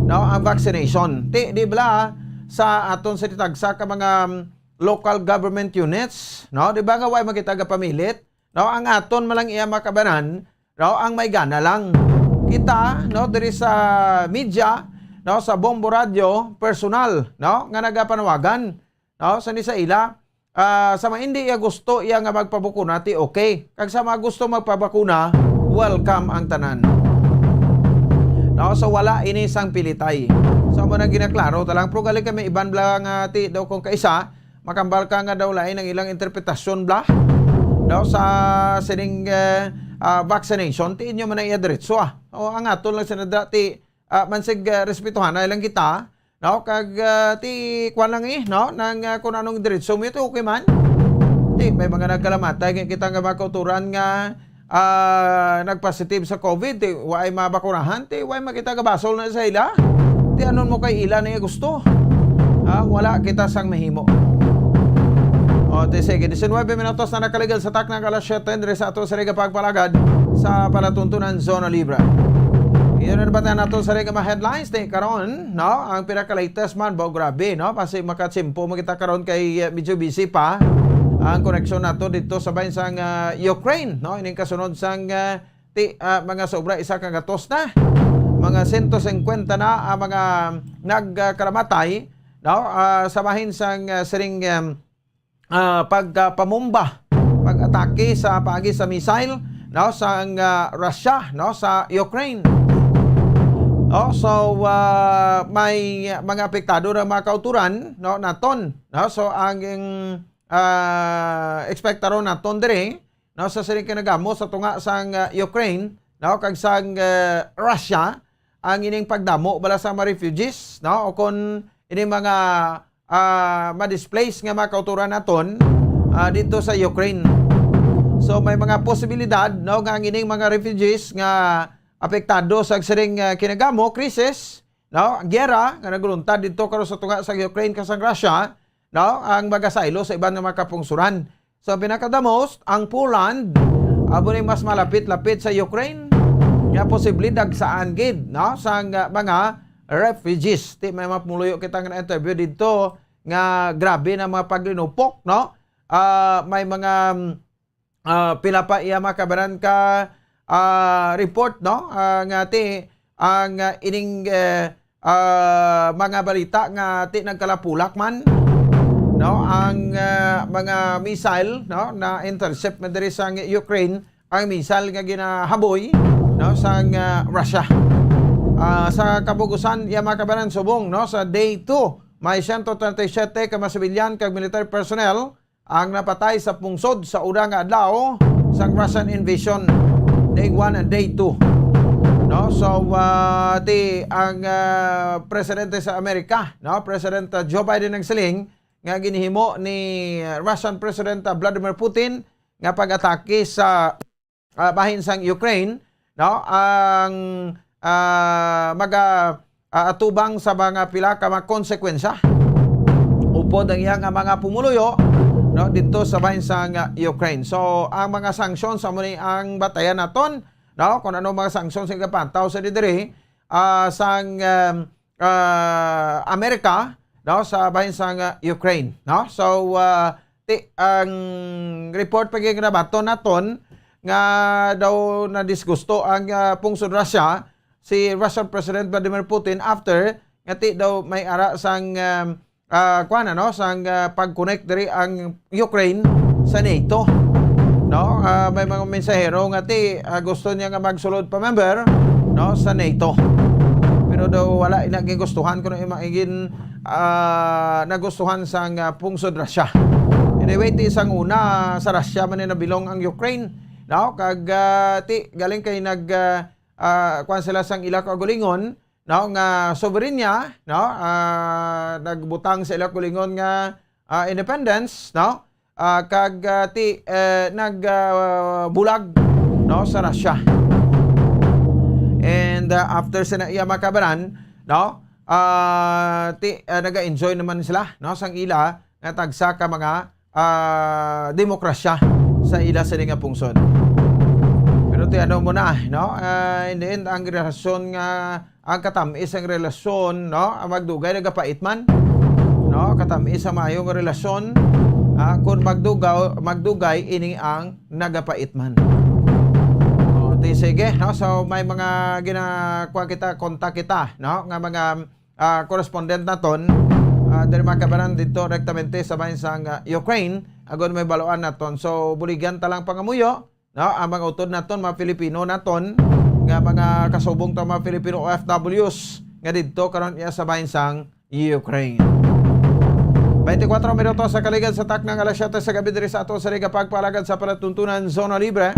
no, ang vaccination. Ti di bala sa aton sa tagsa ka mga um, local government units, no, di ba nga way makita gapamilit, no, ang aton malang iya makabanan, no, ang may gana lang. Kita, no, diri sa media, no, sa Bombo Radio, personal, no, nga nagapanawagan, no, sa ni sa ila, ah, sa mga hindi iya gusto iya nga magpabakuna, ti okay. Kag sa mga gusto magpabakuna, welcome ang tanan. No, so wala ini sang pilitay. So mo nang ginaklaro ta lang, pero gali kami iban bala nga ti daw kung kaisa, makambal ka nga daw lain ang ilang interpretasyon bala daw sa sining eh, ah, vaccination, ti inyo man ang iya diretso ah. O ang aton lang sinadra ti ah, mansig ah, respetuhan na ilang kita, no? Kag ah, ti kwan lang eh, no? Nang ah, kung anong diretso mo ito, okay man. Ti may mga nagkalamatay nga kita nga mga kauturan nga ah, nagpositive sa COVID, ti waay mabakunahan, ti waay makita gabasol na sa ila. Ti anon mo kay ila na gusto? Ah, wala kita sang mahimo. O, ti sige, diecinuebe minutos na nakaligal sa takna alas siyete diri sa ato sa Riga Pagpalagad sa palatuntunan Zona Libre. Iyon na naman nato sa Riga mga headlines ti karon, no? Ang pinaka-latest man, ba, grabe, no? Kasi makatsimpo mo kita karon kay eh, medyo busy pa ang koneksyon nato dito sa bayan sang ah, Ukraine, no? Ining kasunod sang ah, ti, ah, mga sobra isa ka gatos na. Mga sento singkwenta na ang mga nagkaramatay, no? Ah, sa bahin sang ah, siring em, ah, pagpamumba, pag-atake sa paagi sa missile, no, sang ah, Russia, no, sa Ukraine. No? So, ah, may mga apektado na mga kauturan, no, naton, no? So, ang, ah, ekspektaron naton diri, no, sa sining kinagamo sa tunga sang, ah, Ukraine, no, kag sang, ah, Russia, ang ining pagdamo bala sa mga refugees, no, o kon ining mga, ah, ma-displace nga mga kauturan naton, ah, dito sa Ukraine. So, may mga posibilidad, no, nga ang ining mga refugees nga apektado sa sining, ah, kinagamo, krisis, no, giyera nga naguluntad dito karon sa tunga sa Ukraine kag sang Russia, no, ang magasaylo sa iban nga mga kapungsuran. So, pinakadamos, ang Poland, amo ni mas malapit-lapit sa Ukraine, nga posible dagsaan gid, no, sang, ah, mga refugees. Ti may mga pumuluyo kita nga na-interview dito nga grabe na mga paglinupok, no? Ah, may mga, mm, ah, pila pa iya mga kabaran ka, ah, report, no? Ah, nga ti ang, ah, ining, eh, ah, mga balita nga ti nagkalapulak man, no, ang, ah, mga missile, no, na intercept man diri sa Ukraine, ang missile nga ginahaboy, no, sa, ah, Russia. Ah, sa kabugusan, iya mga kabaran, subong, no, sa day two, may siyento treinta y siete ka mga sibilyan kag military personnel ang napatay sa pungsod sa una nga adlaw sang Russian invasion, day one and day two. No? So, ah, ti ang, ah, presidente sa Amerika, no? President, ah, Joe Biden nagsiling nga ginhimo ni Russian President, ah, Vladimir Putin nga pag-atake sa ah, bahin sang Ukraine, no, ang, ah, maga-, ah, atubang sa mga pila ka mga konsekwensya upod ang iya nga mga pumuluyo, no, dito sa bahin sang, ah, Ukraine. So, ang mga sanctions, amo ni ang batayan naton, no, kung ano mga sanctions ang ikapantaw sa didiri, ah, sang, um, ah, Amerika, no, sa bahin sang, ah, Ukraine, no? So, ah, ti-, ang report pa gyud nga nabaton naton nga daw nadisgusto ang, ah, pungsod Russia, si Russian President Vladimir Putin after nga ti daw may ara sang, um, ah, kuwan, ano, sang, ah, pag-connect diri ang Ukraine sa NATO. No? Ah, may mga mensahero nga ti, ah, gusto niya nga magsulod pa member, no, sa NATO. Pero daw wala ina gin gustuhan kuno ima-, gin, ah, nagustuhan sang, ah, pungsod Russia. Anyway, ti sang una sa Russia man ni nabilong ang Ukraine, no? Kag, ah, ti galing kay nag, ah, ah, kuwan sila sang ila kaugalingon, no, nga soberanya, no, ah, nagbutang sa ila kaugalingon nga, ah, independence, no, ah, kag, ah, ti, eh, nag, ah, bulag, no, sa Russia. And, ah, after sa na iya makabaran, no, ah, ti, ah, naga-enjoy naman sila, no, sang ila nga tagsa ka mga, ah, demokrasya sa ila sini nga pungsod. Pero ti ano mo na, no? Ah, in the end, ang relasyon nga, ang katamis ang relasyon, no? Ang magdugay nagapait man, no? Katamis ang maayo nga relasyon, ah, kung magdugaw-, magdugay ini ang nagapait man. O, ti sige, no? So, may mga ginakuha kita, kontak kita, no? Nga mga ah, correspondent naton, ah, diri makabaran dito rektamente sa bahin sang, ah, Ukraine, agod may baluan naton. So, buligan ta lang pangamuyo, no, ang mga utod naton, mga Filipino naton, nga mga kasubong ta, mga Filipino O F Ws nga didto karon iya sa bahin sang Ukraine. Twenty-four minutos sa kaligad sa taknang alas siyete sa gabi diri sa ato sa Riga Pagpalagad sa Palatuntunan Zona Libre.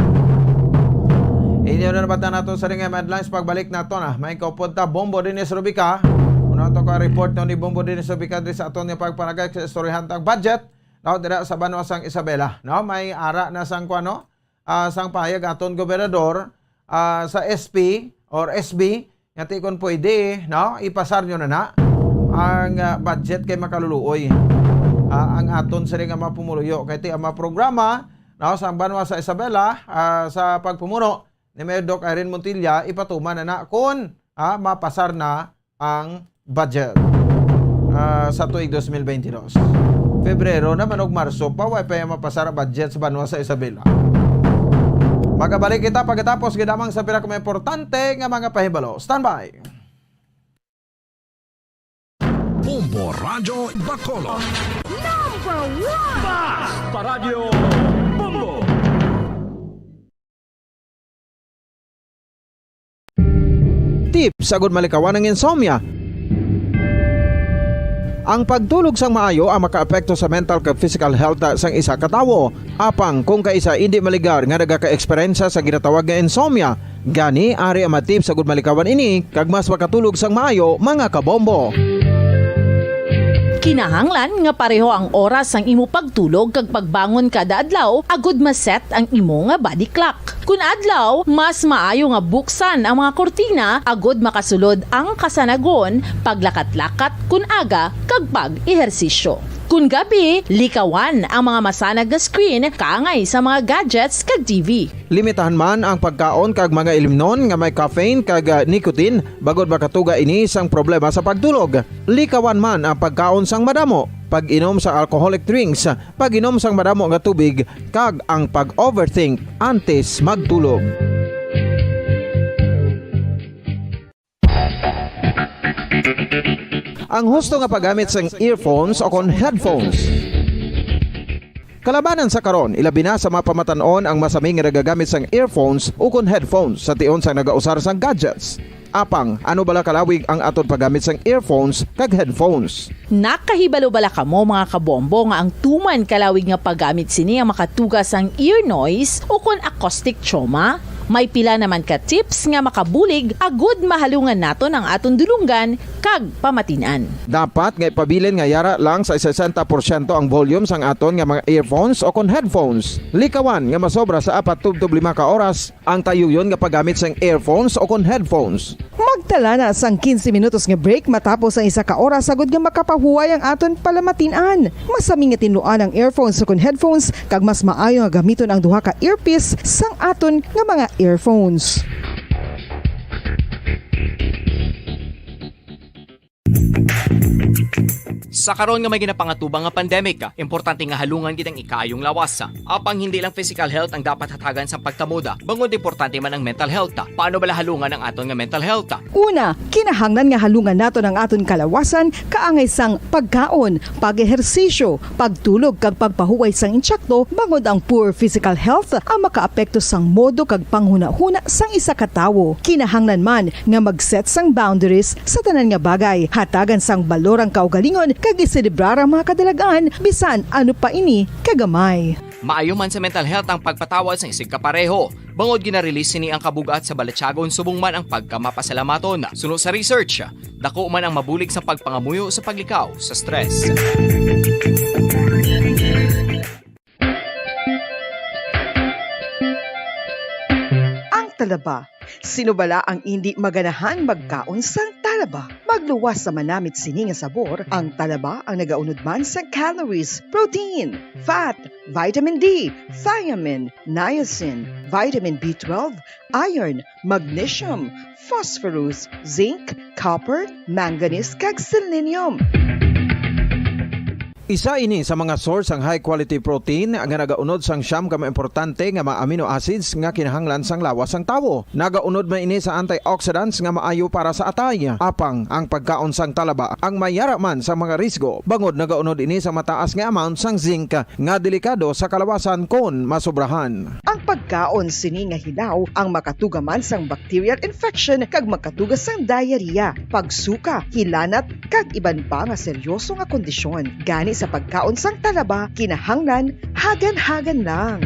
Inyo na nabatan nato sa ring headlines. Pagbalik nato na, may kaupod ta, Bombo Dennis Rubica. Una to ka report no ni Bombo Dennis Rubica diri sa aton nga pagpanagay sa istoryahan tang budget, no, dira sa banwa sang Isabela, no? May ara na sang kuan, no? Ah, sang pahayag aton gobernador, ah, sa S P or S B, nga ti kon pwede, no, ipasar nyo na na ang, ah, budget kay makaluluoy, ah, ang aton sini nga mga pumuluyo. Kay ti ang mga programa, no, sa banwa sa Isabela, ah, sa pagpumuno ni Mayor Doc Irene Montilla, ipatuman na na kon, ah, mapasar na ang budget, ah, sa tuig dos mil bentidós. Febrero naman ug Marso pa, wa pa yung mapasar ang budget sa banwa sa Isabela. Magabalik kita pagkatapos gid lamang sa pila ka mga importante nga mga pahibalo. Standby! Bombo Radyo Bacolod. Number one! Basta Radyo Bombo! tips agud malikawan ang insomnia. Ang pagtulog sang maayo ang makaapekto sa mental kag physical health sang isa ka tawo. Apang kung kaisa indi maligar nga nagaka-eksperyensya sa ginatawag nga insomnia, gani ari ang mga tips agud malikawan ini kag mas makatulog sang maayo, mga kabombo. Kinahanglan nga pareho ang oras sang imo pagtulog kag pagbangon kada adlaw agud ma-set ang imo nga body clock. Kun adlaw, mas maayo nga buksan ang mga kurtina agud makasulod ang kasanagon, paglakat-lakat kun aga, kag pag-ehersisyo. Kun gabi, likawan ang mga masanag nga screen kaangay sa mga gadgets kag T V. Limitahan man ang pagkaon kag mga ilimnon nga may caffeine kag, ah, nicotine, bangod makatuga ini sang problema sa pagtulog. Likawan man ang pagkaon sang madamo, pag-inom sa alcoholic drinks, pag-inom sang madamo nga tubig, kag ang pag-overthink antes magtulog. Ang husto nga paggamit sang earphones o kon headphones. Kalabanan sa karon, ilabi na sa mga pamatan-on ang masami nga nagagamit sang earphones o kon headphones sa tion sang nagausar sang gadgets. Apang, ano bala kalawig ang aton paggamit sang earphones kag headphones? Nakahibalo bala kamo, mga kabombo, nga ang tuman kalawig nga paggamit sini ang makatuga sang ear noise o kon acoustic trauma? May pila naman ka tips nga makabulig agud mahalungan naton ang aton dulonggan kag pamatin-an. Dapat nga ipabilin nga yara lang sa sesenta porsyento ang volume sang aton nga mga earphones o kon headphones. Likawan nga masobra sa apat tubtob lima ka oras ang tayuyon nga paggamit sang earphones o kon headphones. Magtala na sang quince minutos nga break matapos ang isa ka oras agud nga makapahuway ang aton palamatin-an. Masami nga tinluan ang earphones o kon headphones, kag mas maayo nga gamiton ang duha ka earpiece sang aton nga mga earphones. Sa karon nga may ginapangatubang nga pandemic, importante nga halungan gid ang ikaayong lawas. Apang hindi lang physical health ang dapat hatagan sang pagtamod, bangod importante man ang mental health. Paano bala halungan ang aton nga mental health? Una, kinahanglan nga halungan naton ang aton kalawasan kaangay sang pagkaon, pag-ehersisyo, pagtulog kag pagpahuway sang intsakto, bangod ang poor physical health ang makaapekto sang modo kag panghunahuna sang isa ka tawo. Kinahanglan man nga mag-set sang boundaries sa tanan nga bagay, hatagan sang balor ang kaugalingon kag iselebrar ang mga kadalag-an bisan ano pa ini kagamay. Maayo man sa mental health ang pagpatawad sang isigkapareho, bangod gina-release sini ang kabug-at sa balatyagon subong man ang pagkamapasalamaton. Suno sa research, dako man ang mabulig sa pagpangamuyo sa paglikaw sa stress. Ang talaba. Sino bala ang indi maganahan magkaon sang talaba? Magluwas sa manamit sini nga sabor, ang talaba ang nagaunod man sang calories, protein, fat, vitamin D, thiamine, niacin, vitamin B twelve, iron, magnesium, phosphorus, zinc, copper, manganese, kag selenium. Isa ini sa mga source sang high quality protein nga nagaunod sang siyam ka mga importante nga mga amino acids nga kinahanglan sang lawas sang tawo. Nagaunod man ini sa antioxidants nga maayo para sa atay. Apang ang pagkaon sang talaba ang may yara man sa mga risgo, bangod nagaunod ini sa mataas nga amount sang zinc nga delikado sa kalawasan kon masobrahan. Ang pagkaon sini nga hilaw ang makatuga man sang bacterial infection kag makatuga sang diarrhea, pagsuka, hilanat, kag iban pa nga seryoso nga kondisyon. Gani sa pagkaon sang talaba, kinahanglan hagan-hagan lang.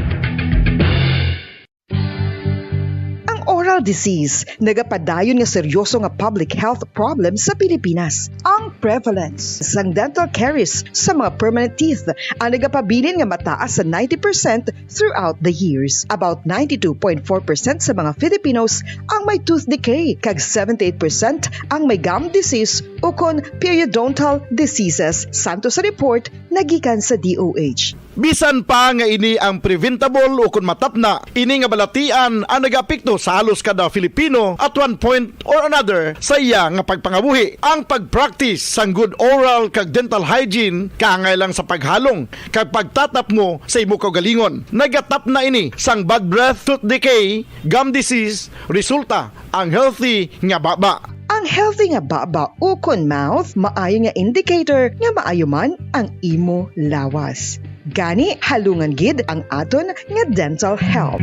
Ang oral disease nagapadayon nga seryoso nga public health problem sa Pilipinas. Ang prevalence sang dental caries sa mga permanent teeth ang nagapabilin nga mataas sa ninety percent throughout the years. About ninety-two point four percent sa mga Filipinos ang may tooth decay, kag seventy-eight percent ang may gum disease ukon periodontal diseases, santo sa report nagikan sa D O H. Bisan pa nga ini ang preventable ukon matapna, ini nga balatian ang nagaapekto sa halos kada Filipino at one point or another sa iya nga pagpangabuhi. Ang pag-practice sang good oral kag dental hygiene kaangay lang sa paghalong kag pagtatapmo sa imo kaugalingon. Nagatapna ini sang bad breath, tooth decay, gum disease, resulta ang healthy nga baba. Ang healthy nga baba ukon mouth maayo nga indicator nga maayo man ang imo lawas. Gani, halungan gid ang aton nga dental health.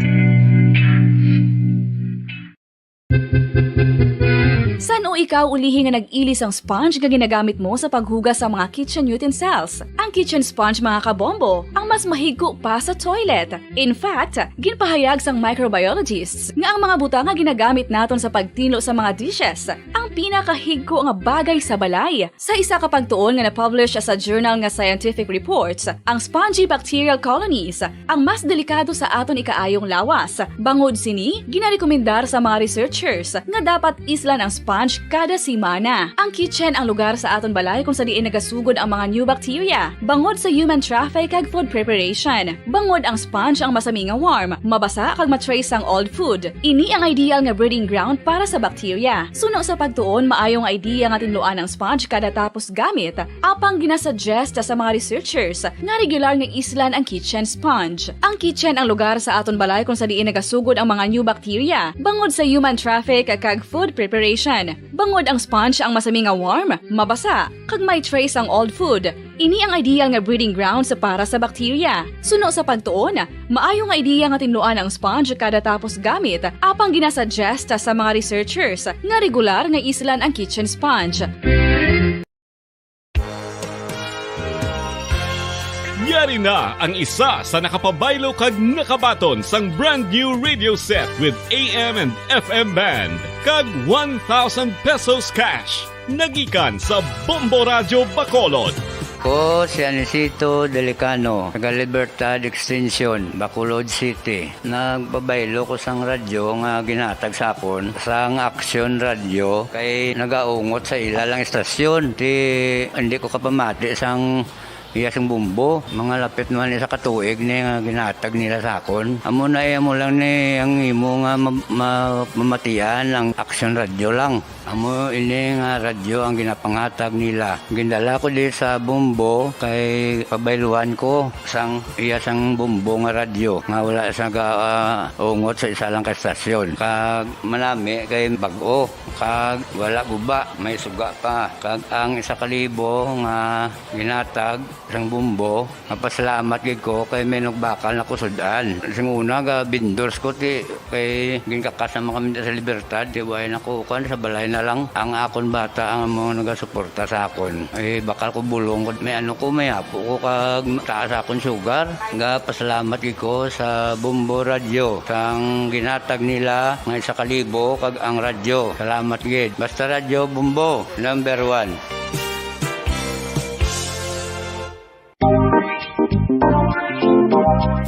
O ikaw ulihi nga nag-ili sang sponge nga ginagamit mo sa paghugas sa mga kitchen utensils. Ang kitchen sponge, mga kabombo, ang mas mahigko pa sa toilet. In fact, ginpahayag sang microbiologists nga ang mga butang nga ginagamit naton sa pagtinlo sa mga dishes ang pinakahigko nga bagay sa balay. Sa isa ka pagtuon nga na-publish sa journal nga Scientific Reports, ang spongy bacterial colonies ang mas delikado sa aton ikaayong lawas. Bangod sini, ginarekomendar sa mga researchers nga dapat islan ang sponge kada semana. Ang kitchen ang lugar sa aton balay kung sa diin nagasugod ang mga new bacteria, bangod sa human traffic kag food preparation. Bangod ang sponge ang masami nga warm, mabasa kag ma-trace ang old food. Ini ang ideal nga breeding ground para sa bacteria. Suno sa pagtuon, maayo nga idea nga tinluan ang sponge kada tapos gamit, apang ginasuggest sa mga researchers nga regular nga islan ang kitchen sponge. Ang kitchen ang lugar sa aton balay kung sa diin nagasugod ang mga new bacteria, bangod sa human traffic kag food preparation. Bangod ang sponge ang masami nga warm, mabasa, kag may trace ang old food. Ini ang ideal nga breeding grounds para sa bacteria. Suno sa pagtuon, maayo nga idea nga tinluan ang sponge kada tapos gamit, apang ginasuggest sa mga researchers nga regular nga islan ang kitchen sponge. Yari na ang isa sa nakapabaylo kag nakabaton sang brand new radio set with A M and F M band kag one thousand pesos cash. Nagikan sa Bombo Radyo Bacolod. Ko si Anisito Delicano, taga Libertad Extension, Bacolod City. Nagpabaylo ko sang radyo nga ginatag sa akon sang Action Radio kay nagaungot sa ila lang istasyon. Ti hindi ko kapamati sang iya sang bumbo. Mga lapit man isa ka tuig ni nga ginatag nila sa akon. Amo na iya mo lang ni ang imo nga ma- ma- mamatian ang Action Radio lang. Amo ini nga radyo ang ginapangatag nila. Gindala ko di sa Bombo kay pabayluan ko sang iya sang Bombo nga radyo nga wala sa gaungot sa isa lang ka estasyon. Kag manami kay bag-o kag wala guba, may suga pa. Kag ang isa ka libo nga ginatag sang Bombo, mapasalamat gid ko kay may nagbakal na ko sud-an. Sing una ga vendors ko ti kay ginkakas naman kami sa Libertad, ti way na ko kuan sa balay na lang. Ang akon bata ang mga nagasuporta sa akon. Eh bakal ko bulong ko may ano ko may apo ko kag taas akon sugar. Ga pasalamat gid ko sa Bombo Radio sang ginatag nila nga isa ka libo kag ang radyo. Salamat gid. Basta Radyo Bombo, number one.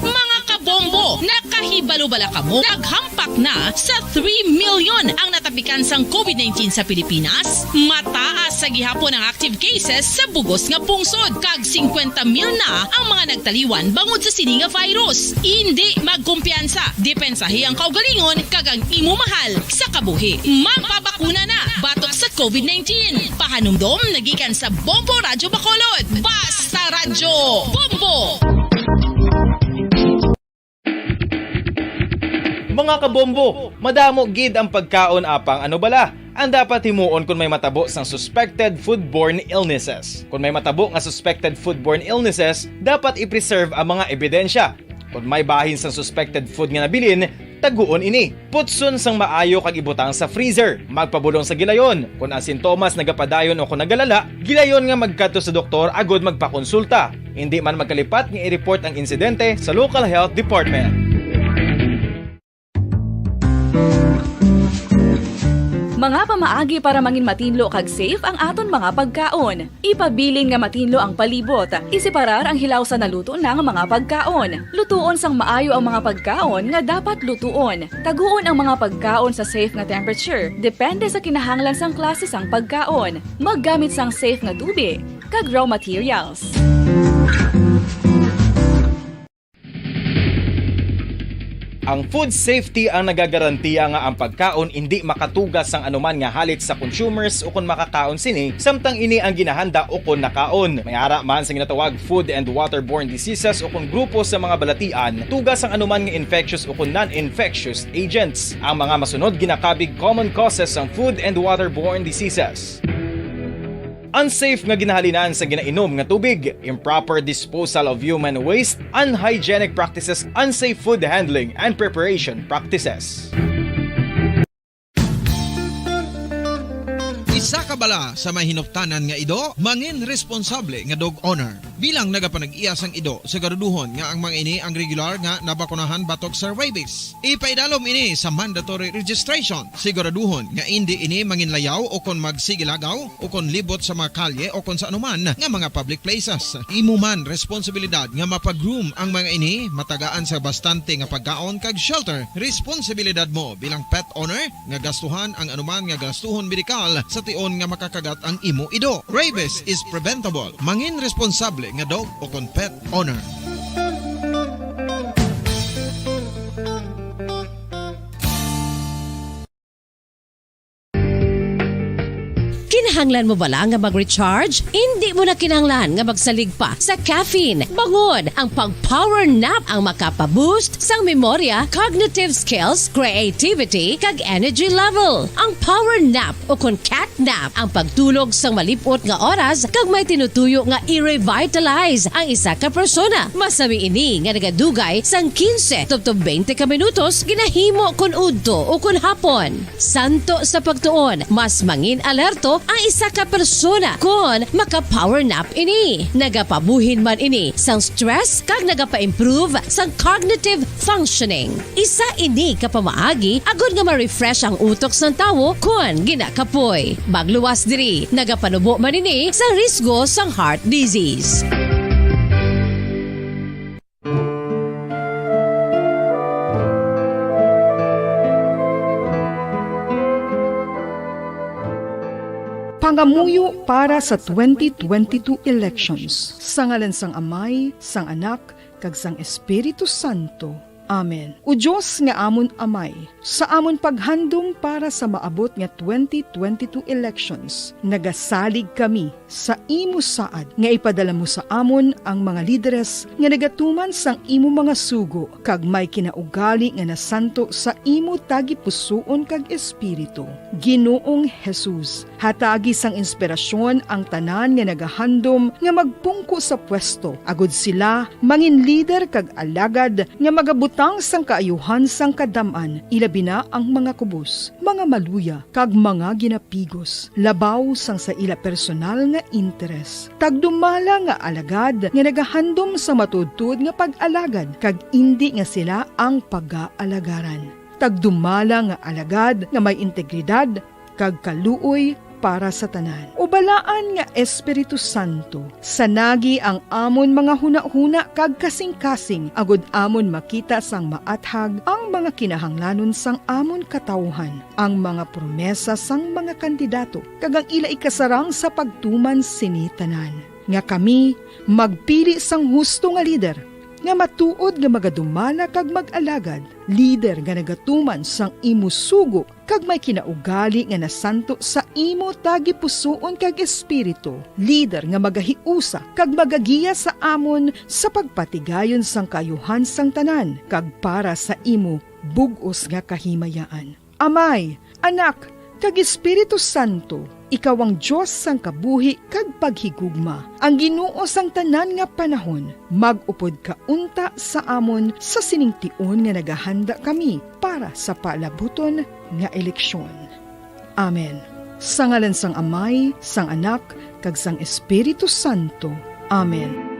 Mga kabombo, nakahibalo bala kamo? Naghampak na sa three million ang natapikan sang COVID nineteen sa Pilipinas. Mataas sa gihapon ang active cases sa bugos nga pungsod, kag singkwenta mil na ang mga nagtaliwan bangod sa sini nga virus. Indi magkumpiyansa, depensahi ang kaugalingon kag ang imo mahal sa kabuhi. Magpabakuna na batok sa COVID nineteen. Pahanumdom nagikan sa Bombo Radyo Bacolod. Basta Radyo Bombo! Mga kabombo, madamo gid ang pagkaon apang ano bala ang dapat himuon kon may matabo sang suspected foodborne illnesses. Kon may matabo nga suspected foodborne illnesses, dapat i-preserve ang mga ebidensya. Kon may bahin sang suspected food nga nabilin, taguon ini. Putson sang maayo kag ibutang sa freezer. Magpabulong sa gilayon. Kon ang sintomas nagapadayon o kon nagalala, gilayon nga magkadto sa doktor agud magpakonsulta. Indi man magkalipat nga i-report ang insidente sa local health department. Mga pamaagi para mangin matinlo kag safe ang aton mga pagkaon. Ipabilin nga matinlo ang palibot. Iseparar ang hilaw sa naluto na nga mga pagkaon. Lutuon sang maayo ang mga pagkaon nga dapat lutuon. Taguon ang mga pagkaon sa safe nga temperature, depende sa kinahanglan sang klase sang pagkaon. Maggamit sang safe nga tubi kag raw materials. Ang food safety ang nagagarantiya nga ang pagkaon indi makatuga sang anuman nga halit sa consumers ukon makakaon sini, samtang ini ang ginahanda ukon nakaon. May ara man sa ginatawag food and waterborne diseases ukon grupo sa mga balatian, tuga sang anuman nga infectious ukon non-infectious agents. Ang mga masunod ginakabig common causes sang food and waterborne diseases. Unsafe nga ginahalinan sa ginainom nga tubig, improper disposal of human waste, unhygienic practices, unsafe food handling and preparation practices. Sa kabala sa may hinuptanan nga ido, mangin responsable nga dog owner. Bilang nagapanag-iya sang ido, siguraduhon nga ang mga ini ang regular nga nabakunahan batok sa rabies. Ipaidalom ini sa mandatory registration. Siguraduhon nga indi ini manginlayaw o kon magsigilagaw o kon libot sa mga kalye o kon sa anuman nga mga public places. Imo man responsibilidad nga mapag-groom ang mga ini, matagaan sa bastante nga pagkaon kag shelter. Responsibilidad mo bilang pet owner nga gastuhan ang anuman nga gastuhon medikal sa tion nga makakagat ang imo ido. Rabies is preventable. Mangin responsable nga dog o kon pet owner. Kinahanglan mo bala nga mag-recharge? Indi mo na kinahanglan nga magsalig pa sa caffeine. Bangod ang pag-power nap ang makapa-boost sang memorya, cognitive skills, creativity, kag energy level. Ang power nap o kon cat nap ang pagtulog sang malip-ot nga oras kag may tinutuyo nga i-revitalize ang isa ka persona. Masami ini nga nagadugay sang quince tubtob twenty ka minutos, ginahimo kon udto o kon hapon. Santo sa pagtuon, mas mangin-alerto ang isa ka persona kon maka-power nap ini. Nagapabuhin man ini sang stress kag nagapa-improve sang cognitive functioning. Isa ini ka pamaagi agod nga ma-refresh ang utok sang tawo kon ginakapoy. Magluwas diri, nagapanubo man ini sang risgo sang heart disease. Pangamuyo para sa twenty twenty-two elections. Sa ngalan sang Amay, sang Anak, kag sang Espiritu Santo. Amen. O Dios nga amon Amay, sa amon paghandom para sa maabot nga twenty twenty-two elections, nagasalig kami sa imo saad nga ipadala mo sa amon ang mga lideres nga nagatuman sang imo mga sugo kag may kinaugali nga nasanto sa imo tagipusoon kag espiritu. Ginoong Jesus, hatagi sang inspirasyon ang tanan nga nagahandom nga magpungko sa pwesto, agod sila mangin lider kag alagad nga magabutang sang kaayuhan sang kadam-an, ilabi na ang mga kubos, mga maluya, kag mga ginapigos, labaw sang sa ila personal nga interes. Tagdumala nga alagad nga nagahandom sa matuodtuod nga pag-alagad, kag indi nga sila ang pagaalagaran. Tagdumala nga alagad nga may integridad kag kaluoy para sa tanan. O Balaan nga Espiritu Santo, sanagi ang amon mga hunahuna kag kasingkasing, agod amon makita sang maathag ang mga kinahanglanon sang amon katawuhan, ang mga promesa sang mga kandidato, kag ang ila ikasarang sa pagtuman sini tanan. Nga kami magpili sang husto nga lider, nga matuod nga magadumala kag mag-alagad, lider nga nagatuman sang imo sugo kag may kinaugali nga nasanto sa imo tagipusoon kag espiritu, lider nga magahiusa kag magagiya sa amon sa pagpatigayon sang kaayuhan sang tanan kag para sa imo bug-os nga kahimayaan. Amay, Anak, kag Espiritu Santo, ikaw ang Dios sang kabuhi kag paghigugma, ang Ginoo sang tanan nga panahon. Mag-upod ka unta sa amon sa sining tion nga nagahanda kami para sa palabuton nga eleksyon. Amen. Sa ngalan sang Amay, sang Anak, kag sang Espiritu Santo. Amen.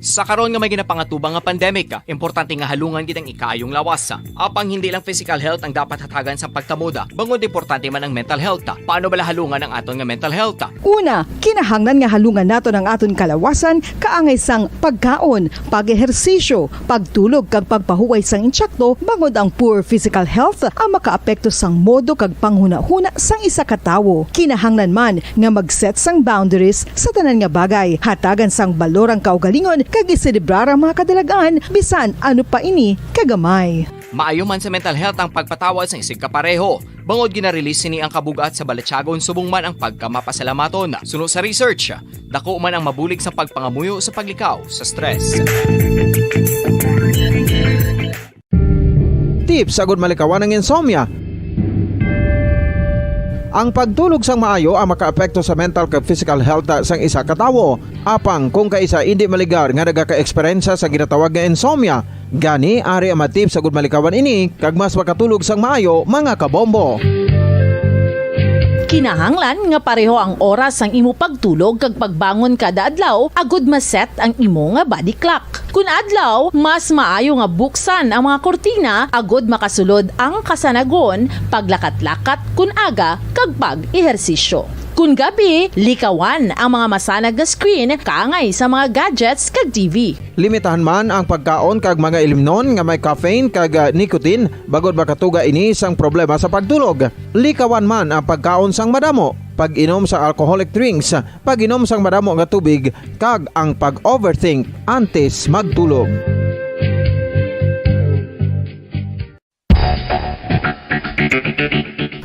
Sa karon nga may ginapangatubang nga pandemic, importante nga halungan gid ang ikaayong lawas. Apang hindi lang physical health ang dapat hatagan sa pagtamod, bangod importante man ang mental health. Paano bala halungan ang aton nga mental health? Una, kinahanglan nga halungan naton ang aton kalawasan kaangay sang pagkaon, pag-ehersisyo, pagtulog kag pagpahuway sang insakto, bangod ang poor physical health ang makaapekto sang modo kag panghunahuna sang isa ka tawo. Kinahanglan man nga mag-set sang boundaries sa tanan nga bagay, hatagan sang balor ang kaugalingon Dingon kag iselebrar ang mga kadalagan bisan ano pa ini kagamay. Maayo man sa mental health ang pagpatawad sang isigkapareho, bangod gina-release sini ang kabug-at sa balatyagon subong man ang pagkamapasalamaton. Suno sa research, dako man ang mabulig sa pagpangamuyo sa paglikaw sa stress. Tips agud malikawan ang insomnia. Ang pagtulog sang maayo ang makaapekto sa mental kag physical health sang isa ka tawo. Apang kung kaisa indi maligar nga nagaka-eksperyensya sa ginatawag nga insomnia, gani ari ang mga tips agud malikawan ini kag mas makatulog sang maayo, mga kabombo. Kinahanglan nga pareho ang oras sang imo pagtulog kag pagbangon kada adlaw agud ma-set ang imo nga body clock. Kun adlaw, mas maayo nga buksan ang mga kurtina agud makasulod ang kasanagon, paglakat-lakat kun aga, kag pag-ehersisyo. Kun gabi, likawan ang mga masanag nga screen kaangay sa mga gadgets kag T V. Limitahan man ang pagkaon kag mga ilimnon nga may caffeine kag, ah, nicotine, bangod makatuga ini sang problema sa pagtulog. Likawan man ang pagkaon sang madamo, pag-inom sa alcoholic drinks, pag-inom sang madamo nga tubig, kag ang pag-overthink antes magtulog.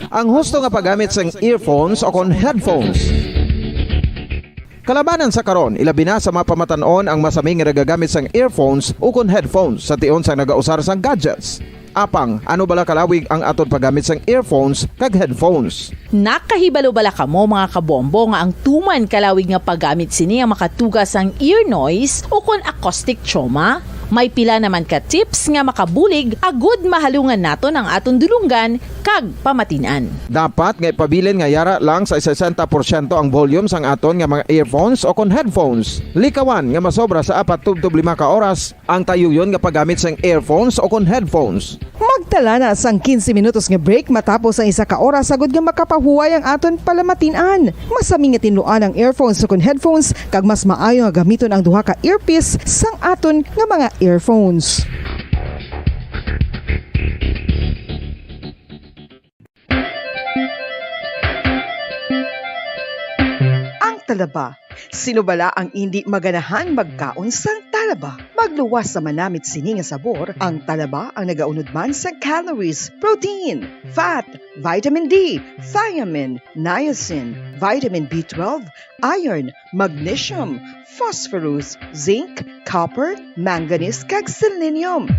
Ang husto nga paggamit sang earphones o kon headphones. Kalabanan sa karon, ilabi na sa mga pamatan-on ang masami nga nagagamit sang earphones o kon headphones sa tion sang nagausar sang gadgets. Apang, ano bala kalawig ang aton paggamit sang earphones kag headphones? Nakahibalo bala kamo, mga kabombo, nga ang tuman kalawig nga paggamit sini ang makatuga sang ear noise o kon acoustic trauma? May pila naman ka tips nga makabulig agud mahalungan naton ang aton dulonggan kag pamatin-an. Dapat nga ipabilin nga yara lang sa sesenta porsyento ang volume sang aton nga mga earphones o kon headphones. Likawan nga masobra sa apat tubtob lima ka oras ang tayuyon nga paggamit sang earphones o kon headphones. Magtala na sang quince minutos nga break matapos ang isa ka oras agud nga makapahuway ang aton palamatin-an. Masami nga tinluan ang earphones o kon headphones, kag mas maayo nga gamiton ang duha ka earpiece sang aton nga mga earphones. Ang talaba. Sino bala ang indi maganahan magkaon sang talaba? Magluwas sa manamit sini nga sabor, ang talaba ang nagaunod man sang calories, protein, fat, vitamin D, thiamine, niacin, vitamin B twelve, iron, magnesium, phosphorus, zinc, copper, manganese, kag selenium.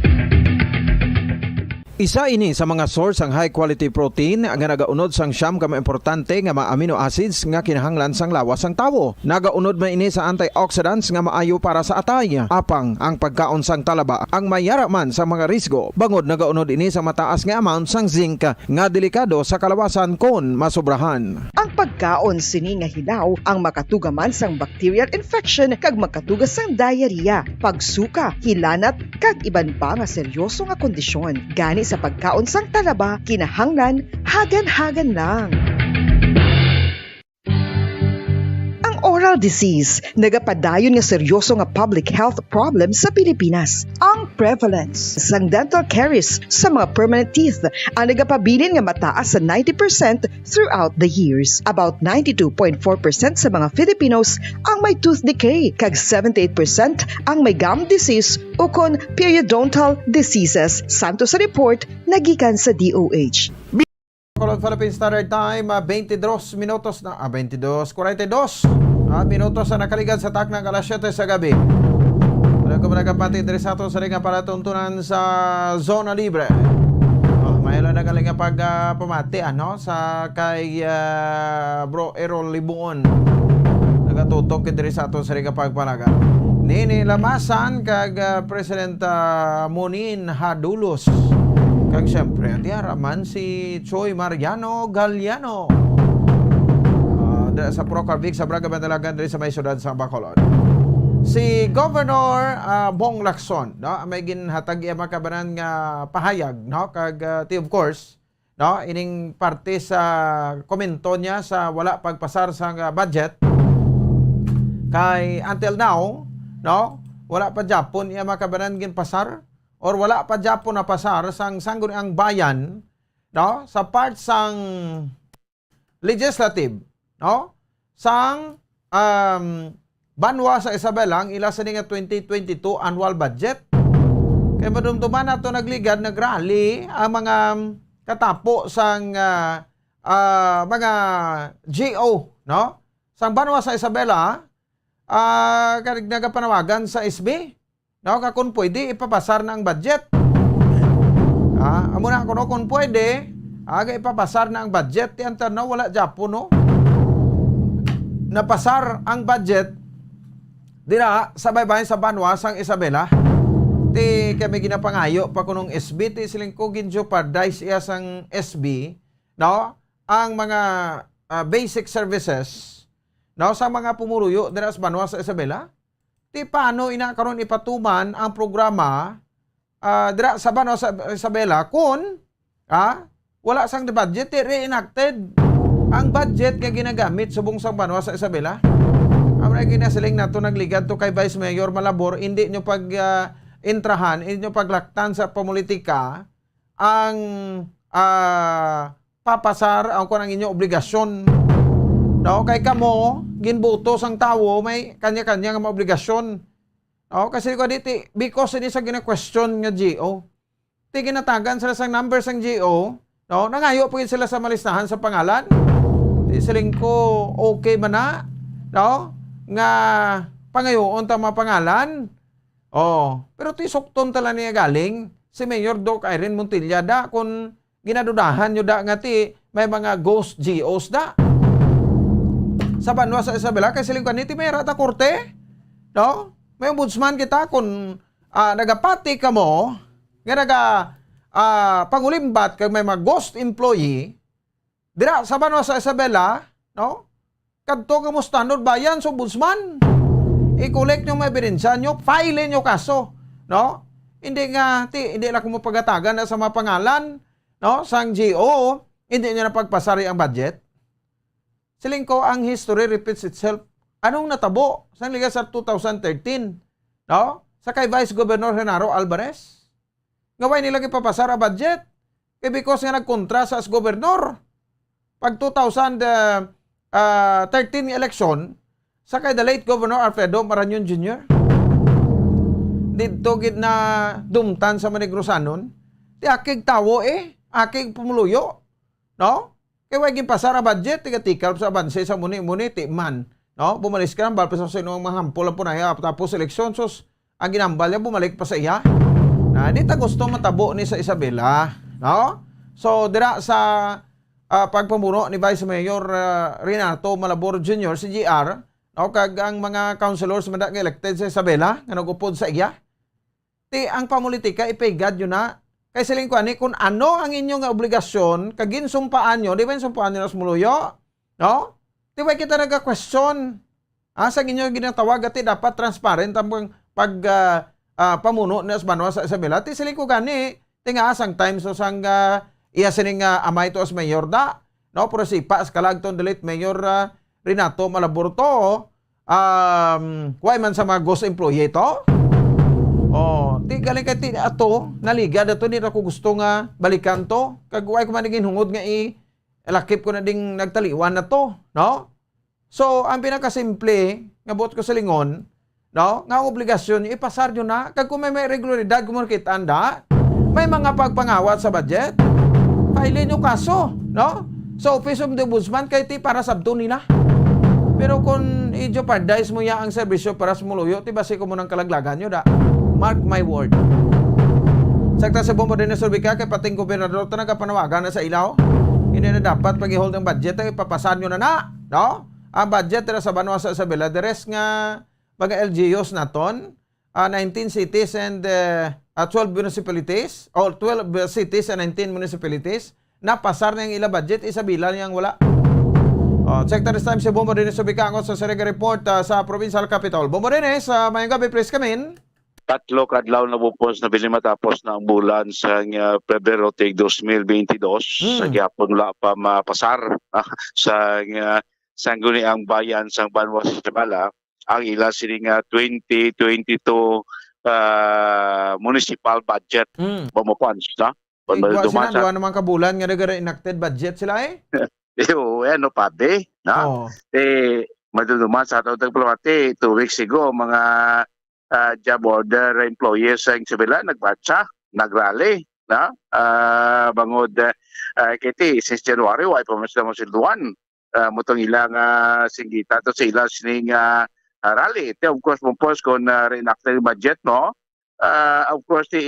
Isa ini sa mga source sang high quality protein nga nagaunod sang siyam ka mga importante nga mga amino acids nga kinahanglan sang lawas sang tawo. Nagaunod man ini sa antioxidants nga maayo para sa atay. Apang ang pagkaon sang talaba ang mayara man sa mga risgo, bangod nagaunod ini sa mataas nga amount sang zinc nga delikado sa kalawasan kon masobrahan. Ang pagkaon sini nga hilaw ang makatuga man sang bacterial infection kag makatuga sang diarrhea, pagsuka, hilanat, kag iban pa nga seryoso nga kondisyon. Gani sa pagkaon sang talaba, kinahanglan hagan-hagan lang. Ang oral disease nagapadayon nga seryoso nga public health problem sa Pilipinas. Ang prevalence sang dental caries sa mga permanent teeth ang nagapabilin nga mataas sa ninety percent throughout the years. About ninety-two point four percent sa mga Filipinos ang may tooth decay, kag seventy-eight percent ang may gum disease ukon periodontal diseases, santo sa report nagikan sa D O H. Bacolod Philippine Standard Time, ah, twenty-two minutos na, ah, twenty-two forty-two. Ah, minutos ang nakaligad sa taknang alas siyete sa gabi. Wala ko nagapati diri sa ato sa ring palatuntunan sa Zona Libre. Oh, may lang nagaling nga pag, ah, pamati, ano, sa kay, ah, Bro Errol Libuon. Nagatutok diri sa ato sa ring pagpanagan. Nini Lamasan kag, ah, President, ah, Monin Hadulos. Kag siyempre, ang diara man si Choi Mariano Galliano. Ah, dira sa Procarvic sa Barangay Bandalagan diri sa may siyudad sa Bacolod. Si Governor, ah, Bong Lacson, no, may ginhatag iya makabanan nga pahayag, no, kag, ah, ti, of course, no, ining parte sa komento niya sa wala pagpasar sa nga budget kay until now, no, wala pa gyapon iya makabanan ginpasar or wala pa gyapon napasar sang Sangguniang Bayan, no, sa part sang legislative, no, sang, um, banwa sa Isabela ang ila sini nga twenty twenty-two annual budget. Kay madumduman nato nagligad, nagrally ang mga katapo sang, ah, ah, mga G O, no? Sang banwa sa Isabela, ah, kag nagapanawagan sa S B, no? Nga kung pwede, ipapasar na ang budget. Ah, amo na kuno, kung pwede, aga ipapasar na ang budget. Ti ang tan-aw, wala gyapon, no? Napasar ang budget dira sa baybayon sa banwa sang Isabela. Ti kami ginapangayo pa kunong S B, ti siling ko gin-jeopardize iya sang S B, no? Ang mga, ah, basic services, no, sa mga pumuluyo dira sa banwa sa Isabela. Ti paano ina karon ipatuman ang programa, ah, dira sa banwa sa Isabela kun, ah, wala sang budget, ti reenacted ang budget nga ginagamit subong sang banwa sa Isabela? Amo na ginasiling nato nagligad to kay Vice Mayor Malabor, hindi nyo pag, ah, intrahan, hindi nyo paglaktan sa pamulitika ang, ah, papasar ang kung ang inyo obligasyon. No, kay kamo ginbuto sang tawo, may kanya-kanya nga mga obligasyon. No, kasi ko diti, because ini sa gina-question nga G O, ti ginatagan sila sang number sang G O, no? Nangayo pa gid sila sa malistahan sa pangalan. Ti siling ko, okay man na, no? Nga pangayoon ta mga pangalan. Oh, pero ti sukton ta lang niya galing si Mayor Doc Irene Montilla da, kung ginadudahan nyo da nga ti may mga ghost G Os da sa banwa sa Isabela, kay siling ko ni ti may rata korte, no? May ombudsman kita, kung, ah, nagapati kamo nga naga, ah, pangulimbat kag may mga ghost employee dira sa banwa sa Isabela, no? Kadto kamo sa tanod bayan sa ombudsman. I-collect nyo mga ebidensya nyo, file nyo kaso, no? Hindi nga, ti, hindi lang ko mapagatagan na sa mga pangalan, no? Sang G O, hindi nyo na pagpasari ang budget. Siling ko, ang history repeats itself. Anong natabo sang liga sa two thousand thirteen, no? Sa kay Vice Governor Genaro Alvarez? Nga way nila gipapasar ang budget. Kay because nga nagkontra sa as gobernador pag two thousand, ah, ah, thirteen nga eleksyon sa kay the late Governor Alfredo Marañon Junior. Didto gid na dumtan sa Manegrusanon. Ti akig tawo eh, akig pumuluyo, no? Kay way ginpasar ang budget, tiga-tikal sa abanse sa muni-muni, ti man, no? Bumalis ka, hambal pa sa sino ang mga hampol ang punaya, tapos eleksyon, sus, ang ginambal niya, bumalik pa sa iya. Na, di ta gusto matabo ni sa Isabela, no? So, dira sa, ah, pagpamuno ni Vice Mayor, ah, Renato Malabor Junior, si G R, no? Kag ang mga councilors man da nga elected sa Isabela, nga nag-upod sa iya. Ti ang pamulitika, ipigad nyo na. Kay siling ko ani, kung ano ang inyo nga obligasyon, kag ginsumpaan nyo, di ba ginsumpaan nyo na sa muluyo? No? Di ba kita naga-question? Ah, sa inyo ginatawag, ati dapat transparent ang pag, pag, ah, ah, pamuno na sa banwa sa Isabela. Ti siling ko gani, ti nga sang times o sang, ah, iya sining, ah, amay to as mayor da. No? Pero si pa, as kalagton the late Mayor, ah, Renato Malabor to, um, way man sa mga ghost employee to. Oh, ti galing kay ti ato, naligad ato, di na ko gusto nga balikan to. Kag way ko man ginhungod nga i-, lakip ko na ding nagtaliwan na to, no? So, ang pinakasimple nga buot ko silingon, no, nga ang obligasyon nyo, ipasar nyo na. Kag kung may, may irregularidad, kung makita anda, may mga pagpangawat sa budget, file nyo kaso, no? Sa Office of the Ombudsman, kay ti para sabton nila. Pero kung i-jeopardize mo ya ang serbisyo para sa muluyo, ti basi ko mo nang kalaglagan nyo da. Mark my word. Sakta sa Bombo din na Surbica, kay pating gobernador to nagapanawagan na sa ilaw. Hindi na dapat pag-i-hold ang budget, ay papasan nyo na na, no? Ang budget nila sa banwa sa Isabela, the rest nga mga L G Us naton, ah, nineteen cities and, eh, ah, twelve municipalities, or twelve, uh, cities and nineteen municipalities, napasar na ang ila budget, Isabela niya ang wala. Oh, check the time sa Bombo din sa Bikangot sa Serega Report, ah, sa Provincial Capitol. Bombo din sa mayang gabi, please come in. Tatlo ka adlaw na bupos na bili matapos na ang bulan sa, ah, Pebrero tig dos mil bentidós. Hmm. Sa gihapon wala pa mapasar, ah, sa, ah, sangguni ang bayan sang banwa sa Isabela ang ila sini nga twenty twenty-two, ah, municipal budget. Mm. Ba mo funds, no? Eh, Pag duman sila, sa duwa naman ka bulan nga nag-enacted budget sila, eh. Eh, oo, eh, ano pa, be? No? Oo. Eh, Madumduman sa atong tagpalamati, two weeks ago, mga, ah, job order employees sa Isabela nagmartsa, nagrally, na? Ah, bangod, ah, kay ti, since January, wa pa man sila masilduan. Ah, mo tong ilang, ah, singgita to sa ila sining, ah, ah, rally. Ito, of course, mo, of course, kung, ah, reenact na yung budget, no? Ah, of course, ti,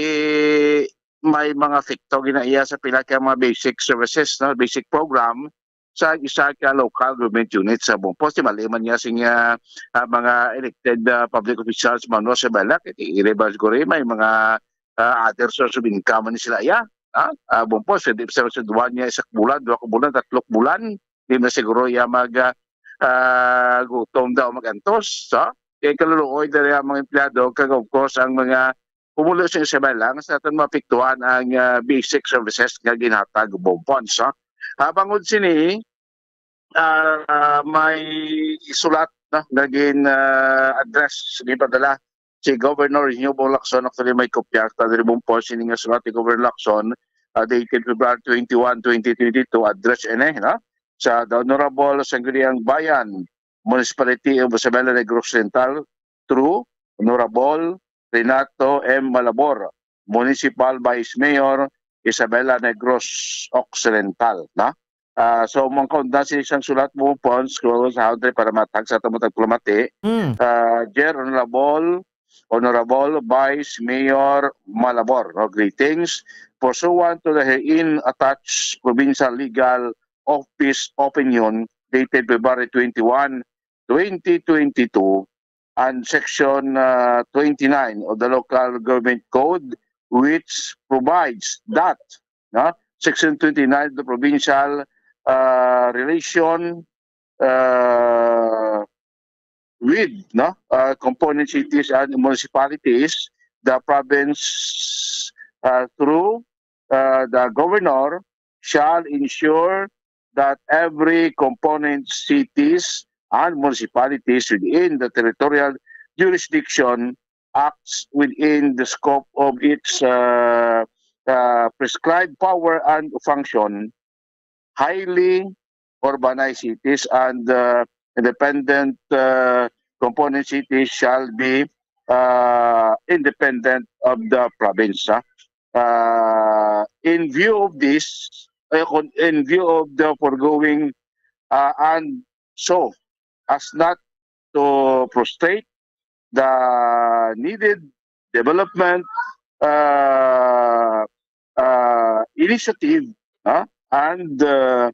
may mga epekto ginaiya sa pila ka mga basic services, no? Basic program sa isa ka local government unit sa Bumpos. Ti mali man niya sing, ah, ah, mga elected, ah, public officials man, no, sa Isabela, kay ti iri ba siguro may mga, ah, other source of income ni sila iya. Ah, ah, Bumpos, di sa sa duwa niya, isa ka bulan, duha ka bulan, tatlo ka bulan, di na siguro iya mag, ah, ah, gutom daw, mag-antos, so, kay kaluluoy na niya ang mga empleyado, kag of course, ang mga pumulo sa Isabela, nga sa aton maapektuhan ang, ah, basic services nga ginhatag Bumpons, no? Ah, bangod sini, ah, may isulat, no, nga gin, ah, address, ginpadala si Governor Eugenio Bong Lacson. Actually, may kopya ta diri, Bumpons, sini nga sulat ni Governor Lacson, ah, dated February twenty-one, twenty twenty-two, address ini, no? Sa The Honorable Sangguniang Bayan, Municipality of Isabela, Negros Oriental, through Honorable Renato M. Malabor, Municipal Vice Mayor, Isabela, Negros Occidental, no? Ah, so, mangkaunda sa isang sulat mo, Pons, kung sa country para matag sa aton matag palamati. Mm. Ah, Dear Honorable, Honorable Vice Mayor Malabor, no? Greetings. Pursuant to the herein attached provincial legal office opinion dated February twenty-one, twenty twenty-two, and Section, uh, twenty-nine of the Local Government Code, which provides that, no, Section twenty-nine of the Provincial, uh, Relation, uh, with, no, uh, component cities and municipalities, the province, uh, through, uh, the governor, shall ensure that every component cities and municipalities within the territorial jurisdiction acts within the scope of its, uh, uh, prescribed power and function. Highly urbanized cities and, uh, independent, uh, component cities shall be, uh, independent of the province, ha? Uh, in view of this, uh, con-, in view of the foregoing, uh, and so as not to frustrate the needed development, uh, uh, initiative, uh, and, uh,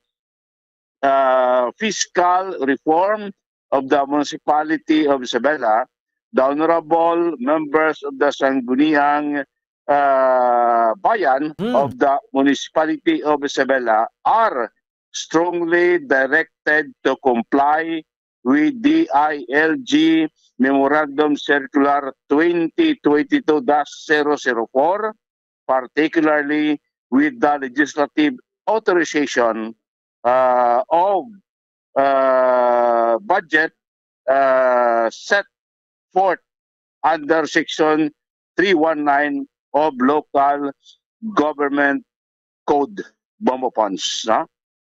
uh, fiscal reform of the Municipality of Isabela, the honorable members of the Sangguniang, uh, Bayan, mm, of the Municipality of Isabela are strongly directed to comply with D I L G Memorandum Circular twenty twenty-two dash zero zero four, particularly with the legislative authorization, uh, of, uh, budget, uh, set forth under Section three one nine of Local Government Code, Bombo Pons, no?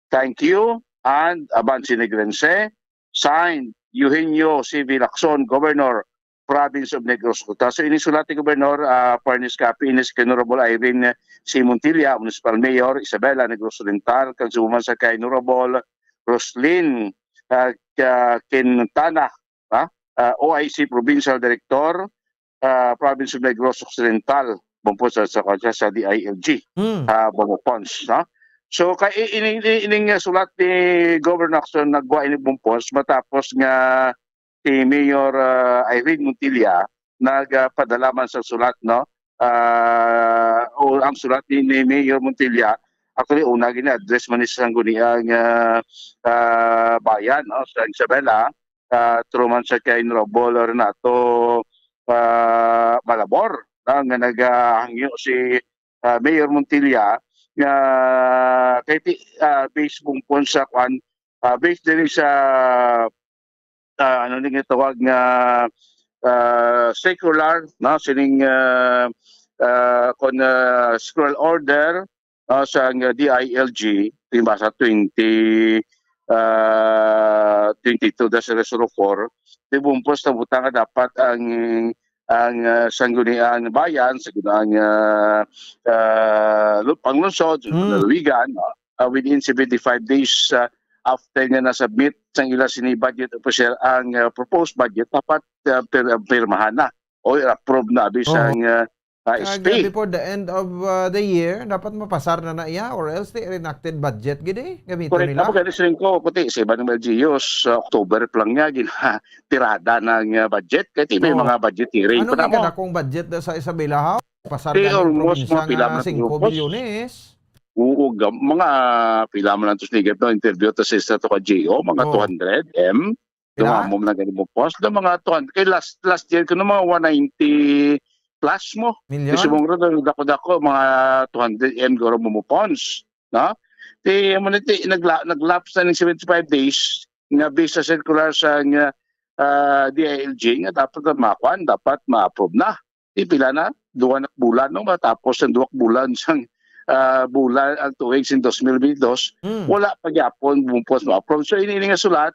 Thank you, and Abansi Negrense. Signed, Eugenio C V Lacson, Governor, Province of Negros Occidental. So, ini sulat ni Governor, ah, fairness copy ini si Honorable Irene C. Montilla, Municipal Mayor, Isabela, Negros Oriental, kag subong man sa kay Honorable Roslyn, ah, Ka-, Quintana, ha? Ah, O I C Provincial Director, ah, Province of Negros Occidental, Bumpos sa, sa, sa D I L G, mm, ah, Bumpos, ha? So, kay i-, ini, ini, ining, ah, sulat ni Governor Lacson, nagwa ini Bumpos matapos nga si Mayor, ah, Irene Montilla nagpadala man sa sulat, no? Ah, o ang sulat ni, ni Mayor Montilla, actually, una gina-address man ni sa Sangguniang, ah, ah, Bayan, no, sa Isabela, ah, through man sa kay Honorable Renato, ah, Malabor, no, nga nagahangyo si, ah, Mayor Montilla nga kay ti-, ah, based, Bumpon, sa kwan, ah, based din sa, ah, ano ni nga tawag nga, ah, circular, no, sining, ah, ah, kon, ah, circular order, no, sa nga D I L G, di ba, sa twenty, ah, twenty-two dash zero zero four, di bumpos na butang nga dapat ang, ang, ah, Sangguniang Bayan, Sangguniang, ah, ah, lu-, Panglungsod, Hmm. Lalawigan, ah, within seventy-five days, ah, after nga na-submit sang ila sini budget official ang, ah, proposed budget, dapat, ah, pir-, pirmahan na o approve na abi Oo. sang, ah, ah, Kag, S P. ah, before the end of, ah, the year, dapat mapasar na na iya, or else the enacted budget gid eh, gamiton Correct. nila. Amo gani siling ko, kuti sa iban nga L G Us, sa October pa lang niya, gina-, tirada na ang, ah, budget. Kaya ti may Oo. mga budget hearing Ano pa na may mo. kadakong budget da sa Isabela, ha? Pasar Di galing almost probinsya mga pila nga na singko grupos. bilyones. Oo, ga-, mga pila man ang tos ni Gab, no? Interview ta sa isa to ka G O, mga Oo. two hundred M. Pila? Dumamo man ang ganun mo post. Do mga two hundred. Kay last, last year ko no, mga one ninety plus mo. Million? Kasi mong ron, dako-dako, mga two hundred M guro mo mo pounds. No? Ti, amo na ti, nagla-, nag-lapse na ning seventy-five days nga based sa circular sa nga, ah, D I L G nga dapat na makuan, dapat ma-approve na. Ti pila na? Duha na bulan, no? Matapos ang duha bulan sang, ah, bulan ang tuig sin dos mil biyente dos, Hmm. wala pa gyapon bumpos ma-approve. So, ini, ini nga sulat,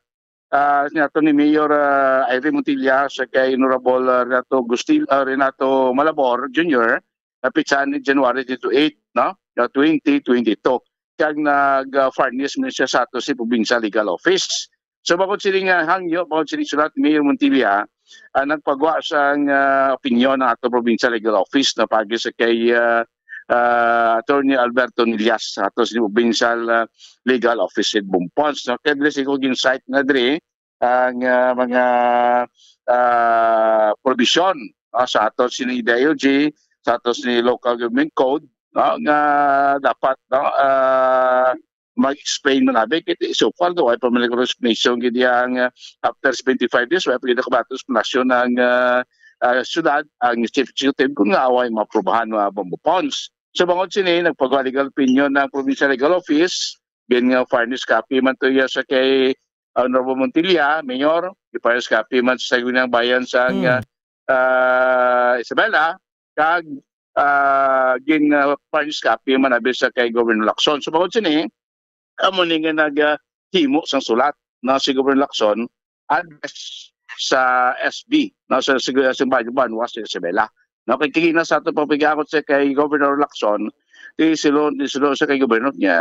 ah, nato ni Mayor, ah, Irene Montilla sa kay Honorable, ah, Renato Gustil-, ah, Renato Malabor Junior, na pitsahan ni January twenty-eight, no? Na twenty twenty-two. Kag nag, ah, furnish man siya sa ato si Provincial Legal Office. So, bangod sini nga hangyo, bangod sini sulat ni Mayor Montilla, ah, nagpagwa sang, ah, opinyon ang ato Provincial Legal Office na pagi sa kay, ah, ah, Attorney Alberto Nillas, ato si Provincial, ah, Legal Office in Bumpons. No? Kaya dili siguro gin-cite na diri ang, ah, mga, ah, provision, ah, sa ato sini D I L G, sa ato sini Local Government Code, no, nga dapat, no, ah, mag-explain man abi kay so far do ay pa man resignation gid yang, ah, after seventy-five days, wala pa gid nakabato sa nasyon ang, ah, ah, syudad, ang chief executive kung nga away maaprubahan mga bombo funds. So bangod sini, nagpagawa legal opinion ang Provincial Legal Office, gin nga furnish copy man to iya sa kay Honorable Montilla, Mayor, i-furnish copy man sa Sangguniang Bayan sa Hmm. ah, ah, Isabela, kag, ah, gin, ah, furnish copy man abi sa kay Governor Lacson. So bangod sini, amo ni nga nag, ah, himo sang sulat na si Governor Lacson address sa S B, no, sa, sa, sa Banwa sa Isabela. No, kay kina sa ato pagpigakot sa kay Governor Lacson, di silo, di silo sa kay Governor niya,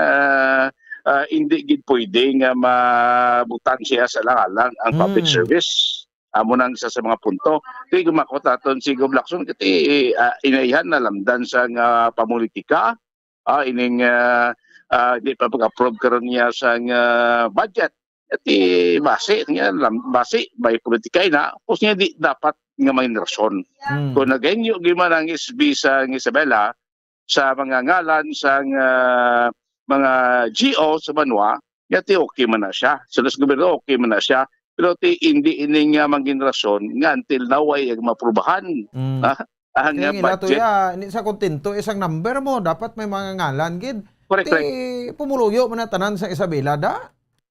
ah, hindi gid pwede nga mabutang siya sa alang-alang ang public Hmm. service. Amo nang isa sa mga punto. Di gumakot aton si Gov Lacson, kati, ah, inaihan na lamdan sa nga pamulitika, ah, ining, ah, ah, di pa pag-approve karon niya sa nga budget. Ati basi niya, lam-, basi may politika na, tapos niya di dapat nga may rason. Hmm. Kung nagahingyo gyud man ang S B sa Isabela, sa mga ngalan sa nga mga G O sa banwa, nga ti okay man na siya. Sa Los Gobierno, okay man na siya. Pero ti hindi ini nga mangin rason nga until now ay maprubahan. Mm. Ha? Ang Kaya nga nga ila to budget. Ya, hindi sa kontento isang number mo, dapat may mga ngalan gid. Correct, Ti correct. Pumuluyo man na tanan sa Isabela da.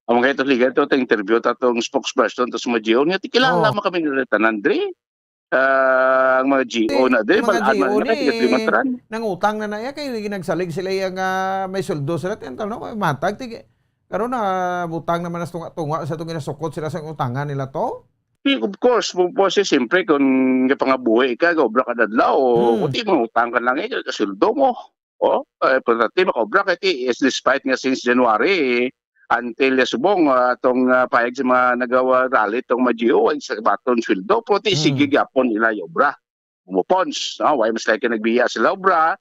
Ang mga ito, liga ito, ito interview ta tong spokesperson, tapos mga G O niya, ti kilala Oh. mo kami nila tanan, dre. Ah, ang mga G O Ti, na, dre, mga balaan man G O nila, ni, kaya timan tanan. Nangutang na na iya, kay ginagsalig sila iya nga may sweldo sila, ti, ano, matag, ti, karon na, butang naman nas tunga-tunga sa itong ginasukot sila sa utangan nila to? Di, of course, po, po siya, siyempre, kung kapangabuhi ka, obra ka dadlaw, o, Hmm. o di, mangutang ka lang, eh, kasuldo mo. O, eh, pero dati, makaobra ka, ti, is despite nga since January, until, eh, subong, ah, tong, ah, payag sa mga nagawa rally, tong mga G O, ay sa baton sweldo, pero ti, Hmm. sige gyapon nila yung obra. Umupons, no? Why mas like nagbiya sila obra,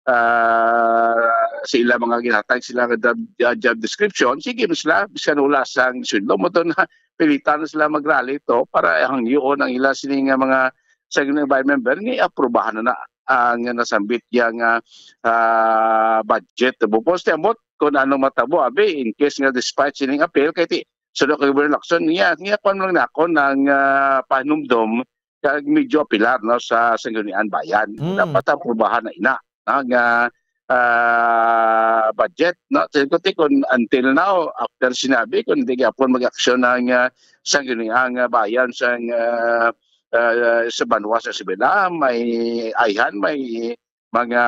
ah, sa ila mga ginhatag sila nga job, ah, job description, sige man sila, bisan wala sang sweldo mo to na pilitan na sila mag-rally to para hangyoon ang ila sini nga mga sa environment member nga aprubahan na na ang nasambit yang, ah, ah, budget. Bukod sa amot kung ano matabo, abi, in case nga despite sining appeal, kay ti, sa so, Governor Lacson, niya, niya kwan lang na ako ng, ah, panumdom kag medyo apilar, no, sa Sangguniang Bayan. Mm. Dapat aprubahan na ina, no, nga, ah, budget, no? Tingko ti kung until now, after sinabi, kung hindi gyapon mag-aksyon ang, ah, Sangguniang, ah, Bayan sa, ah, ah, sa banwa sa Isabela, may ayhan, may mga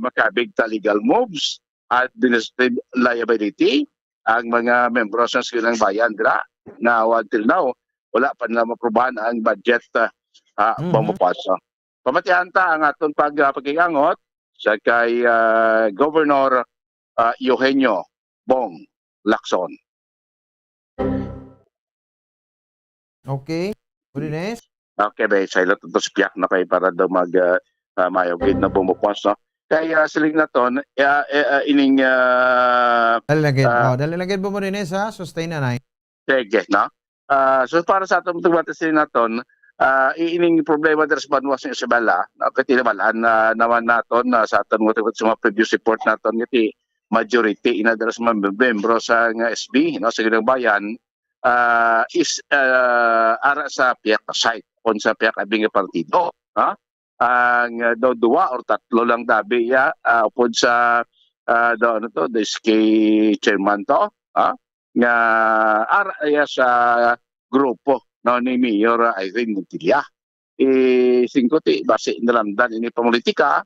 makabig ta legal moves, administrative liability, ang mga membro sa Sangguniang Bayan dira, nga until now wala pa nila maprobahan ang budget, ah, ah, Mhm. Bombo Ponce. Pamatian ta ang aton pag-, ah, pagkikangot sa kay, ah, Governor, ah, Eugenio Bong Lacson. Okay. Marines? Okay, be, silent to si Piak na kay para daw mag, ah, ah, mayo gid na Bombo Ponce, no? Kay, ah, siling naton, ah, eh, ah, ining, ah, Dali lang gid. ah, Oh, dali lang gid, Bombo Marines, ha? Sustain na, nay. Sige, no? Ah, so para sa aton, tugmata siling naton, ah, i-, ining problema diri sa banwa sa Isabela, no? Kay tinabalaan na naman naton, ah, sa aton mga, sa mga previous report naton, nga ti majority ina diri sa mga membro sa nga S B, no, sa Sangguniang Bayan, ah, is, ah, ara sa pihak side, kon sa pihak abi nga partido, ha? Ang, ah, daw duwa or tatlo lang dabi ya, ah, upod sa, ah, daw ano to, the S K chairman to, ha? Nga ara ya sa grupo, no, ni Mayor Irene Montilla. Eh, singko ti, basi nalamdan ini pamolitika,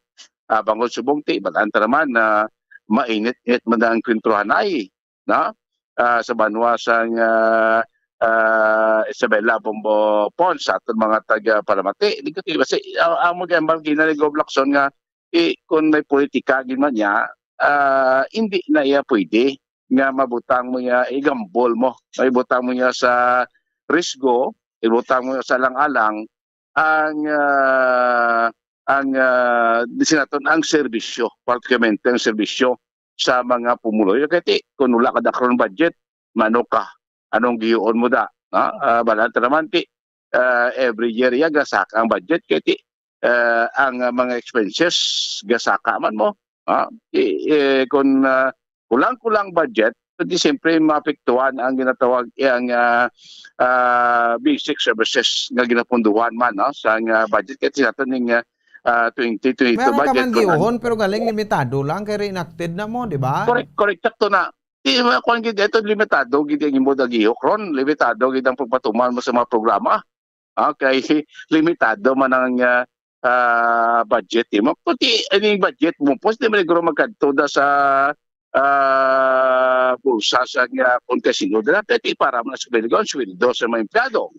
ah, bangod subong ti, bal-an ta naman na mainit-init man ang kwentruhanay, no? Ah, sa banwa sang, ah, ah, Isabela Bombo Ponce, sa aton mga taga-palamati. Di ko ti, basi, ah, amo gyud ang balgina ni Gov Lacson nga, eh, kung may politika gid man niya, ah, hindi na iya pwede nga mabutang mo niya, igambol mo, ibutang mo niya sa risgo, ibutang mo niya sa alang-alang, ang, ah, ang, ah, di sinaton ang serbisyo, partikularmente ang serbisyo sa mga pumuluyo. Kay ti, kung wala ka dakron budget, mano ka? Anong gihiuon mo da? Ha? Ah, bal-an ta naman ti, ah, every year ya gasaka ang budget. Kay ti, ah, ang, ah, mga expenses gasaka man mo. Ha? I-, eh, kung, ah, kulang-kulang budget, di siyempre maapektuhan ang ginatawag, ang, ah, ah, basic services nga ginapunduhan man, no, sa nga budget. Kay ti naton ning, ah, ah, twenty twenty-two Meron ka budget man kung ano. Gihon, pero galing limitado lang kay reenacted na mo, di ba? Correct, correct. Sakto na. Di, kuwan gid, ito limitado gid ang imo dagihok ron. Limitado gid ang pagpatuman mo sa mga programa. Okay, limitado man ang, ah, ah, budget nimo. Pati ining budget mo, pos di man siguro magkadto da sa, ah, bulsa sa nga kung kasino dira, pati para man sa sweldo, sweldo sa mga empleyado,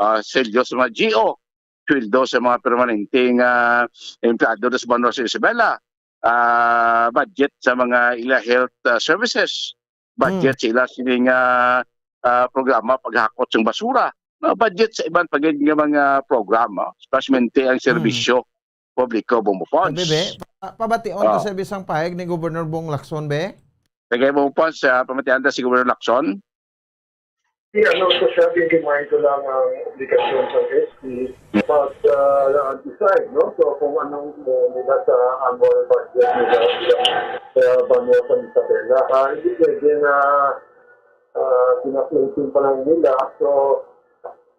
ah, sweldo sa mga G O, sweldo sa mga permanente nga empleyado sa banwa sa Isabela, ah, budget sa mga ila health, ah, services, budget Hmm. sa ila sining, ah, ah, programa paghakot sang basura, no, budget sa iban pa gid nga mga programa, especially ang Hmm. serbisyo publiko, Bombo Pons. Sabi, be, pa-, pabation ta Oh. sa bisang pahayag ni Governor Bong Lacson, be? Sige, Bombo Pons, ah, pamatian ta si Governor Lacson. Di, ano, so, siya, gin-remind ko lang ang obligasyon sa S P pag, ah, decide, no? So, kung anong, uh, nila sa annual budget nila sa, sa banwa sa Isabela. Ah, hindi pwede na, ah, pina-floating pa lang nila. So,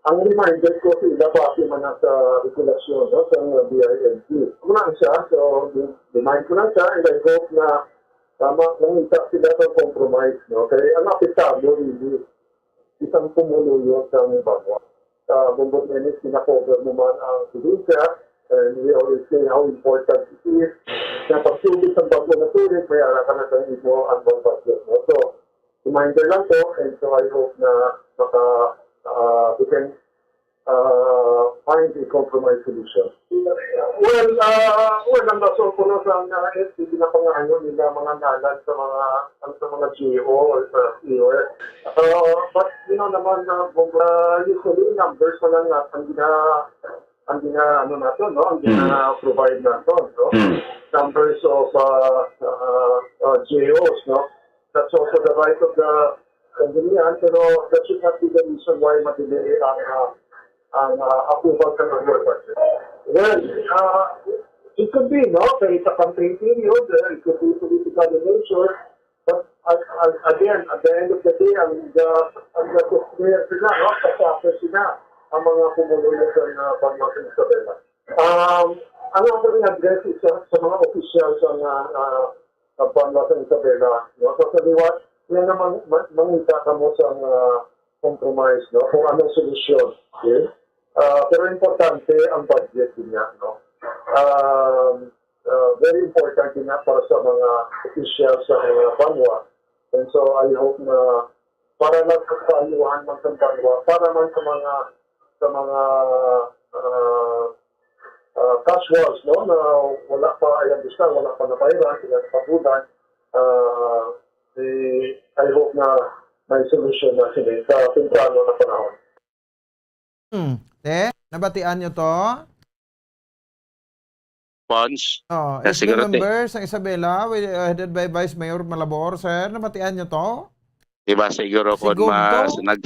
ang reminder ko sa ila, pati man na sa regulasyon, no, sa mga B I L P. Ano lang siya, so, remind ko lang siya, and I hope na tama, mangita sila sa compromise, no? Kaya ang apektado, really, isang pumuluyo sa banwa. Sa Bombo Tennis, kinakover mo man ang probinsya, and we always say how important it is na pagsulod sa bagyo na tulig, may ara ka na sa imo ang budget, no? So, reminder lang po, and so I hope na maka, ah, we can, ah, find a compromise solution. Well, ah, well, ang rason ko na sa, ah, S P, pinapangayo nila mga ngalan sa mga, ang sa mga G O or sa P O S. Ah, but, you know naman, ah, kung, ah, usually, numbers pa lang natin gina-, ang gina-, ano natin, no? Ang Hmm. gina-provide natin, no? Hmm. Numbers of, ah, ah, ah, G Os, no? That's also the right of the Sangguniang, pero that should not be the reason why madelay ang, ah, ang, ah, approval sa annual budget. Well, ah, it could be, no? There is a campaign period, uh, it could be political in nature, but, uh, uh, again, at the end of the day, ang, the, ang the sila, no? Kasapos sila ang mga pumuluyo sa, uh, banwa sa Isabela. Um, ang ako rin address is sa, sa mga officials sa, uh, uh, sa banwa sa Isabela, no? So, sa liwat, yan naman, ma-, mangita kamo sa, uh, compromise, no? Kung anong solusyon, okay? Ah, pero importante ang budget din niya, no? Um, ah, very important din niya para sa mga official sa mga banwa. And so I hope na para lang sa kaayuhan man sa banwa, para man sa mga sa mga ah, ah, casuals, no, na wala pa, I understand, wala pa nabayaran, sila sa pagulan, ah, eh, I hope na may solusyon na sila sa temprano na panahon. Hmm. Te, nabatian nyo to? Pons. Oh, S B members sa Isabela, headed by Vice Mayor Malabor, sir. Nabatian nyo to? Diba siguro kung mas nag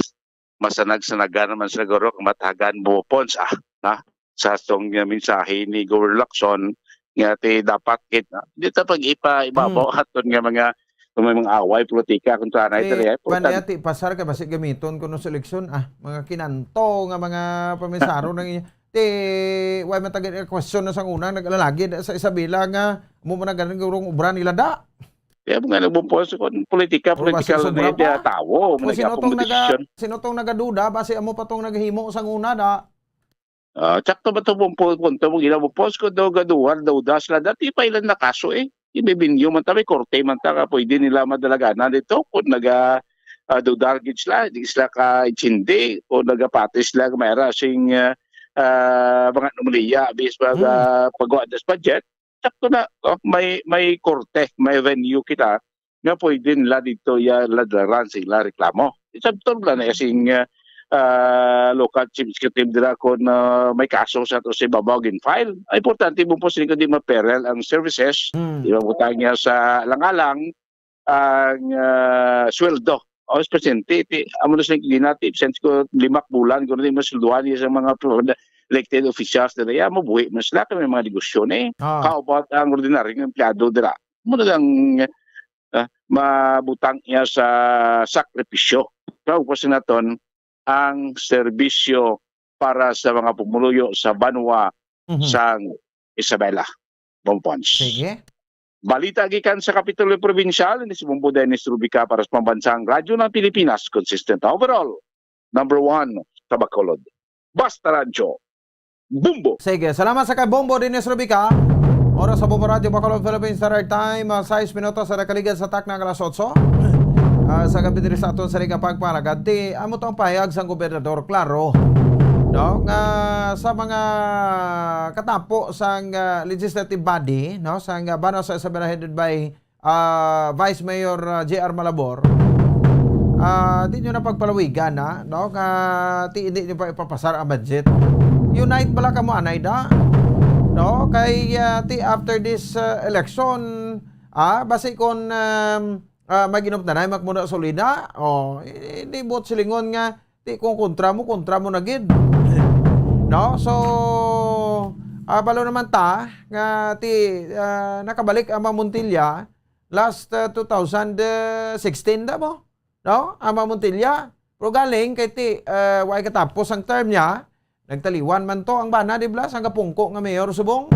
masanag-sanagan naman siguro kung matagan mo Pons, ah, na sa atong uh, mensahe ni Governor Lacson nga ti dapat kita di ta pag ipa ibabaw hmm. Aton nga mga kung may mga away politika kung saan ay diri ay panayati pasar ka basi gamiton kuno sa eleksyon ah mga kinanto nga mga pamisaro nang ti way matagin question na sang una naglalagid sa Isabela nga mo man ganing gurong obra nila da kaya mga nagbumpos ko politika political na yung tawo mo nagapong desisyon sino tong nagaduda basi amo pa tong naghimo sang una da Uh, tsakto ba ito pong punto mo ginawa? Pos ko daw gaduhan daw da sila. Dati pa ilan na kaso eh. Ibibinyo man tabi, korte man ta ka pwede nila madalaganan dito kung naga uh, dudar gid sila, di sila ka-intindi o nagapati sila mayra sing uh, uh, mga anomalya bis pag hmm. uh, pagwa das budget. Sakto na, oh, may may korte, may venue kita nga pwede nila dito ya ladlaran sila reklamo. Isabton lang na sing uh, local chief executive dira kung uh, may kaso sa to sa ibabaw gin file. Ang importante mo po sila kundi maperel ang services. Mm. Di ba butang niya sa alang-alang ang uh, sweldo. O, presidente, ti, amo na sila ginati, sense ko, limak bulan, kung hindi masulduhan niya sa mga elected officials na ya, mabuhi man sila kay may mga negosyo ni. Ah. How about ang ordinaryong empleyado dira? Mo na lang uh, mabutang niya sa sakripisyo. Kaya ko naton ang serbisyo para sa mga pumuluyo sa banwa mm-hmm. sang Isabela. Bombons. Sige. Balita gikan sa Kapitulo Probinsyal, ni si Bombo Dennis Rubica para sa Pambansang Radyo ng Pilipinas, consistent overall, number one sa Bacolod. Basta Radyo, Bombo! Sige, salamat sa kay Bombo Dennis Rubica. Oras sa Bombo Radyo, Bacolod, Philippines, Standard Time, uh, sais minutos sa nakaligad sa takna alas otso. Uh, sa gabi diri sa aton sa Liga Pagpalagad, ti amo to ang pahayag sang gobernador, klaro. No? Nga sa mga katapo sang uh, legislative body, no? Sang uh, Banwa sa Isabela headed by uh, Vice Mayor uh, J R Malabor, uh, di nyo na pagpalawigan na, no? Nga ti hindi nyo pa ipapasar ang budget. Unite bala kamo anay da, no? Kay uh, ti after this uh, election, ah, basi kon um, uh, mag-inom tanay magmuna solina, oh, hindi buot silingon nga ti kung kontra mo, kontra mo na gid. No? So, uh, balo naman ta nga ti uh, nakabalik ang Montilla last uh, two thousand sixteen da mo, no? Ama Montilla, pero galing kay ti uh, way katapos ang term niya, nagtaliwan man to ang bana, di ba? Sang kapungko nga mayor subong.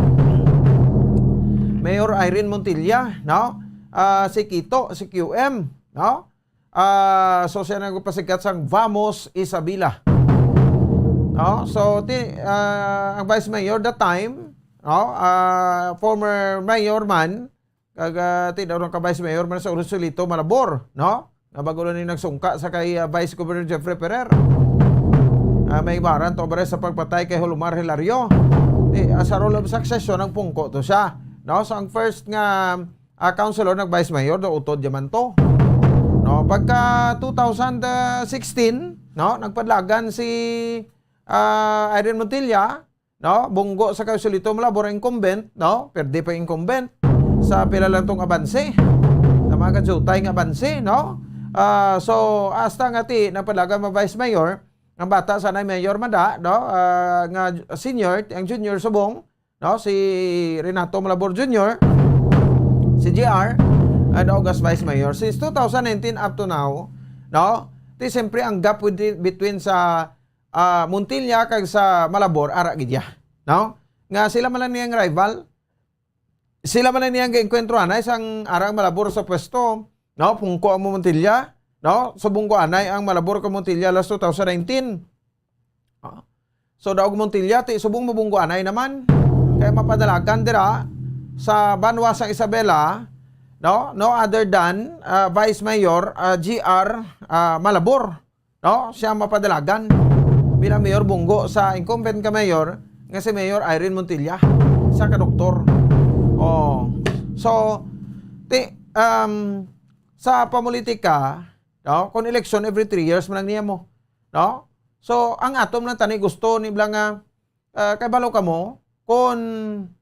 Mayor Irene Montilla, no? Uh, si Kito, si Q M, no? Uh, so siya nagpasikat sang Vamos Isabela. No? So ti, uh, ang Vice Mayor that time, no? Uh, former mayor man, kag uh, ti daw ka Vice Mayor man sa Ursulito Malabor, no? Nga bago lang ni nagsungka sa kay uh, Vice Governor Jeffrey Ferrer. Uh, may baran to bare sa pagpatay kay Hulumar Hilario. Ti, uh, sa rule of succession ang pungko to siya. No? So ang first nga uh, councilor nag vice mayor do utod yaman to. No, pagka two thousand sixteen, no, nagpadlagan si uh, Irene Montilla, no, bunggo sa kay Solito Malabor incumbent, no, perde pa incumbent sa pila lang tong abanse. Tama ka jutay nga abanse, no? Uh, so hasta nga ti nagpadlagan ma vice mayor, ang bata sanay mayor mada, no, uh, nga senior, ang junior subong, no, si Renato Malabor Junior, si J R, and August Vice Mayor. Since two thousand nineteen up to now, no, ti siyempre ang gap with, between sa uh, Montilla kag sa Malabor ara gid ya, no? Nga sila man lang niyang rival, sila man lang niyang gaengkwentro anay sang arang Malabor sa pwesto, no? Pungko ang Montilla, no? Subong ko anay ang Malabor kag Montilla last two thousand nineteen. Ah. So daog Montilla ti subong mabunggo anay naman. Kay mapadalagan dira sa banwa sang Isabela no? No other than, ah, Vice Mayor, ah, G R, ah, Malabor, no? Siya mapadalagan bilang Mayor Bunggo sa incumbent ka mayor nga si Mayor Irene Montilla, sa ka doktor. Oh. So, ti, um, sa pamulitika, no? Kung election, every three years man lang niya mo, no? So, ang atom lang tani gusto ni bala nga, ah, kay balo kamo, kung,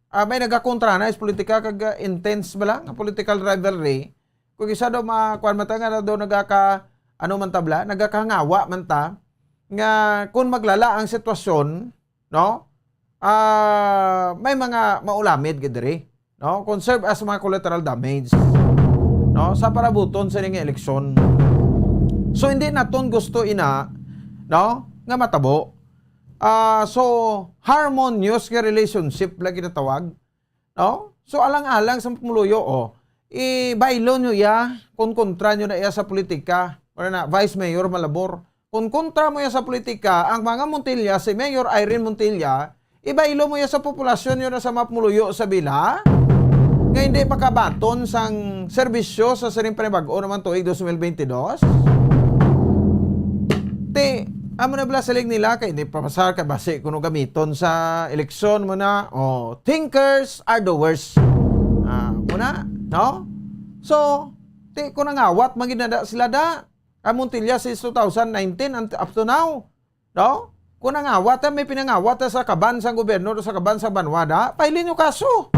ah, may nagakontra na is politika kag, ah, intense bala nga political rivalry, kung isa daw ma-, kuwan man ta nga daw nagaka-, ano man ta bala, nagakahangawa man ta, nga kung maglala ang sitwasyon, no? Ah, may mga maulamid gid diri, no? Kung serve as mga collateral damage, no? Sa parabuton sa ining eleksyon. So, hindi naton gusto ina, no? Nga matabo. Ah, so, harmonious nga relationship lagi natawag, no? So, alang-alang sa pumuluyo, oh, ibaylo nyo iya kung kontra nyo na iya sa politika. Wala na, Vice Mayor Malabor. Kung kontra mo iya sa politika, ang mga Montilla, si Mayor Irene Montilla, ibaylo mo iya sa populasyon nyo na sa mga pumuluyo sa bila, nga hindi makabaton sang serbisyo sa sining panibag-o naman tuig dos mil bente dos. Ti, amo na bala siling nila kay hindi papasar kay basi kuno gamiton sa eleksyon mo na. Oh, thinkers are the worst. Ah, mo na, no? So, ti, kung nangawat, magid na da sila da. Ang Montilla since two thousand nineteen and up to now, no? Kung nangawat, ah, may pinangawat, ah, sa kaban sang gobyerno, sa kaban sa banwa, da, paili nyo kaso.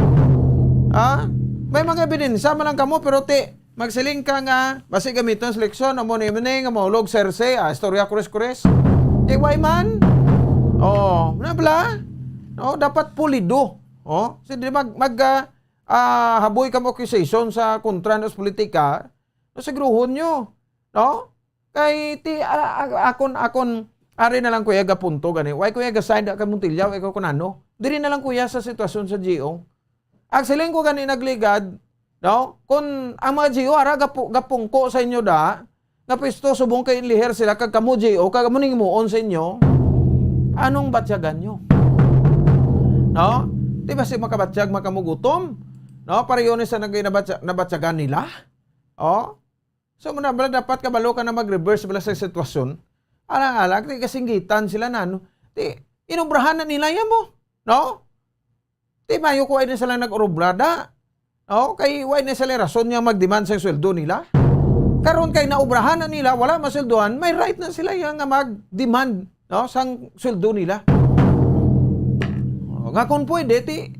Ha? May mga ebidensya man lang kamo, pero ti, magsiling ka nga, basi gamiton sa eleksyon, amo ni, ni, nga mahulog sa hearsay, ah, istorya kuris-kuris. Kay why man? Oh, na bala? No, dapat pulido. Oh, si di mag, mag, ah, ah, haboy kamo accusation sa kontra nos politika, no, siguruhon nyo. No? Kay ti, ah, ah, akon, akon, ari na lang kuya gapunto gani. Why kuya gasign da kay Montilla, why ko kunano? Diri na lang kuya sa sitwasyon sa G O. Ang siling ko gani nagligad, no? Kung ang mga G O ara gapu-, gapungko sa inyo da, nga pwesto subong kay inliher sila kag kamo G O kag amo ning himuon sa inyo, anong batyagan nyo? No? Di ba si makabatyag makamugutom? No? Pareho ni sa nag-, nabatya-, nabatyagan nila. Oh? So, muna bala dapat kabalo ka na mag-reverse bala sa sitwasyon. Alang-alang, ti kasinggitan sila na, no? Ti, inobrahan na nila yan mo, no? Ti, mayo ko ay na sila nag-urobra da. No? Kay, why na sila rason nga mag-demand sa sweldo nila? Karon kay naobrahan na nila, wala masweldohan, may right na sila yan nga mag-demand, no? Sang sweldo nila. O, nga kung pwede, ti,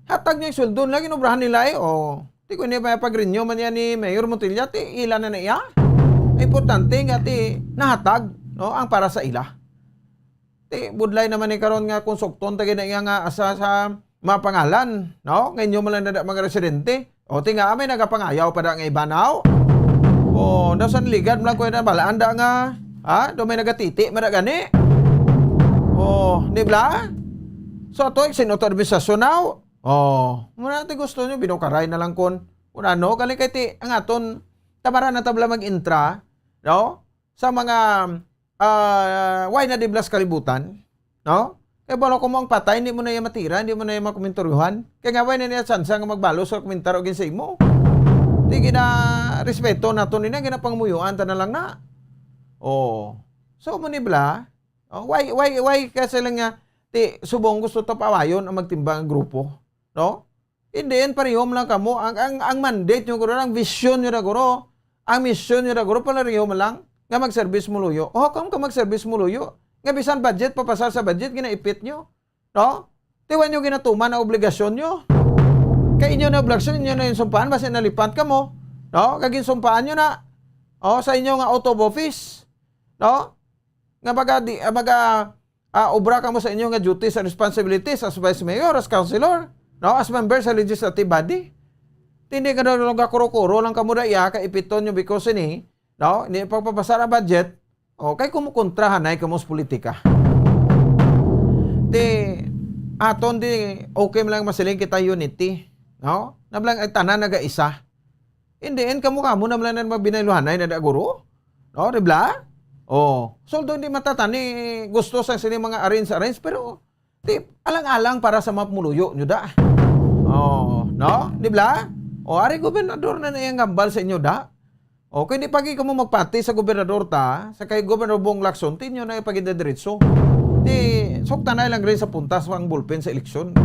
hatag niya yung sweldo nila, ginobrahan nila eh, o. Ti kung hindi pa pag-renew man yan ni Mayor Montilla, ti ila na na iya. Importante nga ti nahatag, no, ang para sa ila. Ti budlay naman ni karon nga kung sukton ta gina iya nga asa sa mga pangalan, no? Nga inyo man lang na mga residente. O ti nga may nagapangayaw pa da nga iba now. O, daw sa ligad man lang ko na balaan da nga, ha? Daw may nagatiti man da gani. O, di ba? So, ato, sino to administrasyon now? Oh, muna ti gusto nyo, binukaray na lang kun, kun ano, gali kay ti, ang aton, tamara na tabla mag-intra, no? Sa mga, ah, way na diblas kalibutan, no? Kay balo ko mo ang patay, hindi mo na iya matira, hindi mo na iya makomentaryohan. Kay nga way na niya tsansa nga magbalo sa komentaryo gin sa imo. Di gina respeto nato nina, gina pangmuyuan ta na lang na. Oh. So, mo ni bla, oh, why, why, why ka sila nga, ti, subong gusto ta pawayon ang magtimbang ang grupo? No? Hindi, yan pareho man lang kamo. Ang, ang, ang mandate nyo, guro, ang vision nyo na, guro, ang mission nyo na, guro, palareho man lang nga mag-service mo luyo. O, how come ka mag-service mo luyo? Nga bisan budget, papasar sa budget, ginaipit nyo. No? Tiwan nyo ginatuman ang obligasyon nyo. Kay inyo na obligasyon, inyo na yung sumpaan, basta nalipat ka mo. No? Kag yung sumpaan nyo na. O, sa inyo nga out of office. No? Nga baga, di, ah, baga, ah, obra kamo sa inyo nga duties and responsibilities as vice mayor, as councilor, no? As member sa legislative body. Hindi ka daw nagakuro-kuro lang kamo da iya, kay ipiton nyo because ini, no? Hindi pagpapasar ang budget, o, kay kumukontrahanay kamo sa politika. Ti, aton di, okay man lang masiling kita unity, no? Nablang ang tanan nagaisa. Hindi, and kamo-kamo na man lang mabinayluhanay na da, guro. No, di ba? Oh, soldo hindi matatani gusto sa sini mga arrange-arrange, pero ti, alang-alang para sa mga pumuluyo nyo da. Oh, no? Di ba? O, ari gobernador na na iyang hambal sa inyo, da? O, kung di pa gid kamo magpati sa gobernador ta, sa kay Gobernador Bong Lacson, ti inyo na ipagidadiretso. Di, suktanay lang rin sa puntas ang bulpen sa eleksyon.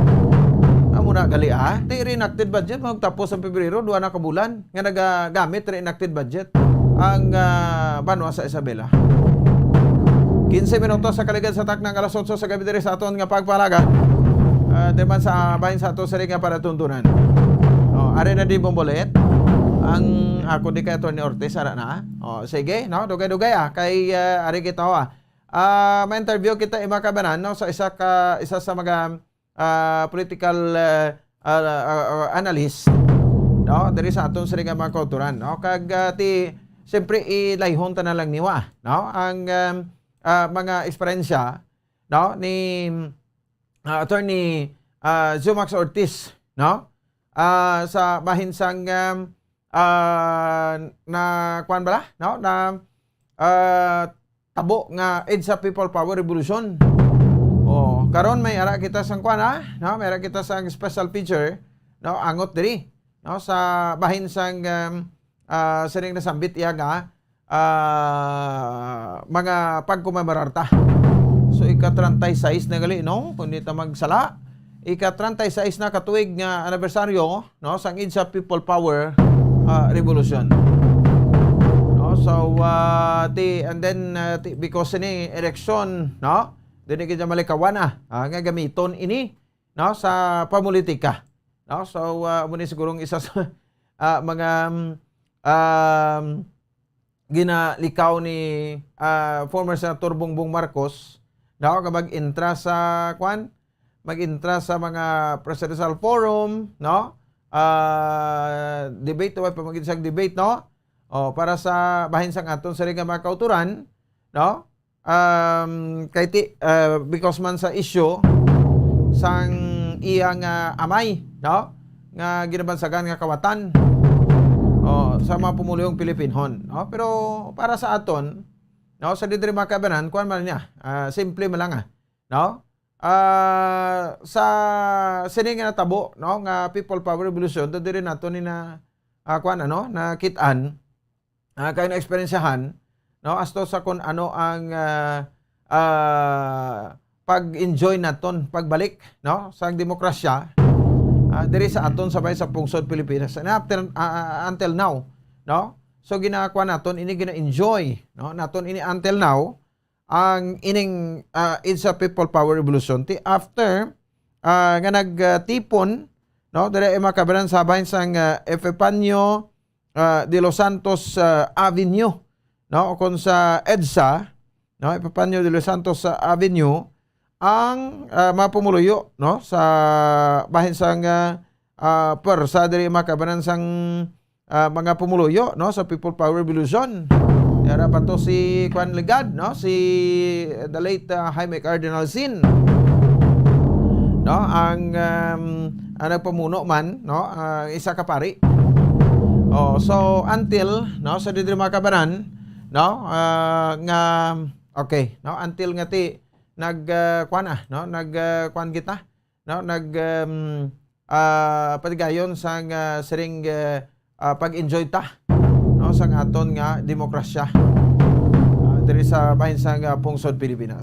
Amo na gali, ah. Ti reenacted budget, magtapos sa Pebrero, duha na ka bulan nga nagagamit reenacted budget ang, ah, banwa sa Isabela. Quince minutos sa kaligad sa taknang alas otso sa gabi diri sa aton nga pagpalaga. Ah, di man sa bahin sa ato sa ring nga palatuntunan. Oh, ari na di Bombolet. Ang ako di kay Attorney Ortiz, ara na. Oh, sige, no? Dugay-dugay, ah. Kay, ah, ari kita, ah. Ah, may interview kita, mga kabanan, no? Sa isa ka, isa sa mga, ah, political, ah, ah, ah, ah, analyst, no? Diri sa aton sa ring nga mga kauturan, no? Kag, ah, ti, siyempre, ilayhon ta na lang niwa, no? Ang, um, ah, mga eksperyensya, no? Ni, ah, Attorney, ah, Zumax Ortiz, no? Ah, sa bahin sang, um, ah, na, kuwan bala, no? Na, ah, tabo nga EDSA People Power Revolution. Oh, karon may ara kita sang kuwan, ha? No? May ara kita sang special feature, no? Angot diri, no? Sa bahin sang, um, ah, sining nasambit iya nga, ah, mga pagkomemorar ta. So, ika treinta y seis na gali, no? Kung di ta magsala, ika treinta y seis na ka tuig nga anibersaryo, no, sang EDSA People Power, ah, Revolution. No? So, ah, ti, and then, ah, ti, because ini eleksyon, no? Dili kita malikawan, ah, ah, nga gamiton ini, no, sa pamulitika. No? So, ah, amo ni sigurong isa sa, ah, mga, um, um, ginalikaw ni, ah, former Senator Bongbong Marcos, no, nga mag-intra sa, kwan, mag-intra sa mga presidential forum, no? Ah, debate, wa pa mag-, isang debate, no? O, para sa bahin sang aton sa ring nga mga kauturan, no? Um, kay ti-, ah, because man sa issue sang iya nga amay, no? Nga ginabansagan nga kawatan, o, sa mga pumuluyong Pilipinhon, no? Pero para sa aton, no, sa diri mga kabanan, kuwan man niya, ah, simple man lang, ah, no? Ah, sa sini nga natabo, no, nga People Power Revolution, to diri nato ni na, ah, kuwan, ano, nakit-an, ah, kay na-eksperyensyahan, no, asto sa kun ano ang, ah, ah, pag-enjoy naton pagbalik, no, sa demokrasya, ah, diri sa aton sa bay sa pungsod Pilipinas. And after, ah, ah, until now, no? So, ginakuha naton ini, gina-enjoy, no, naton ini until now, ang ining, ah, EDSA People Power Revolution. Ti after, ah, nga nag, ah, tipon, no, diri ay makabanan sa bahin sang, ah, Epifanio, ah, de los Santos, ah, Avenue, no, o kung sa EDSA, no, Epifanio de los Santos, ah, Avenue, ang, ah, mga pumuluyo, no, sa bahin sang, ah, ah, pwersa diri makabanan sang, ah, mga pumuluyo, no, sa People Power Revolution. Yara pa to si Kwan Ligad, no, si the late, ah, Jaime Cardinal Sin, no, ang, um, ang nagpamuno man, no, ah, isa ka pari. Oh, so until, no, sa diri makabanan, no, ah, nga, okay, no, until nga ti nag, ah, kwan, ah, no, nag, ah, kwan kita, no, nag, um, ah, patigayon sang, ah, siring, ah, ah, pag-enjoy ta, no, sang aton nga demokrasya, ah, diri sa bahin sang, ah, pungsod Pilipinas.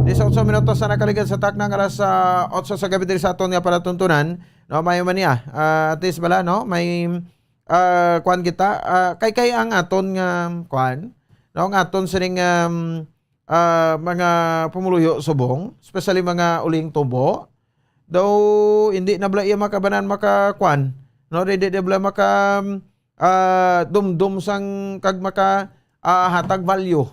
Dise-otso minutos na nakaligad sa takna nga alas, ah, otso sa gabi diri sa aton nga palatuntunan, no, may man niya, ah, at least bala, no, may, ah, kwan kita, ah, kay, kay ang aton nga, kwan, no, ang aton sining, um, ah, mga pumuluyo subong, especially mga uling tubo, daw hindi na bala iya makabanan makakuan, no? Hindi na bala maka, ah, dumdum sang kag maka, ah, hatag value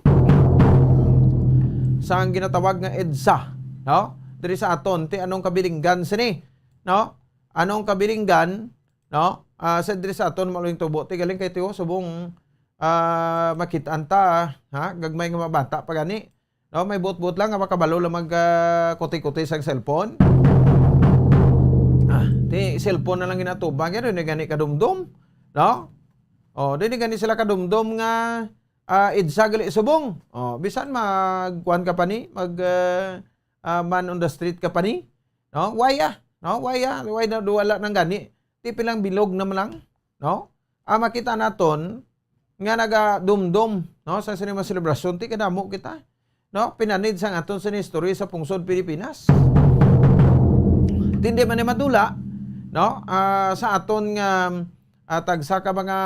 sang ginatawag nga EDSA, no? Diri sa aton, ti anong kabilinggan sini, no? Anong kabilinggan, no? Ah, sa diri sa aton, mga uling tubo, ti galing kay tiyo, subong, ah, makit-an ta, ha? Gagmay nga mga bata pa gani. No, may buot-buot lang nga makabalo lang mag, ah, kuti-kuti sa cellphone. Ah, ti cellphone na lang ginatubang, yan, di gani kadumdum, no? Oh, di gani sila kadumdum nga, ah, EDSA gali subong. Oh, bisan magkuan ka pa ni, mag, ah, ah, man on the street ka pa ni, no? Why, ah? No? Why, ah? Why na wala nang gani? Pilang bilog naman lang, no? Ah, makita naton nga nagadumdom, no, sa sini mga selebrasyon, ti kadamo kita, no, pinanid sang aton sini history sa pungsod Pilipinas. Tindi man ni madula, no, ah, sa aton nga, ah, tagsa ka mga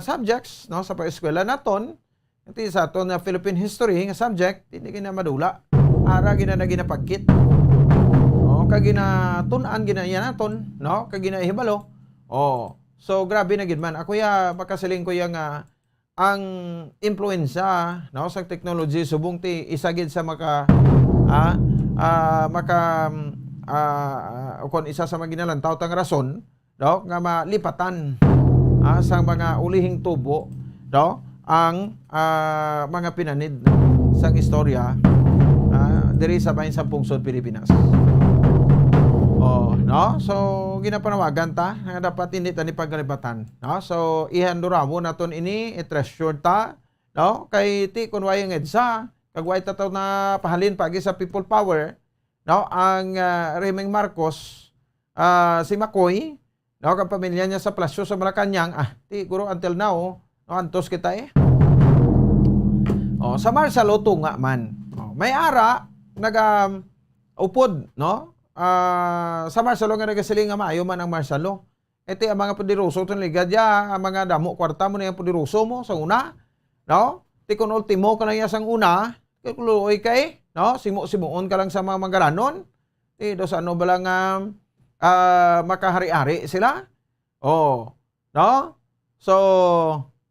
subjects, no, sa pag-eskwela naton, iti sa aton nga Philippine history nga subject, hindi gina madula. Ara gina na ginapagkit. O, kag ginatun-an, ginaiya naton, no? Kag ginahibalo. O, so grabe na gid man. Ako ya, makasiling ko ya nga ang impluwensya, no, sa technology subong ti isa gid sa maka, ah, ah, maka, ah, ah, o kon isa sa mga ginalantaw tang rason, no, nga malipatan, ah, sang mga ulihing tubo, no, ang, ah, mga pinanid sang istorya, ah, diri sa bahin sa pungsod Pilipinas. Oh, no? So, ginapanawagan ta nga dapat hindi ta ni pagalipatan, no? So, ihandurawon naton ini, i-treasure ta, no? Kay ti kun way ang EDSA, kag way ta to na pahalin pagi sa people power, no? Ang, ah, Reming Marcos, ah, si Makoy, no, kag pamilya niya sa Palacio sa Malacañang, ah, ti, guro, until now, no, antos kita, eh. Oh, sa martial law, tunga man. Oh, may ara, naga, um, upod, no? Ah, sa martial law nga nagasiling nga maayo man ang martial law. Eh, ti, ang mga poderoso, itong ligad ya, ang mga damo kwarta mo na yung poderoso mo, sa una, no? Ti, kung ultimo ka lang ya sang una, kay kuluoy kay, no? Simo-simoon ka lang sa mga mangaranon. Ti, do sa ano ba lang, um, ah, makahari-ari sila? Oh, no? So,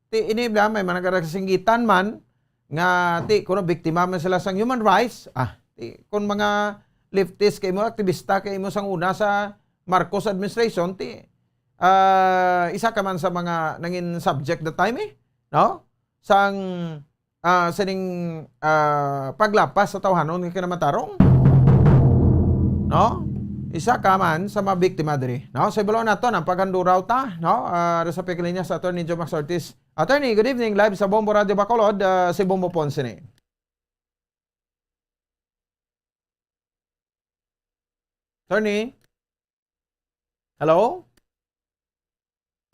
ti ini bala, may mga nagasinggitan man nga ti kuno biktima man sila sang human rights. Ah, ti kun mga leftist kay mo, aktivista kay mo sang una sa Marcos administration, ti, ah, isa ka man sa mga nangin subject that time, eh, no? Sang ah, sining, ah, paglapas sa tawhanon nga kinamatarong. No? Isa ka man sa mga biktima diri. No? Sa ibalo naton ang paghanduraw ta, no? Ah, sa pagkalinya sa Attorney Joe Max Ortiz. Attorney, good evening. Live sa Bombo Radio Bacolod, ah, si Bombo Ponce ni. Attorney? Hello?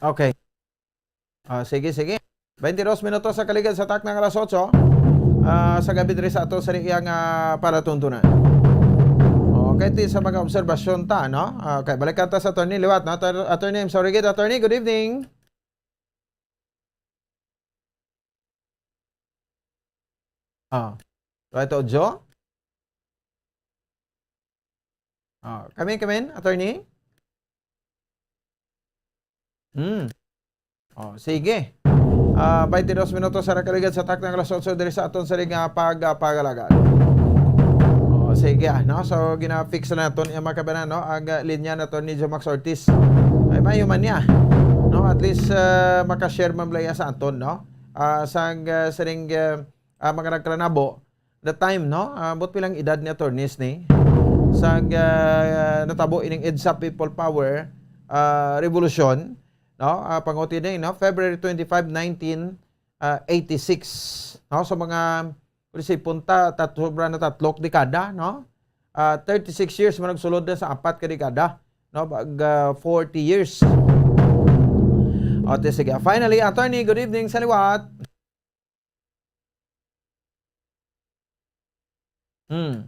Okay. Ah, sige, sige. Twenty-dos minutos sa kaligad sa takna nga alas otso, ah, sa gabi diri sa ato sa iyang, ah, palatuntunan. Okay, ti sa mga obserbasyon ta, no? Okay, balikan ta sa attorney liwat, no? Attor-, attorney, I'm sorry, gid, attorney, good evening. Ah. Right, audio? Ah, kami, kami, attorney? Hmm. Oh, sige. Ah, twenty-dos minutos sa nakaligad sa takna nga alas otso diri sa aton sa nga pag, ah, pag-alagad. Oh, sige, ah, no? So, gina-fix na naton yung mga kabanan, no? Ang, ah, linya naton ni Joe Max Ortiz. Ay, mayo man niya. No? At least, ah, makashare man bala iya sa aton, no? Ah, sang, ah, sining, ah, ah, mga nagkalanabo, the time, no? Ah, ambot pilang edad ni attorneys ni? Sang, ah, natabo ining EDSA People Power, ah, Revolution, no? Ah, panguti ni, no? February twenty-five, nineteen, ah, eighty-six, no? So, mga, kung isipon ta, tat-, sobra na tatlok dekada, no? Ah, thirty-six years, man nagsulod na sa apat ka dekada, no? Pag, ah, forty years. O, ti, sige. Finally, attorney, good evening sa liwat. Hmm.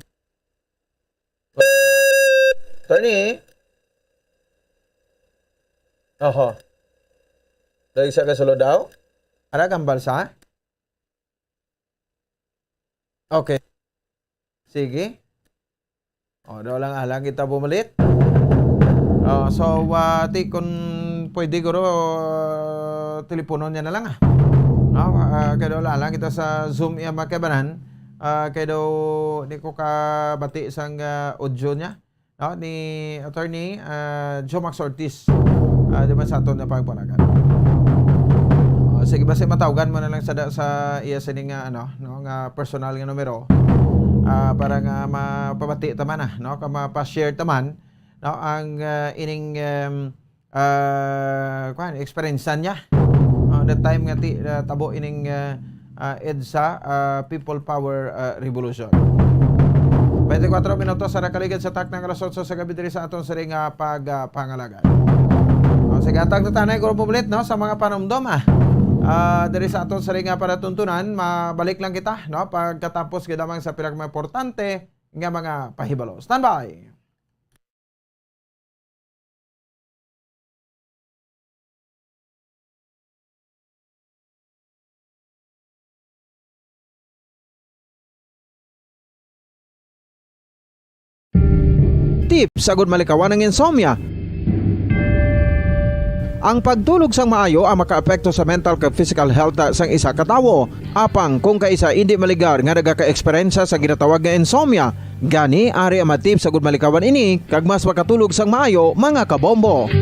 Attorney? Oho. Dahil sa kasulod daw? Ara kang balsa? Okay. Sige. O, daw lang alang kita bumalit. O, so, ah, ti, kung pwede, guro, ah, teleponon niya na lang, ah. No? Ah, kay daw lang alang kita sa Zoom iya, mga kaibanan. Ah, kay daw di ko kabati sang, ah, audio niya, no? Ni Attorney, ah, Joe Max Ortiz. Ah, di ba sa aton na pagpanagan? O, sige, basta matawgan mo na lang sa, sa iya sining, ah, ano, no, nga personal nga numero. Ah, para nga mapabati ta man, ah, no, ka mapa-share ta man, no, ang, ah, ining, em, ah, kuwan, experience niya. Ah, the time nga ti-, ah, tabo ining, ah, ah, EDSA, ah, People Power, ah, Revolution. Twenty-four minutos sa nakaligid sa takna nga alas otso sa gabi diri sa aton siring nga pag, ah, pangalagad. O, sige, atag na tanay, guro, pumilit, no, sa mga panumdom, ah. Ah, diri sa aton siring nga panatuntunan, mabalik lang kita, no, pagkatapos gid lamang sa pila ka mga importante nga mga pahibalo. Standby! Tips agud malikawan ang insomnia. Ang pagtulog sang maayo ang makaapekto sa mental kag physical health sang isa ka tawo. Apang kung kaisa indi maligar nga nagaka-eksperyensya sa ginatawag nga insomnia, gani ari ang mga tips agud malikawan ini kag mas makatulog sang maayo, mga kabombo.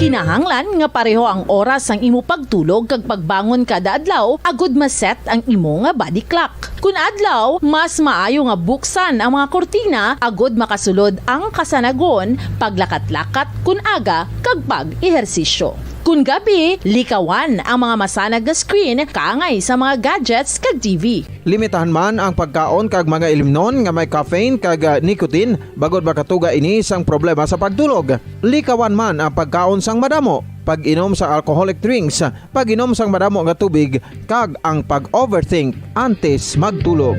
Kinahanglan nga pareho ang oras sang imo pagtulog kag pagbangon kada adlaw agud ma-set ang imo nga body clock. Kun adlaw, mas maayo nga buksan ang mga kurtina agud makasulod ang kasanagon, paglakat-lakat kun aga, kag pag-ehersisyo. Kun gabi, likawan ang mga masanag nga screen kaangay sa mga gadgets kag T V. Limitahan man ang pagkaon kag mga ilimnon nga may caffeine kag, ah, nicotine, bangod makatuga ini sang problema sa pagtulog. Likawan man ang pagkaon sang madamo, pag-inom sang alcoholic drinks, pag-inom sang madamo nga tubig, kag ang pag-overthink antes magtulog.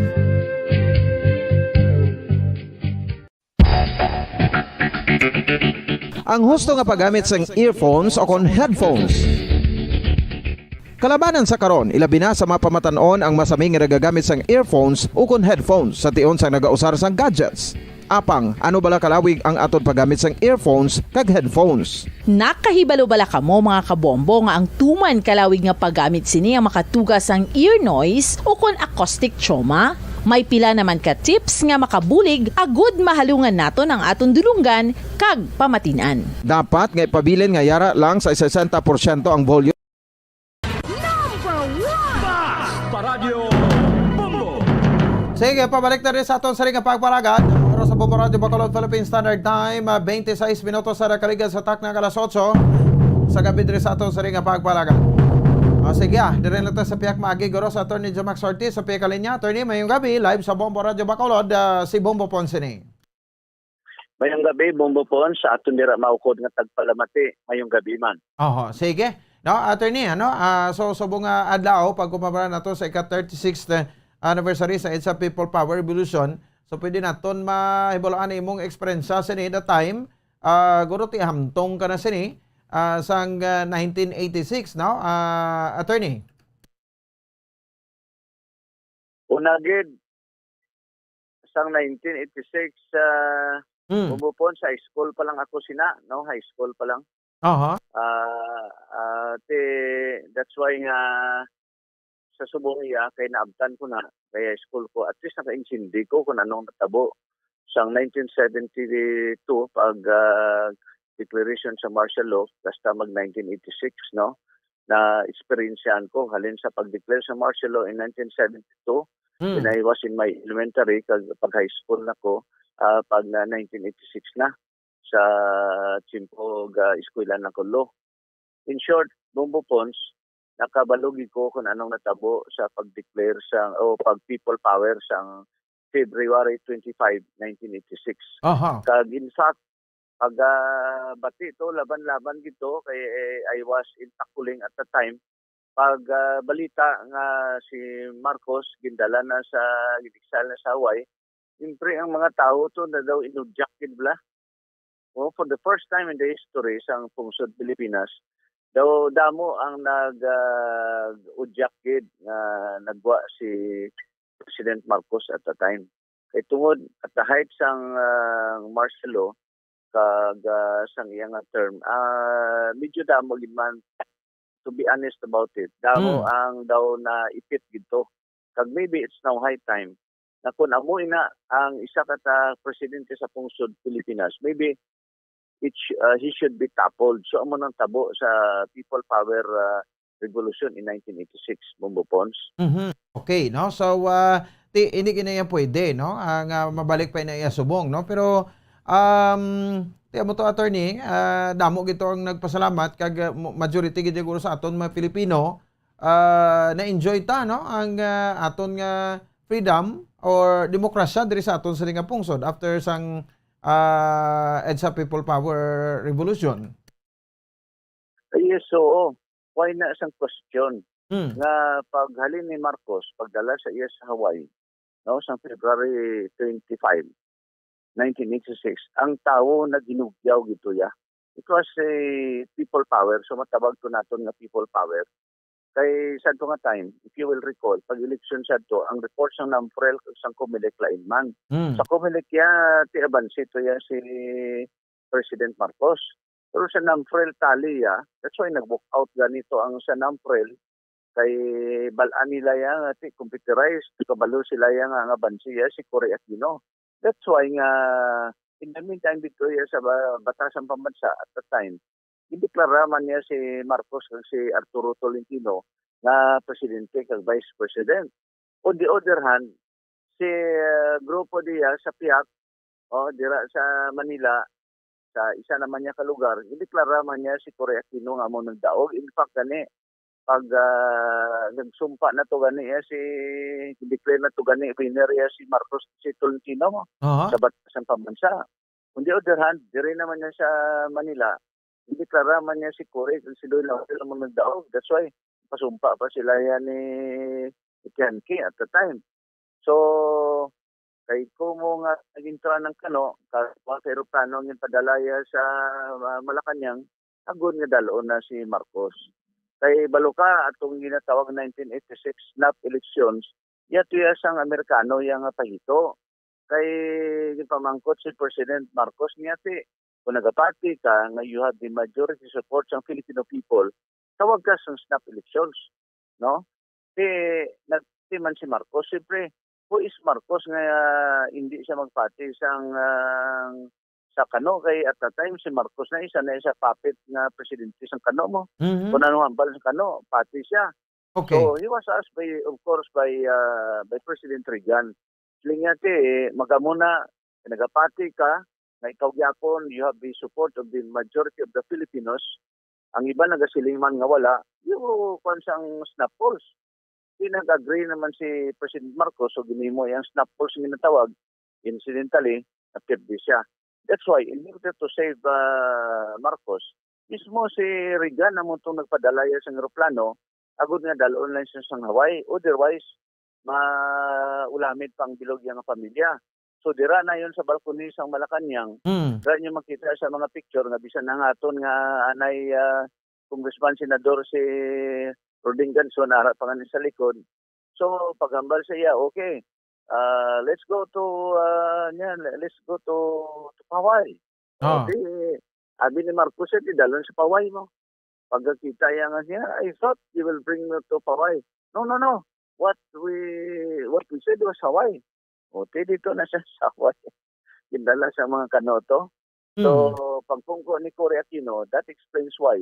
Ang husto nga paggamit sang earphones o kon headphones. Kalabanan sa karon, ilabi na sa mga pamatan-on ang masami nga nagagamit sang earphones o kon headphones sa tion sang nagausar sang gadgets. Apang, ano bala kalawig ang aton paggamit sang earphones kag headphones? Nakahibalo bala kamo, mga kabombo, nga ang tuman kalawig nga paggamit sini ang makatuga sang ear noise o kon acoustic trauma? May pila naman ka tips nga makabulig agud mahalungan naton ang aton dulonggan kag pamatin-an. Dapat nga ipabilin nga yara lang sa sesenta porsyento ang volume. Number one! Paradyo Bombo! Sige, pabalik na rin sa aton siring nga pagpalagad. Oras sa Bombo Radyo Bacolod, Philippine Standard Time, ah, twenty-six minutos sa nakaligad sa takna nga alas otso sa gabi diri sa aton siring nga pagpalagad. Ah, sige, ah, diri na ta sa pihak maagi, guro, sa Attorney Jomax Ortiz sa pihak linya. Attorney, mayong gabi, live sa Bombo Radyo Bacolod, ah, si Bombo Ponce ni. Mayong gabi, Bombo Pons, sa aton dira maukod nga tagpalamati. Mayong gabi man. Oho, sige. No, attorney, ano, ah, so, subong nga adlaw, pagkumpara nato sa ika thirty-sixth anniversary sa EDSA People Power Revolution, so pwede naton mahibaluan ang imong eksperyensya sini that time, ah, guro, ti hamtong ka na sini, ah, sang, ah, nineteen eighty-six, no? Ah, attorney? Una gid, sang nineteen eighty-six, ah, Mm. Bombo Pons, high school pa lang ako sina, no? High school pa lang. Aha. Ah, ah, ti, that's why nga sa subong iya, kay naabtan ko na, kay high school ko, at least nakaintindi ko kung anong natabo sang nineteen seventy-two pag, ah, declaration sa martial law, basta mag nineteen eighty-six, no? Na eksperyensyahan ko halin sa pag-declare sa martial law in nineteen seventy-two, Mm. when I was in my elementary, kag pag high school na ko, ah, pag na nineteen eighty-six na, sa tiyempo ga eskwela na ko law. In short, Bombo Pons, nakabalo gid ko kung anong natabo sa pag-declare sa, o pag people power sa February twenty-five, nineteen eighty-six. Aha. Kag in fact, pag, ah, bati to, laban-laban gid to, kay, eh, I was in Taculing at the time. Pag, ah, balita nga si Marcos gindala na sa, gin-exile na sa Hawaii, siyempre ang mga tawo to na daw inudyak gid bala. Oh, for the first time in the history sang pungsod Pilipinas, daw damo ang nag, ah, udyak gid nga nagwa si President Marcos at the time. Kay tungod at the height sang, ah, martial law kag, ah, sang iya nga term, ah, medyo damo gid man, to be honest about it. Damo Mm. ang daw naipit gid to. Kag maybe it's now high time na kung amo ina ang isa ka ta presidente sa pungsod Pilipinas, maybe it sh-, ah, he should be toppled. So, amo nang tabo sa People Power, ah, Revolution in nineteen eighty-six, Bombo Pons. Mhm. Okay, no? So, ah, ti, hindi gid na yan pwede, no? Ah, nga mabalik pa ina iya subong, no? Pero, um, ti, amo to, attorney, ah, damo gid to ang nagpasalamat kag, ah, mo-, majority gid siguro sa aton mga Pilipino, ah, na-enjoy ta, no? Ang, ah, aton nga freedom, or demokrasya diri sa aton sini nga pungsod after sang, ah, EDSA People Power Revolution? Yes, oo. Why na sang question Hmm. nga paghalin ni Marcos pagdala sa iya sa Hawaii, no, sa February twenty-five, nineteen eighty-six, ang tawo naghinugyaw gid to ya. It was a people power, so matawag to naton nga people power. Kay sa ato nga time, if you will recall, pag election sa ato, ang report sang NAMFREL kag sang COMELEC lain man. Hmm. Sa COMELEC ya, ti abanse to ya si President Marcos. Pero sa NAMFREL tali ya, that's why nag-walk out ganito ang sa NAMFREL. Kay bal-an nila ya nga ti computerized, kabalo sila ya nga ang abanse ya si Cory Aquino. That's why nga in the meantime dito ya sa ba- batasan pambansa at the time, gindeklara man niya si Marcos kag si Arturo Tolentino nga presidente kag vice president. On the other hand, si uh, grupo diya sa piak, oh, dira sa Manila, sa isa naman niya ka lugar, gindeklara man niya si Cory Aquino nga amo nagdaog. In fact, gani, pag ah, nagsumpa na to gani ya si, declare na to gani winner ya si Marcos, si Tolentino mo Aha. sa batasan pambansa. On the other hand, diri naman niya sa Manila, gindeklara man niya si Cory kag si Doy Laurel ang mga nagdaog. That's why pasumpa pa sila yan ni Etienne King at the time. So, kay kumo nga nag-entra ng Kano, ka mga eroplano ang ginpadala ya sa ah, Malacañang, agod nga dalon na si Marcos. Kay balo ka atong ginatawag nineteen eighty-six snap elections, yato ya sang Amerikano ya nga pahito. Kay gipamangkot si President Marcos niya ti, kung nagapati ka nga you have the majority support sang Filipino people, tawag ka sang snap elections, no? Ti nagti man si Marcos, siyempre, who is Marcos nga hindi siya magpati sang ah, sa Kano? Kay at that time si Marcos na isa na isa puppet nga presidente sang Kano mo. Mhm. Kung ano hambal sa Kano, pati siya. Okay. So he was asked by, of course, by uh, by President Reagan. Siling niya ti, magamo na, nagapati ka, na ikaw gyapon, you have the support of the majority of the Filipinos. Ang iba nagasiling man nga wala, you kuan sang snap polls. Di nag-agree naman si President Marcos, so ginimo yang snap polls nga ginatawag. Incidentally, napirdi siya. That's why, in order to save uh, Marcos, mismo si Reagan naman itong nagpadala ya sang eroplano, agod nga dalon lang siya sang Hawaii. Otherwise, maulamit pang bilog yang pamilya. So dira na yun sa balcony sang Malacañang. Mm. Dira niyo makita sa mga picture nga bisan ang aton nga anay ah, congressman, senador si Roding Ganson, ara pa nga ni sa likod. So paghambal sa iya, okay, ah, let's go to uh, niya, let's go to, to Hawaii. Ah. Okay, abi ni Marcos, eh, di dalon sa Hawaii mo. Pagkakita iya nga siya, I thought you will bring me to Hawaii. No, no, no. What we what we said was Hawaii. O, ti dito na siya sa Hawaii. Gindala sa mga Kano to. So, Mm. pagpungko ni Cory Aquino, that explains why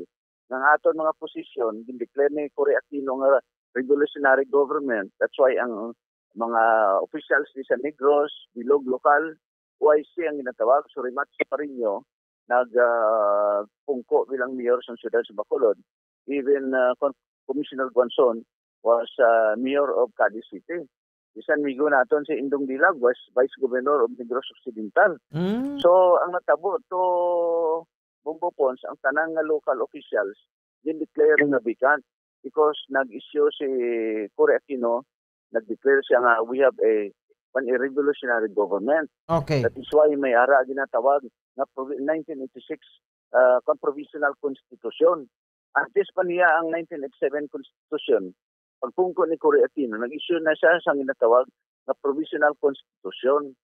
nga ang aton mga posisyon, gindeclare ni Cory Aquino nga revolutionary government. That's why ang mga officials ni sa Negros, bilog lokal, O I C ang ginatawag, so Rimachi Pareño, nag ah, pungko bilang mayor sa siyudad sa Bacolod. Even uh, Con- Commissioner Guanzon was uh, mayor of Cadiz City. Bisan migo naton si Indong Dilag was vice governor of Negros Occidental. Mm. So ang natabo to Bombo Pons, ang tanan nga local officials gin-declare nga vacant because nag-issue si Cory Aquino, nag-declare siya nga we have a an a revolutionary government. Okay. That is why may ara ginatawag nga provi- nineteen eighty-six uh, kang provisional constitution. Antes pa niya ang nineteen eighty-seven constitution, pagpungko ni Cory Aquino, nag-issue na siya sa ginatawag nga provisional constitution.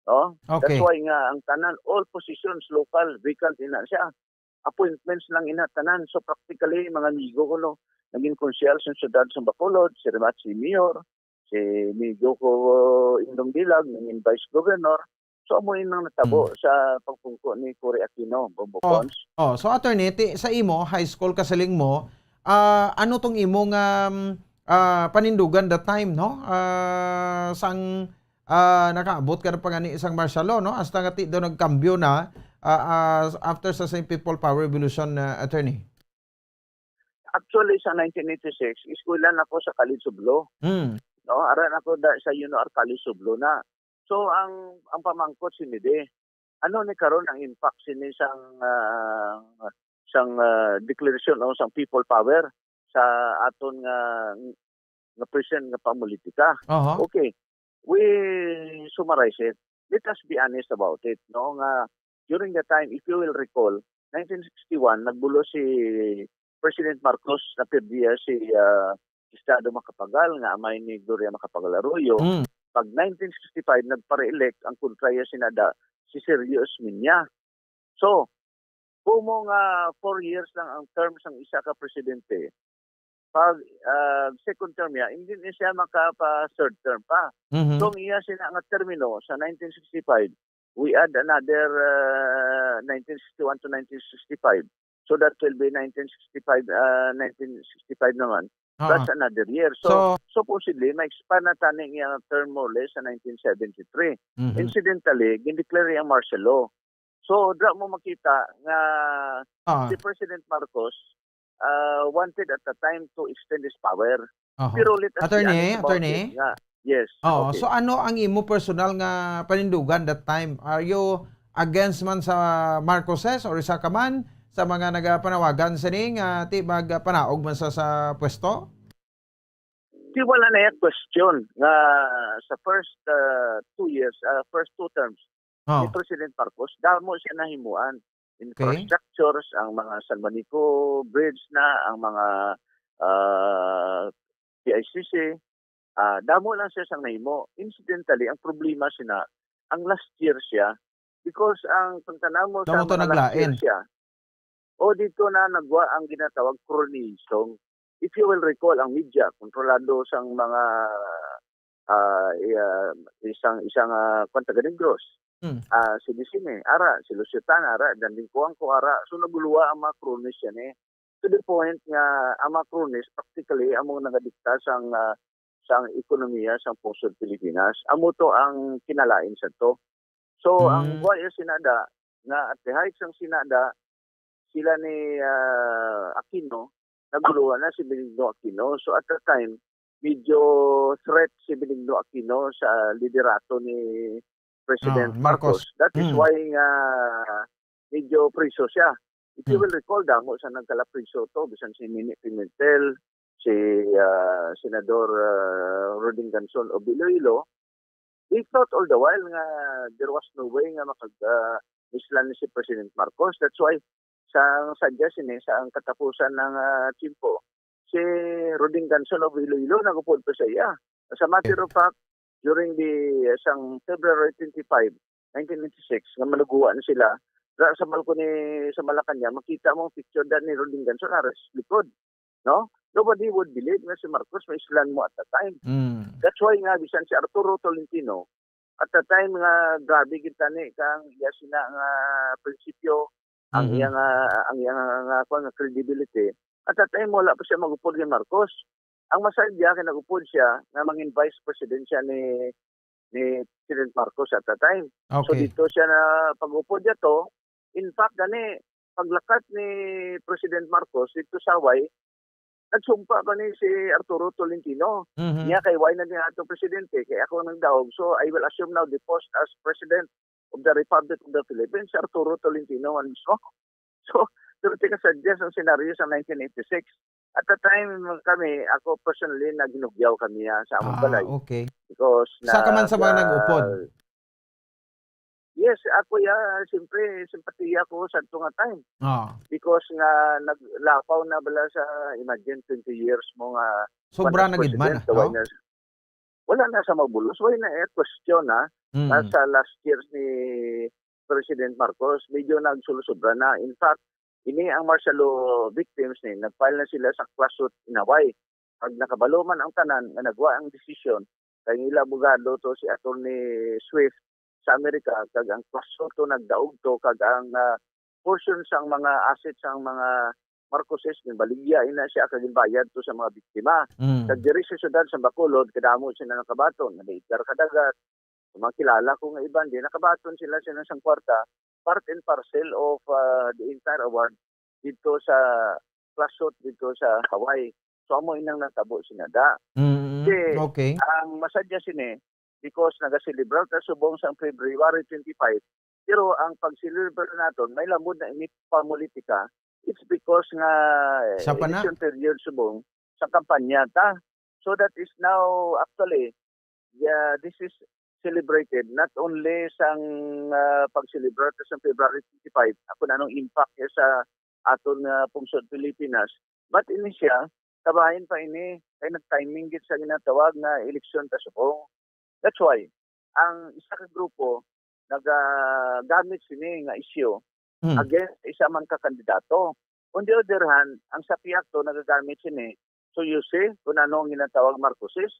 No? That's Okay. Why nga ang tanan, all positions, local, vacant ina siya. Appointments lang ina tanan. So practically, mga amigo ko, no, naging konsyal sa siyudad sa Bacolod, si Rimachi Mayor, si amigo ko Indong Dilag, naging vice governor. So amo yun ang natabo Mm. sa pagpungko ni Cory Aquino, Bombo Oh, Pons. oh, so attorney, ti, sa imo, high school kasiling mo, ah, ano tong imo nga mm, ah, panindugan that time, no? Ah, sang ah, nakaabot ka na pa nga ni isang martial law, no? Hasta nga ti daw nagkambyo na ah, ah, after sa same People Power Revolution, ah, attorney. Actually, sa nineteen eighty-six, eskwela na ko sa College of Law. Hmm. no? Ara na ko da sa Yuno Arcalio Sublo na. So, ang, ang pamangkot sini di, ano ni karon ang impact sini sang, ah, sang, ah, declaration o sang people power sa aton nga, nga present nga pamolitika? Aha. Okay. We summarize it. Let us be honest about it, no? Nga during the time, if you will recall, nineteen sixty-one, nagbulo si President Marcos, napirdiya si, ah, Estado Macapagal, nga amay ni Gloria Macapagal Arroyo. Mm. Pag nineteen sixty-five, nagpa-re-elect ang kontra iya sinada, si Sergio Osmeña. So, kumo nga four years lang ang term sang isa ka presidente, pag, ah, second term niya, hindi na siya makapa-third term pa. Mhm. So, ang iya sina nga termino sa nineteen sixty-five, we add another, ah, nineteen sixty-one to nineteen sixty-five. So, that will be nineteen sixty-five, ah, nineteen sixty-five naman. Ah. Plus another year. So, So supposedly, ma-expand na tani ang iyang term more or less sa nineteen seventy-three. Mhm. Incidentally, gindeclare ang martial law. So, dra mo makita nga Ah. si President Marcos, ah, wanted at the time to extend his power. Aha. Pero let us be Attorney, honest about attorney? it nga. Yes, Oo, okay. So ano ang imo personal nga panindugan that time? Are you against man sa Marcoses or isa ka man sa mga nagapanawagan sini nga ti magpanaog man sa, sa pwesto? Di, wala na iya question nga sa first, ah, two years, ah, first two terms ni Oh. President Marcos, damo siya nahimuan. Okay. Infrastructures, ang mga San Manico Bridge na, ang mga, ah, P I C C, ah, damo lang siya sang nahimo. Incidentally, ang problema sina, ang last year siya, because ang pagtanaw mo sa Damo to mga last year naglain. siya, o dito na nagwa ang ginatawag cronyism. If you will recall, ang media, kontrolado sang mga, ah, iya, isang, isang, ah, kwan, taga Negros. Hmm. Ah, si Dicine, ara, si Lucio Tan, ara, Danlin Coangco, ara. So, naguluwa ang mga cronies yan, eh. To the point nga ang mga cronies, practically, amo nangadikta sang, ah, sang ekonomiya sang pungsod Pilipinas. Amo to ang kinalain sa to. So, ang Hmm. buhay sa Senada, nga at the height sang Senada, sila ni, ah, Aquino, naguluhan na si Benigno Aquino. So, at that time, medyo threat si Benigno Aquino sa liderato ni President Ah, Marcos. Marcos. That is Hmm. why nga medyo priso siya. If you Hmm. will recall, damo sa nagkalapriso to, bisan si Nini Pimentel, si, ah, Senador, ah, Roding Ganson of Iloilo, they thought all the while nga there was no way nga makag, ah, mislan ni si President Marcos. That's why, sa, ang sadya sini, sa ang katapusan ng, ah, tiyempo, si Roding Ganson of Iloilo nagupod pa sa iya. As a matter of fact, during the, uh, sang February twenty-five, nineteen ninety-six, nga maluguan sila, ra sa balcony sa Malacañang, makita mo ang picture da ni Roding Ganson, ara sa likod, no? Nobody would believe nga si Marcos may islan mo at that time. Mm. That's why nga, bisan si Arturo Tolentino, at that time nga, grabe gid tani kang iya sina nga prinsipyo, ang Mhm. iyang, ah, ang iyang, ah, nga, kuwan, nga credibility. At that time, wala pa siya magupod kay Marcos. Ang masadya kay nagupod siya nga mangin vice president siya ni, ni President Marcos at that time. So, Okay. dito siya na pag-upod niya to. In fact, gani, paglakat ni President Marcos dito sa Hawaii, nagsumpa pa ni si Arturo Tolentino. Mhm. Niya kay, "Why na niya atong presidente? Kay ako ang nagdaog. So, I will assume now the post as president of the Republic of the Philippines," si Arturo Tolentino man mismo. So, pero tika sa Diyos ang senaryo sa nineteen eighty-six. At the time, kami, ako personally, naghinugyaw kami, ah, sa among Ah, balay. Okay. Because Sa ka man sa mga nag, nag-upod? ah, yes, ako, ya, siyempre, simpatiya ko sa ito nga time. Ah. Because nga, naglapaw na bala sa, imagine, twenty years mo nga Sobra kuwan na gid man, president, ah, kaway no? na, wala na sa mabulos, wala na, eh, question, ha? Mm. Nasa last years ni President Marcos, medyo nagsulosobra na. In fact, ini ang martial law victims ni, nag-file na sila sa class suit in Hawaii. Pag nakabalo man ang tanan nga nagwa ang desisyon, kay ang ila abogado to si Attorney Swift sa Amerika, kag ang class suit to nagdaog to, kag ang, ah, portion sang mga assets sang mga Marcoses, ginbaligya ina siya kag ginbayad to sa mga biktima. Mm. Kag diri sa siyudad sa Bacolod, kadamo sila nakabaton, nag-edgar ka dagat. Ang mga kilala ko nga iban, di nakabaton sila, sila sang kwarta, part and parcel of, ah, the entire award dito sa class suit dito sa Hawaii. So, amo inang natabo sina da. Mm. Kasi Okay. ang masadya sini, because nagaselebrar ta subong sang February twenty-five, pero ang pagselebrar naton, may lamod na ini pamulitika, it's because nga, eh, Sa pana? election period subong sa kampanya ta. So that is now, actually, yeah, this is celebrated not only sang, ah, pagselebrar ta sang February twenty-five, kung anong impact niya sa aton nga pungsod Pilipinas, but ini siya, kabahin pa ini, kay nag-timing gid sa ginatawag nga eleksyon ta subong. That's why, ang isa ka grupo nagagamit sini nga isyu Hmm. against isa man ka kandidato. On the other hand, ang sa pihak to nagagamit sini. So you see, kung ano ang ginatawag Marcoses,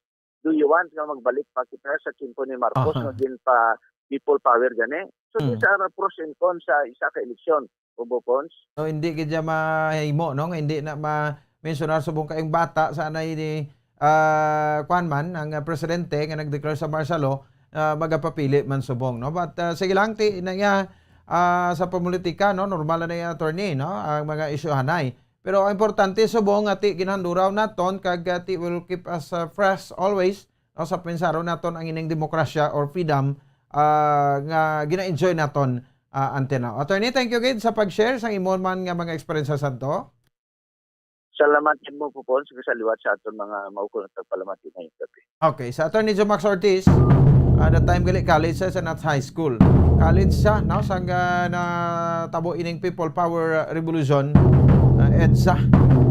do you want nga magbalik pa kita sa tiyempo ni Marcos Aha. nga ginpa people power gani? So Hmm. these are pros and cons sa isa ka eleksyon, Bobo Pons. So, hindi gid siya mahimo, no? Nga hindi na ma-mensionar subong kay ang bata sa anay ni, ah, kuwan man, ang, ah, presidente nga nag-declare sa martial law, ah, magapapili man subong, no? But, ah, sige lang, ti, na iya, ah, sa pamulitika, no? Normal na iya, attorney, no? Ang mga isyu hanay. Pero ang importante subong nga ti ginhanduraw naton kag, ah, ti will keep us, ah, fresh always, no? Sa pensaron naton ang ining demokrasya or freedom, ah, nga gina-enjoy naton, ah, until now. Attorney, thank you gid sa pag-share sa imo man nga mga eksperyensya sadto. Salamat gid mo, Popon, sa kasaliwat sa aton mga maukol nga tagpalamati ngayong gabi. Okay, sa Attorney Jomax Ortiz, ah, that time gali college siya, sa not high school. College siya, no, sang, ah, natabo ining People Power, ah, Revolution, ah, EDSA,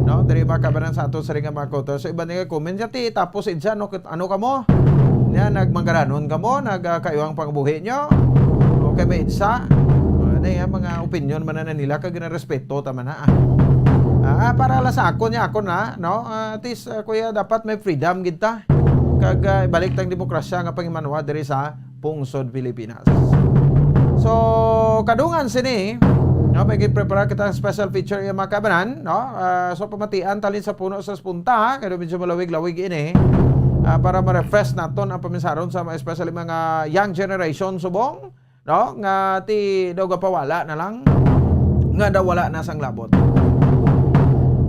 no, diri makabanan sa ato sa ring nga mga kuto. So, iban nga comment siya, ti, tapos EDSA, no, kit-, ano kamo? Niya, nagmanggaranon kamo, nag, ah, kayo ang pangabuhi nyo? Okay, may EDSA. Ah, na, yan, mga opinion man na nila, kag na respeto, tama na, ah. Ah, para lang sa akon, niya, ako na, no? Ah, at least, ah, kuya, dapat may freedom gid ta. Kag, ah, ibalik tang demokrasya nga pangimanwa diri sa pungsod Pilipinas. So, kadungan sini, no, may giprepara kita special feature iya mga kabanan, no? Ah, so, pamatian talin sa puno sa punta, kay medyo malawig-lawig ini. Ah, para ma-refresh naton ang pamisaron sa mga, especially mga young generation subong, no? Nga ti daw gapawala na lang. Nga daw wala na sang labot.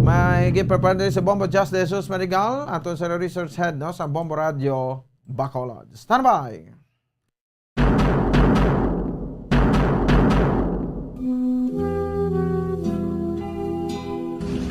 May giprepara din si Bombo Just Jesus Marigal, aton sa research head, no, sa Bombo Radio Bacolod. Standby!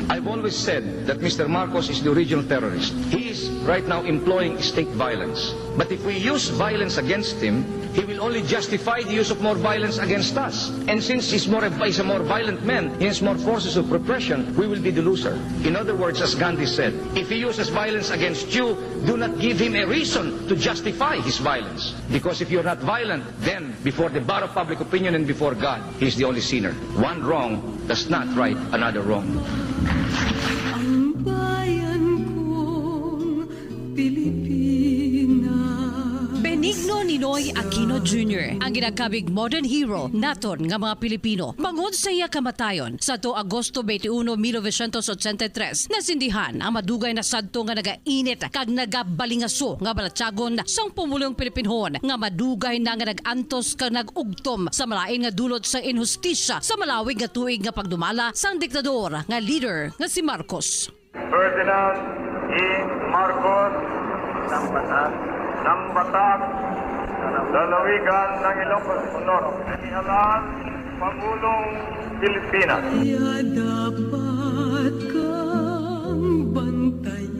I've always said that Mister Marcos is the original terrorist. He is right now employing state violence. But if we use violence against him, he will only justify the use of more violence against us. And since he's more, he's a more violent man, he has more forces of repression, we will be the loser. In other words, as Gandhi said, if he uses violence against you, do not give him a reason to justify his violence. Because if you're not violent, then before the bar of public opinion and before God, he is the only sinner. One wrong does not right another wrong. Ang bayan kong Pilipinas. Benigno Ninoy Aquino Junior, ang ginakabig modern hero naton nga mga Pilipino. Bangod sa iya kamatayon, sa to Agosto twenty-one, mil novecientos ochenta y tres, nasindihan ang madugay na sadto nga naga init kag nagabalingaso nga balatyagon sang pumulong Pilipinhon nga madugay na nga nag-antos kag nag-ugtom sa malain nga dulot sang inhustisya sa malawig nga tuig nga pagdumala sang diktador nga leader nga si Marcos. Ferdinand E. Marcos, ng Batak, lalawigan ng Ilocos Norte. Halal, Pangulong Pilipinas. Kaya dapat kang bantayan.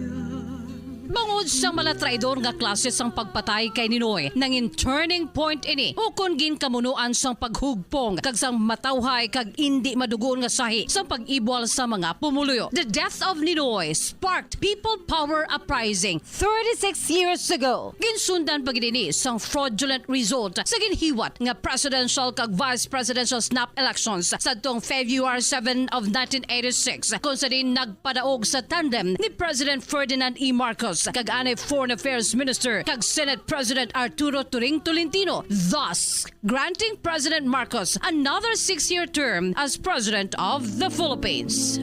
Bangod sang malatraidor nga klase sang pagpatay kay Ninoy, nangin turning point ini ukon ginkamunuan sang paghugpong kag sang matawhay kag indi madugon nga sahi sang pag-ibwal sa mga pumuluyo. The death of Ninoy sparked People Power Uprising thirty-six years ago. Ginsundan pa gid ini sang fraudulent result sa ginhiwat nga presidential kag vice presidential snap elections sadtong February seven of nineteen eighty-six, kung sa diin nagpadaog sa tandem ni President Ferdinand E. Marcos kag anay Foreign Affairs Minister kag Senate President Arturo Turing Tolentino, thus granting President Marcos another six-year term as President of the Philippines.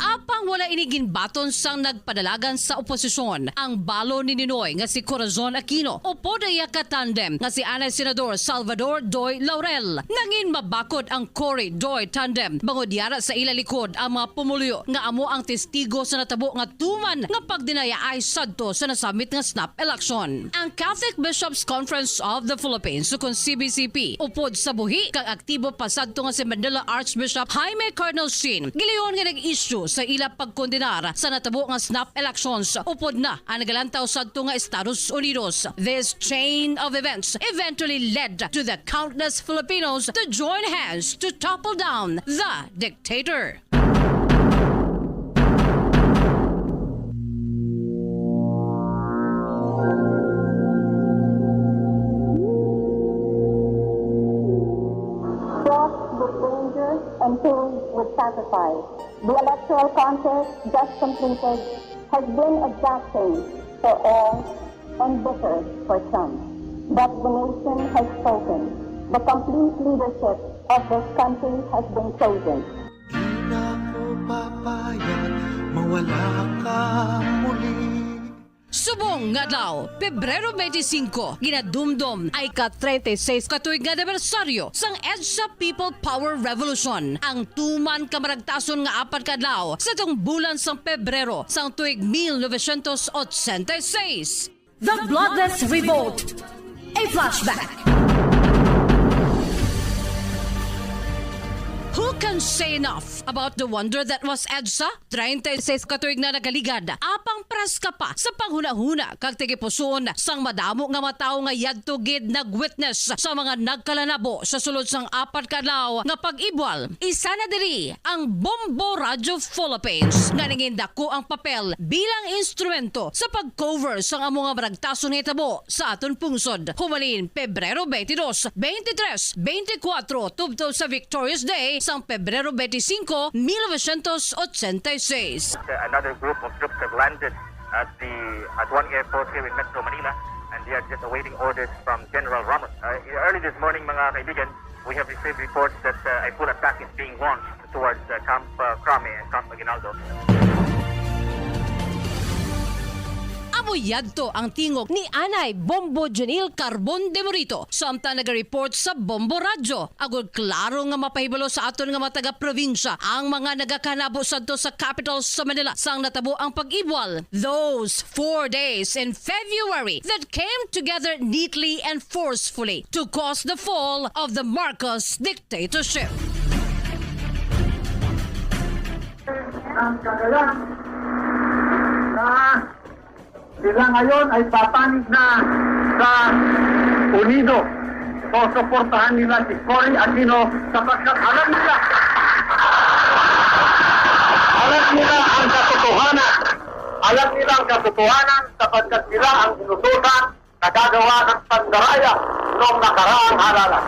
Apang wala Ini ginbaton sang nagpadalagan sa oposisyon, ang balo ni Ninoy nga si Corazon Aquino, upod iya ka tandem nga si anay Senador Salvador Doy Laurel. Nangin mabakod ang Cory Doy tandem bangod yara sa ila likod ang mga pumoluyo nga amo ang testigo sa natabo nga tuman nga pagdinayaay sadto sa nasabit nga snap election. Ang Catholic Bishops' Conference of the Philippines, ukon C B C P, upod sa buhi kag aktibo pa sadto nga si Manila Archbishop Jaime Cardinal Sin, gilayon nga nag-issue sa ila pagkondenar sa natabo nga snap elections, upod na ang nagalantaw sadto nga Estados Unidos. This chain of events eventually led to the countless Filipinos to join hands to topple down the dictator. Fraught with danger and filled with sacrifice, the electoral contest just completed has been exacting for all and bitter for some. But the nation has spoken. The complete leadership of this country has been chosen. Di na ko papayag mawala ka muli. Subong nga adlaw, Pebrero twenty-cinco, ginadumdom ang ika-treinta y seis ka tuig nga anibersaryo sang EDSA People Power Revolution, ang tuman ka maragtason nga apat ka adlaw sa tong bulan sang Pebrero sang tuig mil novecientos ochenta y seis. The Bloodless Revolt, a flashback. Who can say enough about the wonder that was EDSA? Treinta y seis ka tuig na nagaligad, apang preska pa sa panghunahuna kag tagipusoon sang madamo nga mga tawo nga yadto gid nag-witness sa mga nagkalanabo sa sulod sang apat ka adlaw nga pag-ibwal. Isa na diri ang Bombo Radyo Philippines, nga nangin dako ang papel bilang instrumento sa pag-cover sang amo nga maragtason nga hitabo sa aton pungsod. Humalin Pebrero twenty-dos, twenty-tres, twenty-kuwatro, tubtob sa Victorious Day sang Pebrero twenty-singko, mil novecientos ochenta y seis. Another group of troops have landed at the, at one airport here in Metro Manila, and they are just awaiting orders from General Ramos. Uh, early this morning, mga kaibigan, we have received reports that, uh, a full attack is being launched towards, uh, Camp, uh, Crame and Camp Aguinaldo. Amo yadto ang tingog ni Anay Bombo Junil Carbon de Morito, samtang naga-report sa Bombo Radyo, agod klaro nga mapahibalo sa aton nga mga taga-probinsya ang mga nagakahanabo sadto sa capital sa Manila sang natabo ang pag-ibwal. Those four days in February that came together neatly and forcefully to cause the fall of the Marcos dictatorship. Ang kagayan na sila ngayon ay papanig na sa unido. So, suportahan nila si Cory Aquino sapagkat alam nila, alam nila ang katotohanan. Alam nila ang katotohanan sapagkat sila ang inutusan nagagawa ng pandaraya noong nakaraang halalan.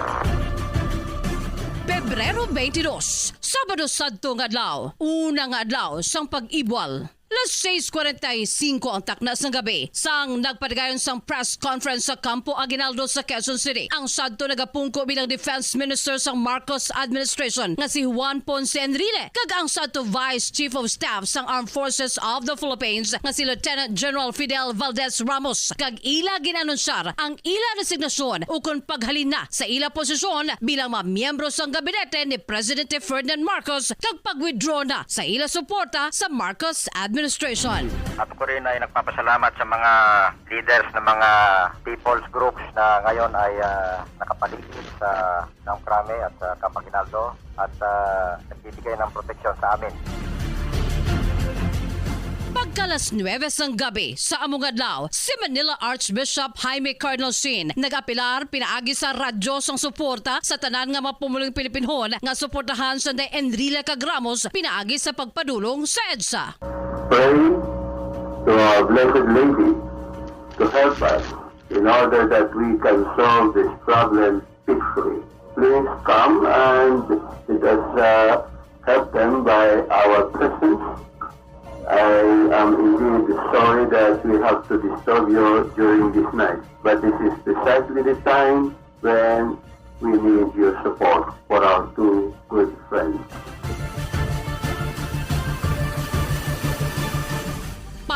Pebrero twenty-dos, Sabado sadto nga adlaw, una nga adlaw sang pag-ibwal. Las seis cuarenta y cinco ang takna sang gabi, sang nagpadayon sang press conference sa Campo Aguinaldo sa Quezon City, ang sadto nagapungko bilang defense minister sang Marcos administration nga si Juan Ponce Enrile, kag ang sadto vice chief of staff sang Armed Forces of the Philippines nga si Lieutenant General Fidel Valdez Ramos, kag ila gin-anunsyar ang ila resignasyon ukon paghalin na sa ila posisyon bilang mga miyembro sang gabinete ni Presidente Ferdinand Marcos kag pag-withdraw na sa ila suporta sa Marcos administration. Ako rin ay nagpapasalamat sa mga leaders ng mga people's groups na ngayon ay, ah, nakapaligid sa Camp Crame at sa Camp Aguinaldo at, ah, nagbibigay ng proteksyon sa amin. Pagka alas nuwebe sang gabi sa among adlaw, si Manila Archbishop Jaime Cardinal Sin nag-apelar pinaagi sa radyo sang suporta sa tanan nga mga pumulong Pilipinhon nga suportahan si Enrile kag Ramos pinaagi sa pagpadulong sa EDSA. Pray to our Blessed Lady to help us in order that we can solve this problem peacefully. Please come and let us, uh, help them by our presence. I am indeed sorry that we have to disturb you during this night, but this is precisely the time when we need your support for our two good friends.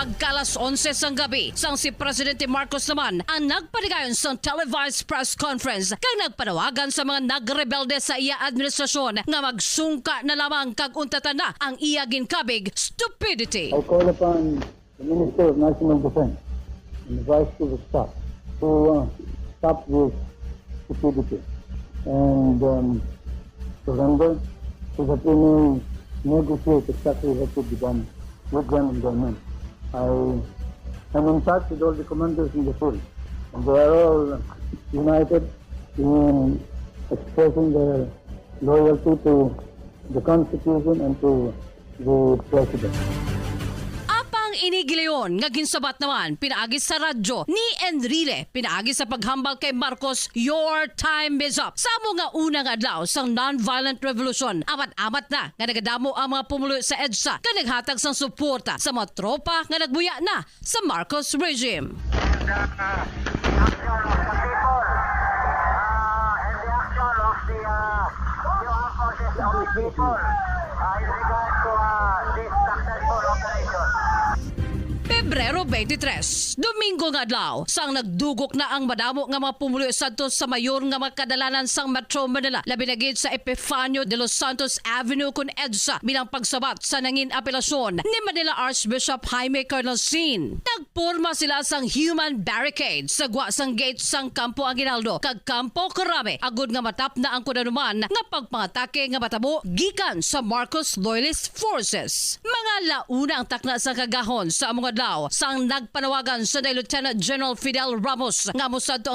Kalas onse sang gabi, sang si Presidente Marcos naman ang nagpanigayon sang televised press conference kag nagpanawagan sa mga nagrebelde sa iya administrasyon nga magsungka na lamang kag untatan na ang iya ginkabig stupidity. I call upon the Minister of National Defense and the Vice Chief of Staff to uh, stop this stupidity and um, surrender so that we may negotiate exactly what should be done with them and their men. I am in touch with all the commanders in the field, and they are all united in expressing their loyalty to the Constitution and to the President. Apang ini gilayon nga ginsabat naman pinaagi sa radyo ni Enrile pinaagi sa paghambal kay Marcos, "Your time is up." Sa amo nga una nga adlaw sang non-violent revolution, amat-amat na nga nagadamo ang mga pumuluyo sa EDSA nga naghatag sang suporta sa mga tropa nga nagbuya na sa Marcos regime. And uh, the action of the people, uh, and the action of the uh, new forces of the people uh, in regard to uh, this successful operation. Pebrero twenty-three, Domingo nga adlaw, sang nagdugok na ang madamo nga mga pumuluyo sadto sa mayor nga mga kadalanan sang Metro Manila, labi na gid sa Epifanio de los Santos Avenue kon EDSA, bilang pagsabat sa nangin apelasyon ni Manila Archbishop Jaime Cardinal Sin. Nagporma sila sang human barricade sa gwa sang gate sang Campo Aguinaldo kag Campo Crame agod nga matapna ang kon ano man nga pagpangatake nga matabo gikan sa Marcos loyalist forces. Mga launa ang takna sa kagahon sa among adlaw sang nagpanawagan sa Lieutenant General Fidel Ramos nga mosadto